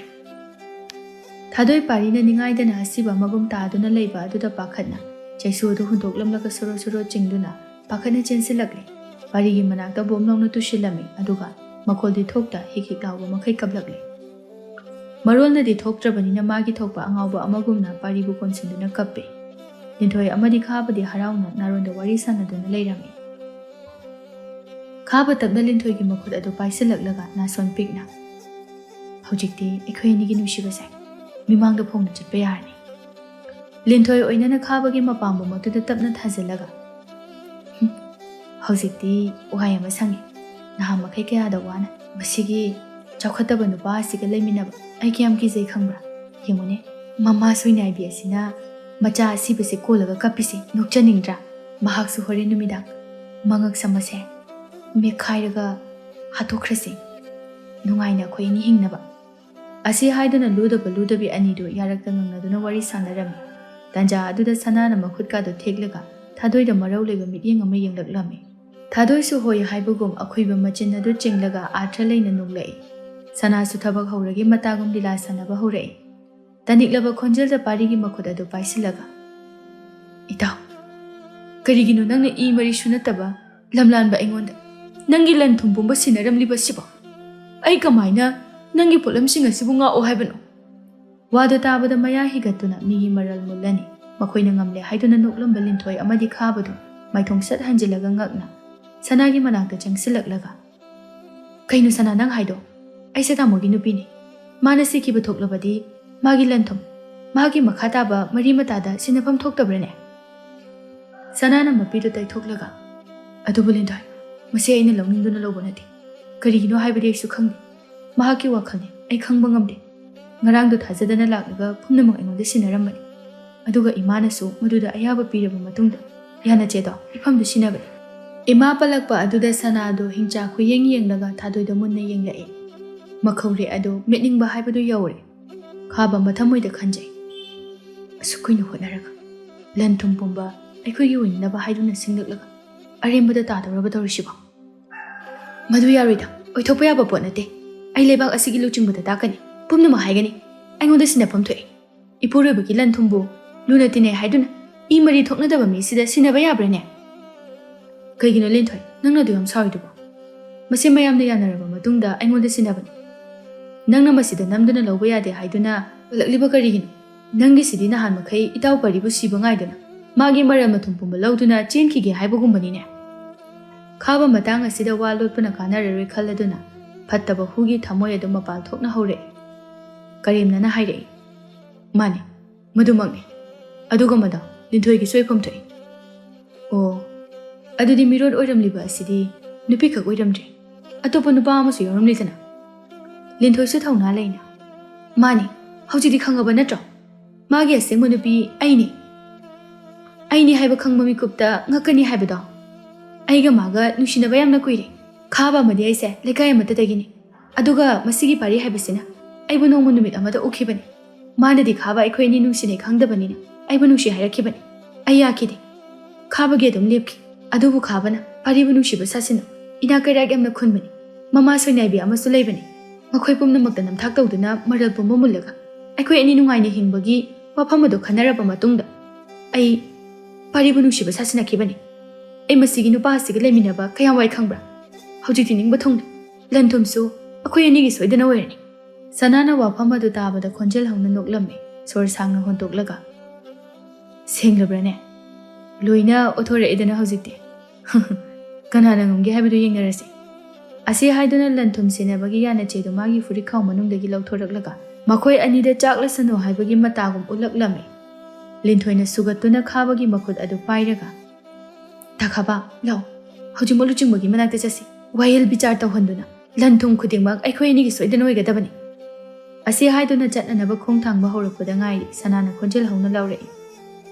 ꯊꯥꯗꯣꯏ ꯄꯥꯔꯤꯅ ꯅꯤꯡꯉꯥꯏꯗꯅ ꯑꯁꯤꯕ ꯑꯃꯒꯨꯝ ꯇꯥꯗꯨꯅ ꯂꯩꯕ ꯑꯗꯨꯗ ꯄꯥꯈꯠꯅ ꯆꯩꯁꯨ ꯑꯗꯨ ꯍꯨꯟꯗꯣꯛꯂꯝꯂꯒ ꯁꯣꯔꯣ ꯁꯣꯔꯣ ꯆꯤꯡꯗꯨꯅ ꯄꯥꯈꯠꯅ ꯆꯦꯟꯁꯤꯜꯂꯛꯂꯦ꯫ ꯄꯥꯔꯤꯒꯤ ꯃꯅꯥꯛꯇ ꯕꯣꯝ ꯂꯥꯎꯅ ꯇꯨꯁꯤꯜꯂꯝꯃꯤ, ꯑꯗꯨꯒ ꯃꯈꯣꯜꯗꯤ ꯊꯣꯛꯇ ꯍꯤꯛ ꯍꯤꯛ ꯂꯥꯎꯕ ꯃꯈꯩ ꯀꯞꯂꯛꯂꯦ꯫ ꯃꯔꯣꯜꯅꯗꯤ ꯊꯣꯛꯇ꯭ꯔꯕꯅꯤꯅ ꯃꯥꯒꯤ ꯊꯣꯛꯄ ꯑꯉꯥꯎꯕ ꯑꯃꯒꯨꯝꯅ ꯄꯥꯔꯤꯕꯨ ꯀꯣꯟꯁꯤꯟꯗꯨꯅ ꯀꯞꯄꯦ꯫ ꯂꯤꯟꯊꯣꯏ ꯑꯃꯗꯤ ꯈꯥꯕꯗꯤ ꯍꯔꯥꯎꯅ ꯅꯥꯔꯣꯟꯗ ꯋꯥꯔꯤ ꯁꯥꯟꯅꯗꯨꯅ ꯂꯩꯔꯝꯃꯤ꯫ ꯈꯥꯕ ꯇꯞꯅ ꯂꯤꯟꯊꯣꯏꯒꯤ ꯃꯈꯨꯠ ꯑꯗꯨ ꯄꯥꯏꯁꯤꯜꯂꯛꯂꯒ ꯅꯥꯁꯣꯟ ꯄꯤꯛꯅ, "ꯍꯧꯖꯤꯛꯇꯤ ꯑꯩꯈꯣꯏ ꯑꯅꯤꯒꯤ ꯅꯨꯡꯁꯤꯕꯁꯦ ꯃꯤꯃꯥꯡꯗ ꯐꯣꯡꯅ ꯆꯠꯄ ꯌꯥꯔꯅꯤ"꯫ ꯂꯤꯟꯊꯣꯏ ꯑꯣꯏꯅꯅ ꯈꯥꯕꯒꯤ ꯃꯄꯥꯝꯕꯣꯝ ꯑꯗꯨꯗ ꯇꯞꯅ ꯊꯥꯖꯤꯜꯂꯒ, "ꯍꯨꯝ, ꯍꯧꯖꯤꯛꯇꯤ ꯋꯥꯍꯩ ꯑꯃ ꯁꯪꯉꯦ꯫ ꯅꯍꯥꯟ ꯃꯈꯩ ꯀꯌꯥꯗ ꯋꯥꯅ ꯃꯁꯤꯒꯤ ꯆꯥꯎꯈꯠꯇꯕ ꯅꯨꯄꯥ ꯑꯁꯤꯒ ꯂꯩꯃꯤꯟꯅꯕ ꯑꯩ ꯀꯌꯥꯝ ꯀꯤꯖꯩ ꯈꯪꯕ꯭ꯔꯥ? ꯌꯦꯡꯉꯨꯅꯦ, ꯃꯃꯥ ꯁꯣꯏꯅꯥꯏꯕꯤ ꯑꯁꯤꯅ ꯃꯆꯥ ꯑꯁꯤꯕꯁꯦ ꯀꯣꯜꯂꯒ ꯀꯞꯄꯤꯁꯦ ꯅꯣꯛꯆꯅꯤꯡꯗ꯭ꯔꯥ? ꯃꯍꯥꯛꯁꯨ ꯍꯣꯔꯦꯟ ꯅꯨꯃꯤꯗꯥꯡ ꯃꯉꯛ ꯁꯝ ꯑꯁꯦ ꯃꯦꯠꯈꯥꯏꯔꯒ ꯍꯥꯠꯇꯣꯛꯈ꯭ꯔꯁꯤ, ꯅꯨꯡꯉꯥꯏꯅ ꯑꯩꯈꯣꯏ ꯑꯅꯤ ꯍꯤꯡꯅꯕ"꯫ ꯑꯁꯤ ꯍꯥꯏꯗꯨꯅ ꯂꯨꯗꯕ ꯂꯨꯗꯕꯤ ꯑꯅꯤꯗꯨ ꯌꯥꯔꯛꯇ ꯉꯪꯅꯗꯨꯅ ꯋꯥꯔꯤ ꯁꯥꯟꯅꯔꯝꯃꯤ꯫ ꯇꯥꯟꯖꯥ ꯑꯗꯨꯗ ꯁꯅꯥꯅ ꯃꯈꯨꯠꯀꯥꯗꯨ ꯊꯦꯛꯂꯒ ꯊꯥꯗꯣꯏꯗ ꯃꯔꯧ ꯂꯩꯕ ꯃꯤꯠꯌꯦꯡ ꯑꯃ ꯌꯦꯡꯂꯛꯂꯝꯃꯤ꯫ ꯊꯥꯗꯣꯏꯁꯨ ꯍꯣꯏ ꯍꯥꯏꯕꯒꯨꯝ ꯑꯈꯨꯏꯕ ꯃꯆꯤꯟ ꯑꯗꯨ ꯆꯤꯡꯂꯒ ꯑꯥꯔꯊ ꯂꯩꯅ ꯅꯣꯛꯂꯛꯏ꯫ ꯁꯅꯥꯁꯨ ꯊꯕꯛ ꯍꯧꯔꯒꯤ ꯃꯇꯥꯒꯨꯝ ꯂꯤꯂꯥ ꯁꯥꯟꯅꯕ ꯍꯧꯔꯛꯏ꯫ ꯇꯅꯤꯛꯂꯕ ꯈꯣꯟꯖꯦꯜꯗ ꯄꯥꯔꯤꯒꯤ ꯃꯈꯨꯠ ꯑꯗꯨ ꯄꯥꯏꯁꯤꯜꯂꯒ, "ꯏꯇꯥꯎ, ꯀꯔꯤꯒꯤꯅꯣ ꯅꯪꯅ ꯏ ꯃꯔꯤꯁꯨ ꯅꯠꯇꯕ ꯂꯝꯂꯥꯟꯕ ꯑꯩꯉꯣꯟꯗ ꯅꯪꯒꯤ ꯂꯟ ꯊꯨꯝ ꯄꯨꯝꯕ ꯁꯤꯟꯅꯔꯝꯂꯤꯕꯁꯤꯕꯣ? ꯑꯩ ꯀꯃꯥꯏꯅ ꯅꯪꯒꯤ ꯄꯣꯠꯂꯝꯁꯤꯡ ꯑꯁꯤꯕꯨ ꯉꯥꯛꯑꯣ ꯍꯥꯏꯕꯅꯣ?" ꯋꯥꯗꯨ ꯇꯥꯕꯗ ꯃꯌꯥ ꯍꯤꯒꯠꯇꯨꯅ ꯃꯤꯒꯤ ꯃꯔꯜ ꯃꯨꯜꯂꯅꯤ꯫ ꯃꯈꯣꯏꯅ ꯉꯝꯂꯦ ꯍꯥꯏꯗꯨꯅ ꯅꯣꯛꯂꯝꯕ ꯂꯤꯟꯊꯣꯏ ꯑꯃꯗꯤ ꯈꯥꯕꯗꯨ ꯃꯥꯏꯊꯣꯡ ꯁꯠ ꯍꯟꯖꯤꯜꯂꯒ ꯉꯛꯅ ꯁꯅꯥꯒꯤ ꯃꯅꯥꯛꯇ ꯆꯪꯁꯤꯜꯂꯛꯂꯒ, "ꯀꯩꯅꯣ ꯁꯅꯥ ꯅꯪ ꯍꯥꯏꯗꯣ? ꯑꯩꯁꯦ ꯇꯥꯃꯣꯒꯤ ꯅꯨꯄꯤꯅꯤ꯫ ꯃꯥꯅ ꯁꯤꯈꯤꯕ ꯊꯣꯛꯂꯕꯗꯤ ꯃꯥꯒꯤ ꯂꯟ ꯊꯨꯝ, ꯃꯥꯒꯤ ꯃꯈꯥ ꯇꯥꯕ ꯃꯔꯤ ꯃꯇꯥꯗ ꯁꯤꯟꯅꯐꯝ ꯊꯣꯛꯇꯕ꯭ꯔꯅꯦ?" ꯁꯅꯥꯅ ꯃꯄꯤꯗꯨ ꯇꯩꯊꯣꯛꯂꯒ, "ꯑꯗꯨꯕꯨ ꯂꯤꯟꯊꯣꯏ, ꯃꯁꯤ ꯑꯩꯅ ꯂꯧꯅꯤꯡꯗꯨꯅ ꯂꯧꯕ ꯅꯠꯇꯦ꯫ ꯀꯔꯤꯒꯤꯅꯣ ꯍꯥꯏꯕꯗꯤ ꯑꯩꯁꯨ ꯈꯪꯗꯦ꯫ ꯃꯍꯥꯛꯀꯤ ꯋꯥꯈꯜꯅꯤ, ꯑꯩ ꯈꯪꯕ ꯉꯝꯗꯦ꯫ ꯉꯔꯥꯡꯗꯣ ꯊꯥꯖꯗꯅ ꯂꯥꯛꯂꯒ ꯄꯨꯝꯅꯃꯛ ꯑꯩꯉꯣꯟꯗ ꯁꯤꯟꯅꯔꯝꯕꯅꯤ꯫ ꯑꯗꯨꯒ ꯏꯃꯥꯅꯁꯨ ꯃꯗꯨꯗ ꯑꯌꯥꯕ ꯄꯤꯔꯕ ꯃꯇꯨꯡꯗ ꯌꯥꯅꯆꯦꯗꯣ ꯏꯐꯝꯗ ꯁꯤꯟꯅꯕꯅꯤ꯫" ꯏꯃꯥ ꯄꯜꯂꯛꯄ ꯑꯗꯨꯗ ꯁꯅꯥꯗꯣ ꯍꯤꯡꯆꯥ ꯈꯨꯌꯦꯡ ꯌꯦꯡꯂꯒ ꯊꯥꯗꯣꯏꯗ ꯃꯨꯟꯅ ꯌꯦꯡꯂꯛꯏ꯫ ꯃꯈꯧꯔꯤ ꯑꯗꯨ ꯃꯤꯠꯅꯤꯡꯕ ꯍꯥꯏꯕꯗꯨ ꯌꯧꯔꯦ꯫ ꯈꯥꯕ ꯃꯊꯃꯣꯏꯗ ꯈꯟꯖꯩ꯫ "ꯑꯁꯨꯛ ꯀꯨꯏꯅ ꯍꯣꯠꯅꯔꯒ ꯂꯟ ꯊꯨꯝ ꯄꯨꯝꯕ ꯑꯩꯈꯣꯏꯒꯤ ꯑꯣꯏꯅꯅꯕ ꯍꯥꯏꯗꯨꯅ ꯁꯤꯡꯂꯛꯂꯒ ꯑꯔꯦꯝꯕꯗ ꯇꯥꯗꯧꯔꯕ ꯇꯧꯔꯤꯁꯤꯕꯣ? ꯃꯗꯨ ꯌꯥꯔꯣꯏꯗ, ꯑꯣꯏꯊꯣꯛꯄ ꯌꯥꯕ ꯄꯣꯠ ꯅꯠꯇꯦ꯫ ꯑꯩ ꯂꯩꯕꯥꯛ ꯑꯁꯤꯒꯤ ꯂꯨꯆꯤꯡꯕꯗ ꯇꯥꯛꯀꯅꯤ, ꯄꯨꯝꯅꯃꯛ ꯍꯥꯏꯒꯅꯤ꯫ ꯑꯩꯉꯣꯟꯗ ꯁꯤꯟꯅꯐꯝ ꯊꯣꯛꯑꯦ꯫ ꯏꯄꯨꯔꯣꯏꯕꯒꯤ ꯂꯟ ꯊꯨꯝꯕꯨ ꯂꯨꯅ ꯇꯤꯟꯅꯩ ꯍꯥꯏꯗꯨꯅ ꯏ ꯃꯔꯤ ꯊꯣꯛꯅꯗꯕ ꯃꯤꯁꯤꯗ ꯁꯤꯟꯅꯕ ꯌꯥꯕ꯭ꯔꯥꯅꯦ?" "ꯀꯩꯒꯤꯅꯣ ꯂꯤꯟꯊꯣꯏ, ꯅꯪꯅ ꯑꯗꯨ ꯌꯥꯝ ꯁꯥꯎꯔꯤꯗꯨꯕꯣ? ꯃꯁꯤ ꯃꯌꯥꯝꯅ ꯌꯥꯅꯔꯕ ꯃꯇꯨꯡꯗ ꯑꯩꯉꯣꯟꯗ ꯁꯤꯟꯅꯕꯅꯤ꯫ ꯅꯪꯅ ꯃꯁꯤꯗ ꯅꯝꯗꯨꯅ ꯂꯧꯕ ꯌꯥꯗꯦ ꯍꯥꯏꯗꯨꯅ ꯄꯜꯂꯛꯂꯤꯕ ꯀꯔꯤꯒꯤꯅꯣ? ꯅꯪꯒꯤꯁꯤꯗꯤ ꯅꯍꯥꯟ ꯃꯈꯩ ꯏꯇꯥꯎ ꯄꯥꯔꯤꯕꯨ ꯁꯤꯕ ꯉꯥꯏꯗꯨꯅ ꯃꯥꯒꯤ ꯃꯔꯜ ꯃꯊꯨꯝ ꯄꯨꯝꯕ ꯂꯧꯗꯨꯅ ꯆꯦꯟꯈꯤꯒꯦ ꯍꯥꯏꯕꯒꯨꯝꯕꯅꯤꯅꯦ꯫" ꯈꯥꯕ ꯃꯇꯥꯡ ꯑꯁꯤꯗ ꯋꯥ ꯂꯣꯠꯄꯅ ꯀꯥꯟꯅꯔꯔꯣꯏ ꯈꯜꯂꯗꯨꯅ ꯐꯠꯇꯕ ꯍꯨꯒꯤ ꯊꯃꯣꯏ ꯑꯗꯨ ꯃꯄꯥꯜ ꯊꯣꯛꯅ ꯍꯧꯔꯛꯏ꯫ ꯀꯔꯦꯝꯅꯅ ꯍꯥꯏꯔꯛꯏ꯫ "ꯃꯥꯅꯤ, ꯃꯗꯨꯃꯛꯅꯤ꯫ ꯑꯗꯨꯒ ꯃꯗꯣ ꯂꯤꯟꯊꯣꯏꯒꯤꯁꯨ ꯑꯣꯏꯐꯝ ꯊꯣꯛꯏ꯫" "ꯑꯣ, ꯑꯗꯨꯗꯤ ꯃꯤꯔꯣꯠ ꯑꯣꯏꯔꯝꯂꯤꯕ ꯑꯁꯤꯗꯤ ꯅꯨꯄꯤꯈꯛ ꯑꯣꯏꯔꯝꯗ꯭ꯔꯦ, ꯑꯇꯣꯞꯄ ꯅꯨꯄꯥ ꯑꯃꯁꯨ ꯌꯥꯎꯔꯝꯂꯤꯗꯅ?" ꯂꯤꯟꯊꯣꯏꯁꯨ ꯊꯧꯅꯥ ꯂꯩꯅ, "ꯃꯥꯅꯤ, ꯍꯧꯖꯤꯛꯇꯤ ꯈꯪꯉꯕ ꯅꯠꯇ꯭ꯔꯣ? ꯃꯥꯒꯤ ꯑꯁꯦꯡꯕ ꯅꯨꯄꯤ ꯑꯩꯅꯤ꯫ ꯑꯩꯅꯤ ꯍꯥꯏꯕ ꯈꯪꯕ ꯃꯤꯀꯨꯞꯇ ꯉꯛꯀꯅꯤ ꯍꯥꯏꯕꯗꯣ꯫ ꯑꯩꯒ ꯃꯥꯒ ꯅꯨꯡꯁꯤꯅꯕ ꯌꯥꯝꯅ ꯀꯨꯏꯔꯦ꯫ ꯈꯥꯕ ꯑꯃꯗꯤ ꯑꯩꯁꯦ ꯂꯩꯀꯥꯏ ꯑꯃꯠꯇꯗꯒꯤꯅꯤ꯫ ꯑꯗꯨꯒ ꯃꯁꯤꯒꯤ ꯄꯥꯔꯤ ꯍꯥꯏꯕꯁꯤꯅ ꯑꯩꯕꯨ ꯅꯣꯡꯃ ꯅꯨꯃꯤꯠ ꯑꯃꯗ ꯎꯈꯤꯕꯅꯤ꯫ ꯃꯥꯅꯗꯤ ꯈꯥꯕ ꯑꯩꯈꯣꯏ ꯑꯅꯤ ꯅꯨꯡꯁꯤꯅꯩ ꯈꯪꯗꯕꯅꯤꯅ ꯑꯩꯕꯨ ꯅꯨꯡꯁꯤ ꯍꯥꯏꯔꯛꯈꯤꯕꯅꯤ꯫ ꯑꯩ ꯌꯥꯈꯤꯗꯦ꯫ ꯈꯥꯕꯒꯤ ꯑꯗꯨꯝ ꯂꯦꯞꯈꯤ꯫ ꯑꯗꯨꯕꯨ ꯈꯥꯕꯅ ꯄꯥꯔꯤꯕꯨ ꯅꯨꯡꯁꯤꯕ ꯁꯥꯁꯤꯟꯅꯧ, ꯏꯅꯥꯛ ꯀꯩꯔꯥꯛ ꯌꯥꯝꯅ ꯈꯨꯟꯕꯅꯤ꯫ ꯃꯃꯥ ꯁꯣꯏꯅꯥꯏꯕꯤ ꯑꯃꯁꯨ ꯂꯩꯕꯅꯤ꯫ ꯃꯈꯣꯏ ꯄꯨꯝꯅꯃꯛꯇ ꯅꯝꯊꯥꯛ ꯇꯧꯗꯨꯅ ꯃꯔꯜ ꯄꯨꯝꯕ ꯃꯨꯜꯂꯒ ꯑꯩꯈꯣꯏ ꯑꯅꯤ ꯅꯨꯡꯉꯥꯏꯅ ꯍꯤꯡꯕꯒꯤ ꯋꯥꯐꯝ ꯑꯗꯨ ꯈꯟꯅꯔꯕ ꯃꯇꯨꯡꯗ ꯑꯩ ꯄꯥꯔꯤꯕꯨ ꯅꯨꯡꯁꯤꯕ ꯁꯥꯁꯤꯟꯅꯈꯤꯕꯅꯤ꯫ ꯑꯩ ꯃꯁꯤꯒꯤ ꯅꯨꯄꯥ ꯑꯁꯤꯒ ꯂꯩꯃꯤꯟꯅꯕ ꯀꯌꯥꯝ ꯋꯥꯏ ꯈꯪꯕ꯭ꯔꯥ? ꯍꯧꯖꯤꯛꯇꯤ ꯅꯤꯡꯕ ꯊꯨꯡꯂꯦ꯫ ꯂꯟ ꯊꯨꯝꯁꯨ ꯑꯩꯈꯣꯏ ꯑꯅꯤꯒꯤ ꯁꯣꯏꯗꯅ ꯑꯣꯏꯔꯅꯤ꯫" ꯁꯅꯥꯅ ꯋꯥꯐꯝ ꯑꯗꯨ ꯇꯥꯕꯗ ꯈꯣꯟꯖꯦꯜ ꯍꯧꯅ ꯅꯣꯛꯂꯝꯃꯤ, ꯁꯣꯔ ꯁꯥꯡꯅ ꯍꯣꯟꯗꯣꯛꯂꯒ꯫ "ꯁꯦꯡꯂꯕ꯭ꯔꯅꯦ? ꯂꯣꯏꯅ ꯑꯣꯊꯣꯔꯛꯑꯦꯗꯅ ꯍꯧꯖꯤꯛꯇꯤ꯫ ꯀꯅꯥꯅ ꯉꯝꯒꯦ ꯍꯥꯏꯕꯗꯨ ꯌꯦꯡꯅꯔꯁꯤ꯫" ꯑꯁꯤ ꯍꯥꯏꯗꯨꯅ ꯂꯟ ꯊꯨꯝ ꯁꯤꯟꯅꯕꯒꯤ ꯌꯥꯅꯆꯦꯗꯨ ꯃꯥꯒꯤ ꯐꯨꯔꯤꯠꯈꯥꯎ ꯃꯅꯨꯡꯗꯒꯤ ꯂꯧꯊꯣꯔꯛꯂꯒ ꯃꯈꯣꯏ ꯑꯅꯤꯗ ꯆꯥꯛꯂꯁꯅꯨ ꯍꯥꯏꯕꯒꯤ ꯃꯇꯥꯒꯨꯝ ꯎꯠꯂꯛꯂꯝꯃꯤ꯫ ꯂꯤꯟꯊꯣꯏꯅ ꯁꯨꯒꯠꯇꯨꯅ ꯈꯥꯕꯒꯤ ꯃꯈꯨꯠ ꯑꯗꯨ ꯄꯥꯏꯔꯒ "ꯇꯥꯈꯥꯕ, ꯂꯥꯛꯑꯣ, ꯍꯧꯖꯤꯛꯃꯛ ꯂꯨꯆꯤꯡꯕꯒꯤ ꯃꯅꯥꯛꯇ ꯆꯠꯁꯤ꯫ ꯋꯥꯌꯦꯜ ꯕꯤꯆꯥꯔ ꯇꯧꯍꯟꯗꯨꯅ ꯂꯟ ꯊꯨꯝ ꯈꯨꯗꯤꯡꯃꯛ ꯑꯩꯈꯣꯏ ꯑꯅꯤꯒꯤ ꯁꯣꯏꯗꯅ ꯑꯣꯏꯒꯗꯕꯅꯤ"꯫ ꯑꯁꯤ ꯍꯥꯏꯗꯨꯅ ꯆꯠꯅꯅꯕ ꯈꯣꯡ ꯊꯥꯡꯕ ꯍꯧꯔꯛꯄꯗ ꯉꯥꯏꯔꯤ ꯁꯅꯥꯅ ꯈꯣꯟꯖꯦꯜ ꯍꯧꯅ ꯂꯥꯎꯔꯛꯏ꯫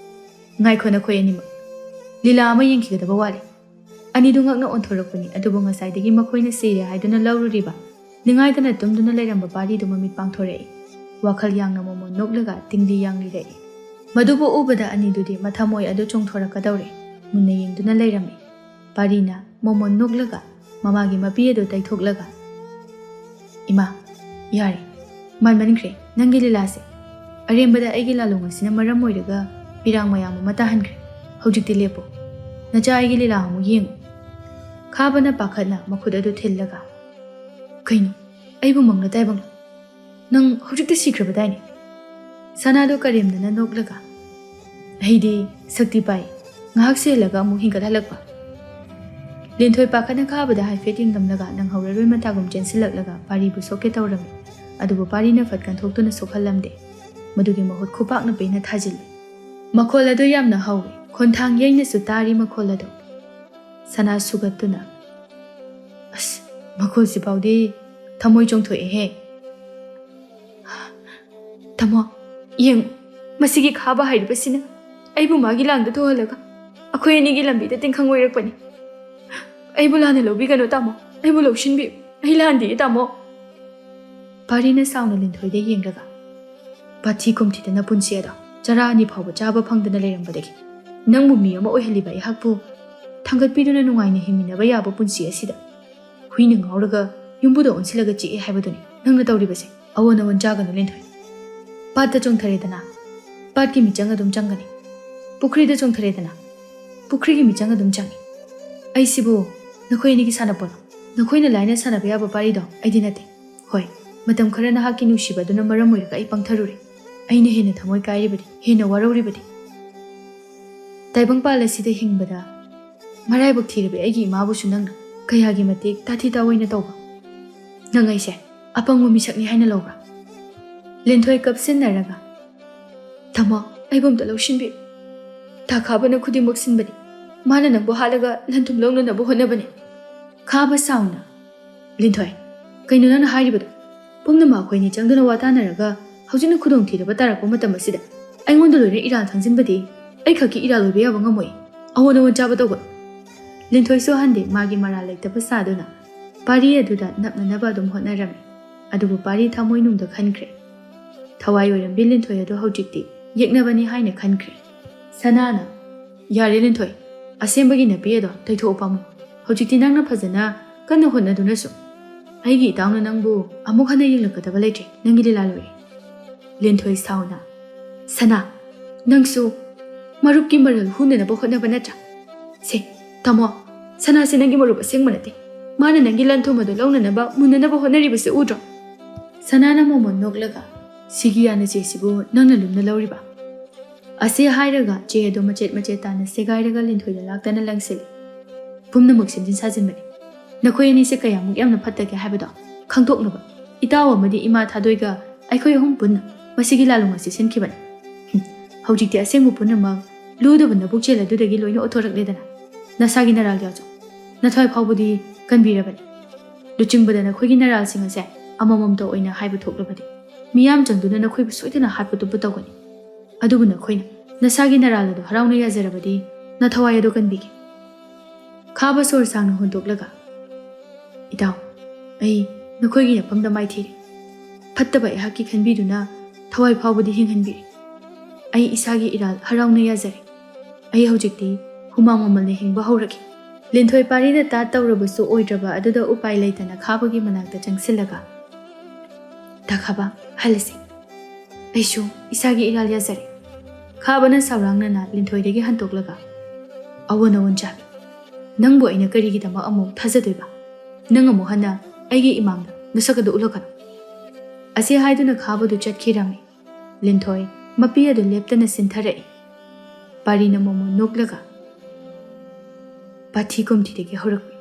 "ꯉꯥꯏꯈꯣ, ꯅꯈꯣꯏ ꯑꯅꯤꯃꯛ꯫ ꯂꯤꯂꯥ ꯑꯃ ꯌꯦꯡꯈꯤꯒꯗꯕ ꯋꯥꯠꯂꯤ"꯫ ꯑꯅꯤꯗꯨ ꯉꯛꯅ ꯑꯣꯟꯊꯣꯔꯛꯄꯅꯤ, ꯑꯗꯨꯕꯨ ꯉꯁꯥꯏꯗꯒꯤ ꯃꯈꯣꯏꯅ ꯁꯤꯔꯦ ꯍꯥꯏꯗꯨꯅ ꯂꯧꯔꯨꯔꯤꯕ, ꯅꯤꯡꯉꯥꯏꯗꯅ ꯇꯨꯝꯗꯨꯅ ꯂꯩꯔꯝꯕ ꯄꯥꯔꯤꯗꯨ ꯃꯃꯤꯠ ꯄꯥꯡꯊꯣꯔꯛꯏ꯫ ꯋꯥꯈꯜ ꯌꯥꯡꯅ ꯃꯣꯃꯣꯟ ꯅꯣꯛꯂꯒ ꯇꯤꯡꯂꯤ ꯌꯥꯡꯂꯤꯔꯛꯏ꯫ ꯃꯗꯨꯕꯨ ꯎꯕꯗ ꯑꯅꯤꯗꯨꯗꯤ ꯃꯊꯃꯣꯏ ꯑꯗꯨ ꯆꯣꯡꯊꯣꯔꯛꯀꯗꯧꯔꯦ꯫ ꯃꯨꯟꯅ ꯌꯦꯡꯗꯨꯅ ꯂꯩꯔꯝꯃꯤ꯫ ꯄꯥꯔꯤꯅ ꯃꯣꯃꯣꯟ ꯅꯣꯛꯂꯒ ꯃꯃꯥꯒꯤ ꯃꯄꯤ ꯑꯗꯨ ꯇꯩꯊꯣꯛꯂꯒ, "ꯏꯃꯥ, ꯌꯥꯔꯦ, ꯃꯥꯟꯃꯟꯈ꯭ꯔꯦ ꯅꯪꯒꯤ ꯂꯤꯂꯥꯁꯦ꯫ ꯑꯔꯦꯝꯕꯗ ꯑꯩꯒꯤ ꯂꯥꯂꯣꯡ ꯑꯁꯤꯅ ꯃꯔꯝ ꯑꯣꯏꯔꯒ ꯄꯤꯔꯥꯡ ꯃꯌꯥꯝ ꯑꯃ ꯇꯥꯍꯟꯈ꯭ꯔꯦ꯫ ꯍꯧꯖꯤꯛꯇꯤ ꯂꯦꯞꯄꯣ꯫ ꯅꯆꯥ ꯑꯩꯒꯤ ꯂꯤꯂꯥ ꯑꯃꯨꯛ ꯌꯦꯡꯉꯨ"꯫ ꯈꯥꯕꯅ ꯄꯥꯈꯠꯅ ꯃꯈꯨꯠ ꯑꯗꯨ ꯊꯤꯜꯂꯒ, "ꯀꯩꯅꯣ? ꯑꯩꯕꯨ ꯃꯪꯂ ꯇꯥꯏꯕꯪꯂ? ꯅꯪ ꯍꯧꯖꯤꯛꯇ ꯁꯤꯈ꯭ꯔꯕꯗꯥꯏꯅꯦ?" ꯁꯅꯥꯗꯣ ꯀꯔꯦꯝꯅꯅ ꯅꯣꯛꯂꯒ, "ꯑꯩꯗꯤ ꯁꯛꯇꯤ ꯄꯥꯏ꯫ ꯉꯥꯏꯍꯥꯛ ꯁꯤꯍꯜꯂꯒ ꯑꯃꯨꯛ ꯍꯤꯡꯒꯠꯍꯜꯂꯛꯄ"꯫ ꯂꯤꯟꯊꯣꯏ ꯄꯥꯈꯠꯅ ꯈꯥꯕꯗ ꯍꯥꯏꯐꯦꯠ ꯌꯦꯡꯂꯝꯂꯒ ꯅꯪꯍꯧꯔꯔꯣꯏ ꯃꯇꯥꯒꯨꯝ ꯆꯦꯟꯁꯤꯜꯂꯛꯂꯒ ꯄꯥꯔꯤꯕꯨ ꯁꯣꯛꯀꯦ ꯇꯧꯔꯝꯃꯤ꯫ ꯑꯗꯨꯕꯨ ꯄꯥꯔꯤꯅ ꯐꯠ ꯀꯟꯊꯣꯛꯇꯨꯅ ꯁꯣꯛꯍꯜꯂꯝꯗꯦ꯫ ꯃꯗꯨꯒꯤ ꯃꯍꯨꯠ ꯈꯨꯄꯥꯛꯅ ꯄꯦꯟꯅ ꯊꯥꯖꯤꯜꯂꯤ꯫ ꯃꯈꯣꯜ ꯑꯗꯨ ꯌꯥꯝꯅ ꯍꯧꯏ꯫ ꯈꯣꯟꯊꯥꯡ ꯌꯩꯅꯁꯨ ꯇꯥꯔꯤ ꯃꯈꯣꯜ ꯑꯗꯨ꯫ ꯁꯅꯥ ꯁꯨꯒꯠꯇꯨꯅ, "ꯑꯁ, ꯃꯈꯣꯜꯁꯤꯐꯥꯎꯗꯤ ꯊꯃꯣꯏ ꯆꯣꯡꯊꯣꯛꯑꯦꯍꯦ"꯫ "ꯇꯥꯃꯣ, ꯌꯦꯡꯉꯨ, ꯃꯁꯤꯒꯤ ꯈꯥꯕ ꯍꯥꯏꯔꯤꯕꯁꯤꯅ ꯑꯩꯕꯨ ꯃꯥꯒꯤ ꯂꯥꯡꯗ ꯊꯣꯛꯍꯜꯂꯒ ꯑꯩꯈꯣꯏ ꯑꯅꯤꯒꯤ ꯂꯝꯕꯤꯗ ꯇꯤꯡꯈꯪ ꯑꯣꯏꯔꯛꯄꯅꯤ꯫ ꯑꯩꯕꯨ ꯂꯥꯟꯅ ꯂꯧꯕꯤꯒꯅꯨ ꯇꯥꯃꯣ, ꯑꯩꯕꯨ ꯂꯧꯁꯤꯟꯕꯤꯌꯨ, ꯑꯩ ꯂꯥꯟꯗꯤꯌꯦ ꯇꯥꯃꯣ"꯫ ꯄꯥꯔꯤꯅ ꯁꯥꯎꯅ ꯂꯤꯟꯊꯣꯏꯗ ꯌꯦꯡꯂꯒ, "ꯄꯥꯊꯤ ꯀꯨꯝꯊꯤꯗ ꯅꯄꯨꯟꯁꯤ ꯑꯗꯣ ꯆꯔꯥ ꯑꯅꯤ ꯐꯥꯎꯕ ꯆꯥꯕ ꯐꯪꯗꯅ ꯂꯩꯔꯝꯕꯗꯒꯤ ꯅꯪꯕꯨ ꯃꯤ ꯑꯃ ꯑꯣꯏꯍꯜꯂꯤꯕ ꯑꯩꯍꯥꯛꯄꯨ ꯊꯥꯡꯒꯠꯄꯤꯗꯨꯅ ꯅꯨꯡꯉꯥꯏꯅ ꯍꯤꯡꯃꯤꯟꯅꯕ ꯌꯥꯕ ꯄꯨꯟꯁꯤ ꯑꯁꯤꯗ ꯍꯨꯏꯅ ꯉꯥꯎꯔꯒ ꯌꯨꯝꯕꯨꯗ ꯑꯣꯟꯁꯤꯜꯂꯒ ꯆꯤꯛꯑꯦ ꯍꯥꯏꯕꯗꯨꯅꯤ ꯅꯪꯅ ꯇꯧꯔꯤꯕꯁꯦ꯫ ꯑꯑꯣꯟ ꯑꯑꯣꯟ ꯆꯥꯒꯅꯨ ꯂꯤꯟꯊꯣꯏ꯫ ꯄꯥꯠꯇ ꯆꯣꯡꯊꯔꯦꯗꯅ, ꯄꯥꯠꯀꯤ ꯃꯤꯆꯪ ꯑꯗꯨꯝ ꯆꯪꯒꯅꯤ꯫ ꯄꯨꯈ꯭ꯔꯤꯗ ꯆꯣꯡꯊꯔꯦꯗꯅ, ꯄꯨꯈ꯭ꯔꯤꯒꯤ ꯃꯤꯆꯪ ꯑꯗꯨꯝ ꯆꯪꯏ꯫ ꯑꯩꯁꯤꯕꯨ ꯅꯈꯣꯏ ꯑꯅꯤꯒꯤ ꯁꯥꯟꯅꯄꯣꯠꯂꯣ? ꯅꯈꯣꯏꯅ ꯂꯥꯏꯅ ꯁꯥꯟꯅꯕ ꯌꯥꯕ ꯄꯥꯔꯤꯗꯣ ꯑꯩꯗꯤ ꯅꯠꯇꯦ꯫ ꯍꯣꯏ, ꯃꯇꯝ ꯈꯔ ꯅꯍꯥꯛꯀꯤ ꯅꯨꯡꯁꯤꯕ ꯑꯗꯨꯅ ꯃꯔꯝ ꯑꯣꯏꯔꯒ ꯑꯩ ꯄꯪꯊꯔꯨꯔꯦ꯫ ꯑꯩꯅ ꯍꯦꯟꯅ ꯊꯃꯣꯏ ꯀꯥꯏꯔꯤꯕꯗꯤ, ꯍꯦꯟꯅ ꯋꯥꯔꯧꯔꯤꯕꯗꯤ꯫ ꯇꯥꯏꯕꯪꯄꯥꯜ ꯑꯁꯤꯗ ꯍꯤꯡꯕꯗ ꯃꯔꯥꯏꯕꯛ ꯊꯤꯔꯕꯤ ꯑꯩꯒꯤ ꯏꯃꯥꯕꯨꯁꯨ ꯅꯪꯅ ꯀꯌꯥꯒꯤ ꯃꯇꯤꯛ ꯇꯥꯊꯤ ꯇꯥꯑꯣꯏꯅ ꯇꯧꯕ꯫ ꯅꯪ ꯑꯩꯁꯦ ꯑꯄꯪꯕ ꯃꯤꯁꯛꯅꯤ ꯍꯥꯏꯅ ꯂꯧꯕ꯭ꯔꯥ?" ꯂꯤꯟꯊꯣꯏ ꯀꯞꯁꯤꯟꯅꯔꯒ, "ꯇꯥꯃꯣ, ꯑꯩꯕꯨ ꯑꯝꯇ ꯂꯧꯁꯤꯟꯕꯤꯌꯨ꯫ ꯇꯥꯈꯥꯕꯅ ꯈꯨꯗꯤꯡꯃꯛ ꯁꯤꯟꯕꯅꯤ꯫ ꯃꯥꯅ ꯅꯪꯕꯨ ꯍꯥꯠꯂꯒ ꯂꯟ ꯊꯨꯝ ꯂꯧꯅꯅꯕ ꯍꯣꯠꯅꯕꯅꯦ꯫ ꯈꯥꯕ ꯁꯥꯎꯅ, "ꯂꯤꯟꯊꯣꯏ, ꯀꯩꯅꯣ ꯅꯪꯅ ꯍꯥꯏꯔꯤꯕꯗꯣ? ꯄꯨꯝꯅꯃꯛ ꯑꯩꯈꯣꯏꯅꯤ ꯆꯪꯗꯨꯅ ꯋꯥ ꯇꯥꯅꯔꯒ ꯍꯧꯖꯤꯛꯅ ꯈꯨꯗꯣꯡꯊꯤꯗꯕ ꯇꯥꯔꯛꯄ ꯃꯇꯝ ꯑꯁꯤꯗ ꯑꯩꯉꯣꯟꯗ ꯂꯣꯏꯅ ꯏꯔꯥꯜ ꯊꯥꯡꯖꯤꯟꯕꯗꯤ ꯑꯩ ꯈꯛꯀꯤ ꯏꯔꯥꯜ ꯑꯣꯏꯕ ꯌꯥꯕ ꯉꯝꯃꯣꯏ꯫ ꯑꯑꯣꯟ ꯑꯑꯣꯟ ꯆꯥꯕ ꯇꯧꯒꯅꯨ꯫" ꯂꯤꯟꯊꯣꯏꯁꯨ ꯍꯟꯗꯦ ꯃꯥꯒꯤ ꯃꯔꯥꯜ ꯂꯩꯇꯕ ꯁꯥꯗꯨꯅ ꯄꯥꯔꯤ ꯑꯗꯨꯗ ꯅꯞꯅꯅꯕ ꯑꯗꯨꯝ ꯍꯣꯠꯅꯔꯝꯃꯤ꯫ ꯑꯗꯨꯕꯨ ꯄꯥꯔꯤ ꯊꯃꯣꯏꯅꯨꯡꯗ ꯈꯟꯈ꯭ꯔꯦ, ꯊꯋꯥꯏ ꯑꯣꯏꯔꯝꯕꯤ ꯂꯤꯟꯊꯣꯏ ꯑꯗꯨ ꯍꯧꯖꯤꯛꯇꯤ ꯌꯦꯛꯅꯕꯅꯤ ꯍꯥꯏꯅ ꯈꯟꯈ꯭ꯔꯦ꯫ ꯁꯅꯥꯅ, "ꯌꯥꯔꯦ ꯂꯤꯟꯊꯣꯏ, ꯑꯁꯦꯡꯕꯒꯤ ꯅꯥꯄꯤ ꯑꯗꯣ ꯇꯩꯊꯣꯛꯑꯣ ꯄꯥꯝꯃꯨ꯫ ꯍꯧꯖꯤꯛꯇꯤ ꯅꯪꯅ ꯐꯖꯅ ꯀꯟꯅ ꯍꯣꯠꯅꯗꯨꯅꯁꯨ ꯑꯩꯒꯤ ꯏꯇꯥꯎꯅ ꯅꯪꯕꯨ ꯑꯃꯨꯛ ꯍꯟꯅ ꯌꯦꯡꯂꯛꯀꯗꯕ ꯂꯩꯇ꯭ꯔꯦ꯫ ꯅꯪꯒꯤ ꯂꯤꯂꯥ ꯂꯣꯏꯔꯦ꯫" ꯂꯤꯟꯊꯣꯏ ꯁꯥꯎꯅ, "ꯁꯅꯥ, ꯅꯪꯁꯨ ꯃꯔꯨꯞꯀꯤ ꯃꯔꯜ ꯍꯨꯅꯅꯕ ꯍꯣꯠꯅꯕ ꯅꯠꯇ꯭ꯔꯥ? ꯁꯦ, ꯇꯥꯃꯣ, ꯁꯅꯥꯁꯦ ꯅꯪꯒꯤ ꯃꯔꯨꯞ ꯑꯁꯦꯡꯕ ꯅꯠꯇꯦ꯫ ꯃꯥꯅ ꯅꯪꯒꯤ ꯂꯟ ꯊꯨꯝ ꯑꯗꯨ ꯂꯧꯅꯅꯕ ꯃꯨꯟꯅꯅꯕ ꯍꯣꯠꯅꯔꯤꯕꯁꯦ ꯎꯗ꯭ꯔꯣ?" ꯁꯅꯥꯅ ꯃꯣꯃꯣꯟ ꯅꯣꯛꯂꯒ, "ꯁꯤꯒꯤ ꯌꯥꯅ ꯆꯦꯁꯤꯕꯨ ꯅꯪꯅ ꯂꯨꯝꯅ ꯂꯧꯔꯤꯕ?" ꯑꯁꯤ ꯍꯥꯏꯔꯒ ꯆꯦ ꯑꯗꯨ ꯃꯆꯦꯠ ꯃꯆꯦꯠ ꯇꯥꯅ ꯁꯦꯒꯥꯏꯔꯒ ꯂꯤꯟꯊꯣꯏꯗ ꯂꯥꯛꯇꯅ ꯂꯪꯁꯤꯜꯂꯤ꯫ "ꯄꯨꯝꯅꯃꯛ ꯁꯦꯝꯖꯤꯟ ꯁꯥꯖꯤꯟꯕꯅꯤ꯫ ꯅꯈꯣꯏ ꯑꯅꯤꯁꯦ ꯀꯌꯥꯃꯨꯛ ꯌꯥꯝꯅ ꯐꯠꯇꯒꯦ ꯍꯥꯏꯕꯗꯣ ꯈꯪꯗꯣꯛꯅꯕ ꯏꯇꯥꯎ ꯑꯃꯗꯤ ꯏꯃꯥ ꯊꯥꯗꯣꯏꯒ ꯑꯩꯈꯣꯏ ꯑꯍꯨꯝ ꯄꯨꯟꯅ ꯃꯁꯤꯒꯤ ꯂꯥꯂꯣꯡ ꯑꯁꯤ ꯁꯤꯟꯈꯤꯕꯅꯤ꯫ ꯍꯨꯝ, ꯍꯧꯖꯤꯛꯇꯤ ꯑꯁꯦꯡꯕ ꯄꯨꯝꯅꯃꯛ ꯂꯨꯗꯕ ꯅꯕꯨꯛꯆꯦꯜ ꯑꯗꯨꯗꯒꯤ ꯂꯣꯏꯅ ꯎꯠꯊꯣꯔꯛꯂꯦꯗꯅ꯫ ꯅꯁꯥꯒꯤ ꯅꯔꯥꯜ ꯌꯥꯎꯖꯧ꯫ ꯅꯊ꯭ꯋꯥꯏ ꯐꯥꯎꯕꯗꯤ ꯀꯟꯕꯤꯔꯕꯅꯤ꯫ ꯂꯨꯆꯤꯡꯕꯗ ꯅꯈꯣꯏꯒꯤ ꯅꯔꯥꯜꯁꯤꯡ ꯑꯁꯦ ꯑꯃꯃꯝꯇ ꯑꯣꯏꯅ ꯍꯥꯏꯕ ꯊꯣꯛꯂꯕꯗꯤ ꯃꯤꯌꯥꯝ ꯆꯪꯗꯨꯅ ꯅꯈꯣꯏꯕꯨ ꯁꯣꯏꯗꯅ ꯍꯥꯠꯄ ꯇꯨꯞꯄ ꯇꯧꯒꯅꯤ꯫ ꯑꯗꯨꯕꯨ ꯅꯈꯣꯏꯅ ꯅꯁꯥꯒꯤ ꯅꯔꯥꯜ ꯑꯗꯨ ꯍꯔꯥꯎꯅ ꯌꯥꯖꯔꯕꯗꯤ ꯅꯊꯋꯥꯏ ꯑꯗꯨ ꯀꯟꯕꯤꯒꯦ꯫" ꯈꯥꯕ ꯁꯣꯔ ꯁꯥꯡꯅ ꯍꯣꯟꯗꯣꯛꯂꯒ, "ꯏꯇꯥꯎ, ꯑꯩ ꯅꯈꯣꯏꯒꯤ ꯌꯥꯐꯝꯗ ꯃꯥꯏꯊꯤꯔꯦ꯫ ꯐꯠꯇꯕ ꯑꯩꯍꯥꯛꯀꯤ ꯈꯟꯕꯤꯗꯨꯅ ꯊꯋꯥꯏ ꯐꯥꯎꯕꯗꯤ ꯍꯤꯡꯍꯟꯕꯤꯔꯦ꯫ ꯑꯩ ꯏꯁꯥꯒꯤ ꯏꯔꯥꯜ ꯍꯔꯥꯎꯅ ꯌꯥꯖꯔꯦ꯫ ꯑꯩ ꯍꯧꯖꯤꯛꯇꯤ ꯍꯨꯃꯥꯡ ꯃꯃꯜꯅ ꯍꯤꯡꯕ ꯍꯧꯔꯒꯦ꯫" ꯂꯤꯟꯊꯣꯏ ꯄꯥꯔꯤꯅ ꯇꯥꯠ ꯇꯧꯔꯕꯁꯨ ꯑꯣꯏꯗ꯭ꯔꯕ ꯑꯗꯨꯗ ꯎꯄꯥꯏ ꯂꯩꯇꯅ ꯈꯥꯕꯒꯤ ꯃꯅꯥꯛꯇ ꯆꯪꯁꯤꯜꯂꯒ, "ꯇꯥꯈꯥꯕ, ꯍꯜꯂꯁꯤ꯫ ꯑꯩꯁꯨ ꯏꯁꯥꯒꯤ ꯏꯔꯥꯜ ꯌꯥꯖꯔꯦ꯫" ꯈꯥꯕꯅ ꯁꯥꯎꯔꯥꯡꯅꯅ ꯂꯤꯟꯊꯣꯏꯗꯒꯤ ꯍꯟꯇꯣꯛꯂꯒ, "ꯑꯑꯣꯟ ꯑꯑꯣꯟ ꯆꯥꯕꯤ, ꯅꯪꯕꯨ ꯑꯩꯅ ꯀꯔꯤꯒꯤꯗꯃꯛ ꯑꯃꯨꯛ ꯊꯥꯖꯗꯣꯏꯕ? ꯅꯪ ꯑꯃꯨꯛ ꯍꯟꯅ ꯑꯩꯒꯤ ꯏꯃꯥꯡꯗ ꯅꯁꯛ ꯑꯗꯨ ꯎꯠꯂꯛꯀꯅꯨ꯫" ꯑꯁꯤ ꯍꯥꯏꯗꯨꯅ ꯈꯥꯕꯗꯨ ꯆꯠꯈꯤꯔꯝꯃꯤ꯫ ꯂꯤꯟꯊꯣꯏ ꯃꯄꯤ ꯑꯗꯨ ꯂꯦꯞꯇꯅ ꯁꯤꯟꯊꯔꯛꯏ꯫ ꯄꯥꯔꯤꯅ ꯃꯣꯃꯣꯟ ꯅꯣꯛꯂꯒ, "ꯄꯥꯊꯤ ꯀꯨꯝꯊꯤꯗꯒꯤ ꯍꯧꯔꯛꯄꯤ꯫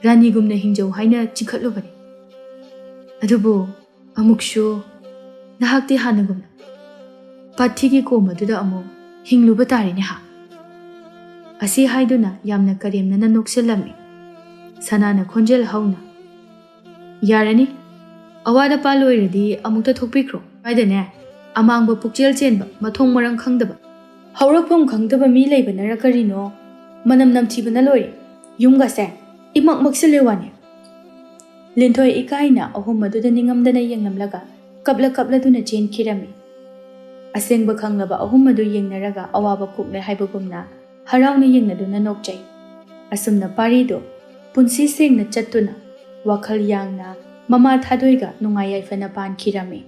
ꯔꯥꯅꯤꯒꯨꯝꯅ ꯍꯤꯡꯖꯧ ꯍꯥꯏꯅ ꯆꯤꯡꯈꯠꯂꯨꯕꯅꯤ꯫ ꯑꯗꯨꯕꯨ ꯑꯃꯨꯛꯁꯨ ꯅꯍꯥꯛꯇꯤ ꯍꯥꯟꯅꯒꯨꯝꯅ ꯄꯥꯊꯤꯒꯤ ꯀꯣꯝ ꯑꯗꯨꯗ ꯑꯃꯨꯛ ꯍꯤꯡꯂꯨꯕ ꯇꯥꯔꯦꯅꯦ ꯍꯥ?" ꯑꯁꯤ ꯍꯥꯏꯗꯨꯅ ꯌꯥꯝꯅ ꯀꯔꯦꯝꯅꯅ ꯅꯣꯛꯁꯤꯜꯂꯝꯃꯤ꯫ ꯁꯅꯥꯅ ꯈꯣꯟꯖꯦꯜ ꯍꯧꯅ, "ꯌꯥꯔꯅꯤ, ꯑꯋꯥꯠ ꯑꯄꯥ ꯂꯣꯏꯔꯗꯤ ꯑꯃꯨꯛꯇ ꯊꯣꯛꯄꯤꯈ꯭ꯔꯣ꯫ ꯍꯥꯏꯗꯅꯦ, ꯑꯃꯥꯡꯕ ꯄꯨꯛꯆꯦꯜ ꯆꯦꯟꯕ, ꯃꯊꯣꯡ ꯃꯔꯝ ꯈꯪꯗꯕ, ꯍꯧꯔꯛꯐꯝ ꯈꯪꯗꯕ ꯃꯤ ꯂꯩꯕꯅꯔ ꯀꯔꯤꯅꯣ, ꯃꯅꯝ ꯅꯝꯊꯤꯕꯅ ꯂꯣꯏꯔꯦ꯫ ꯌꯨꯝꯒꯁꯦ ꯏꯃꯛ ꯃꯛꯁꯤꯜꯂꯦ ꯋꯥꯅꯦ꯫" ꯂꯤꯟꯊꯣꯏ ꯏꯀꯥꯏꯅ ꯑꯍꯨꯝ ꯑꯗꯨꯗ ꯅꯤꯡꯉꯝꯗꯅ ꯌꯦꯡꯂꯝꯂꯒ ꯀꯞꯂ ꯀꯞꯂꯗꯨꯅ ꯆꯦꯟꯈꯤꯔꯝꯃꯤ꯫ ꯑꯁꯦꯡꯕ ꯈꯪꯂꯕ ꯑꯍꯨꯝ ꯑꯗꯨ ꯌꯦꯡꯅꯔꯒ ꯑꯋꯥꯕ ꯀꯣꯛꯂꯦ ꯍꯥꯏꯕꯒꯨꯝꯅ ꯍꯔꯥꯎꯅ ꯌꯦꯡꯅꯗꯨꯅ ꯅꯣꯛꯆꯩ꯫ ꯑꯁꯨꯝꯅ ꯄꯥꯔꯤꯗꯨ ꯄꯨꯟꯁꯤ ꯁꯦꯡꯅ ꯆꯠꯇꯨꯅ ꯋꯥꯈꯜ ꯌꯥꯡꯅ ꯃꯃꯥ ꯊꯥꯗꯣꯏꯒ ꯅꯨꯡꯉꯥꯏ ꯌꯥꯏꯐꯅ ꯄꯥꯟꯈꯤꯔꯝꯃꯤ꯫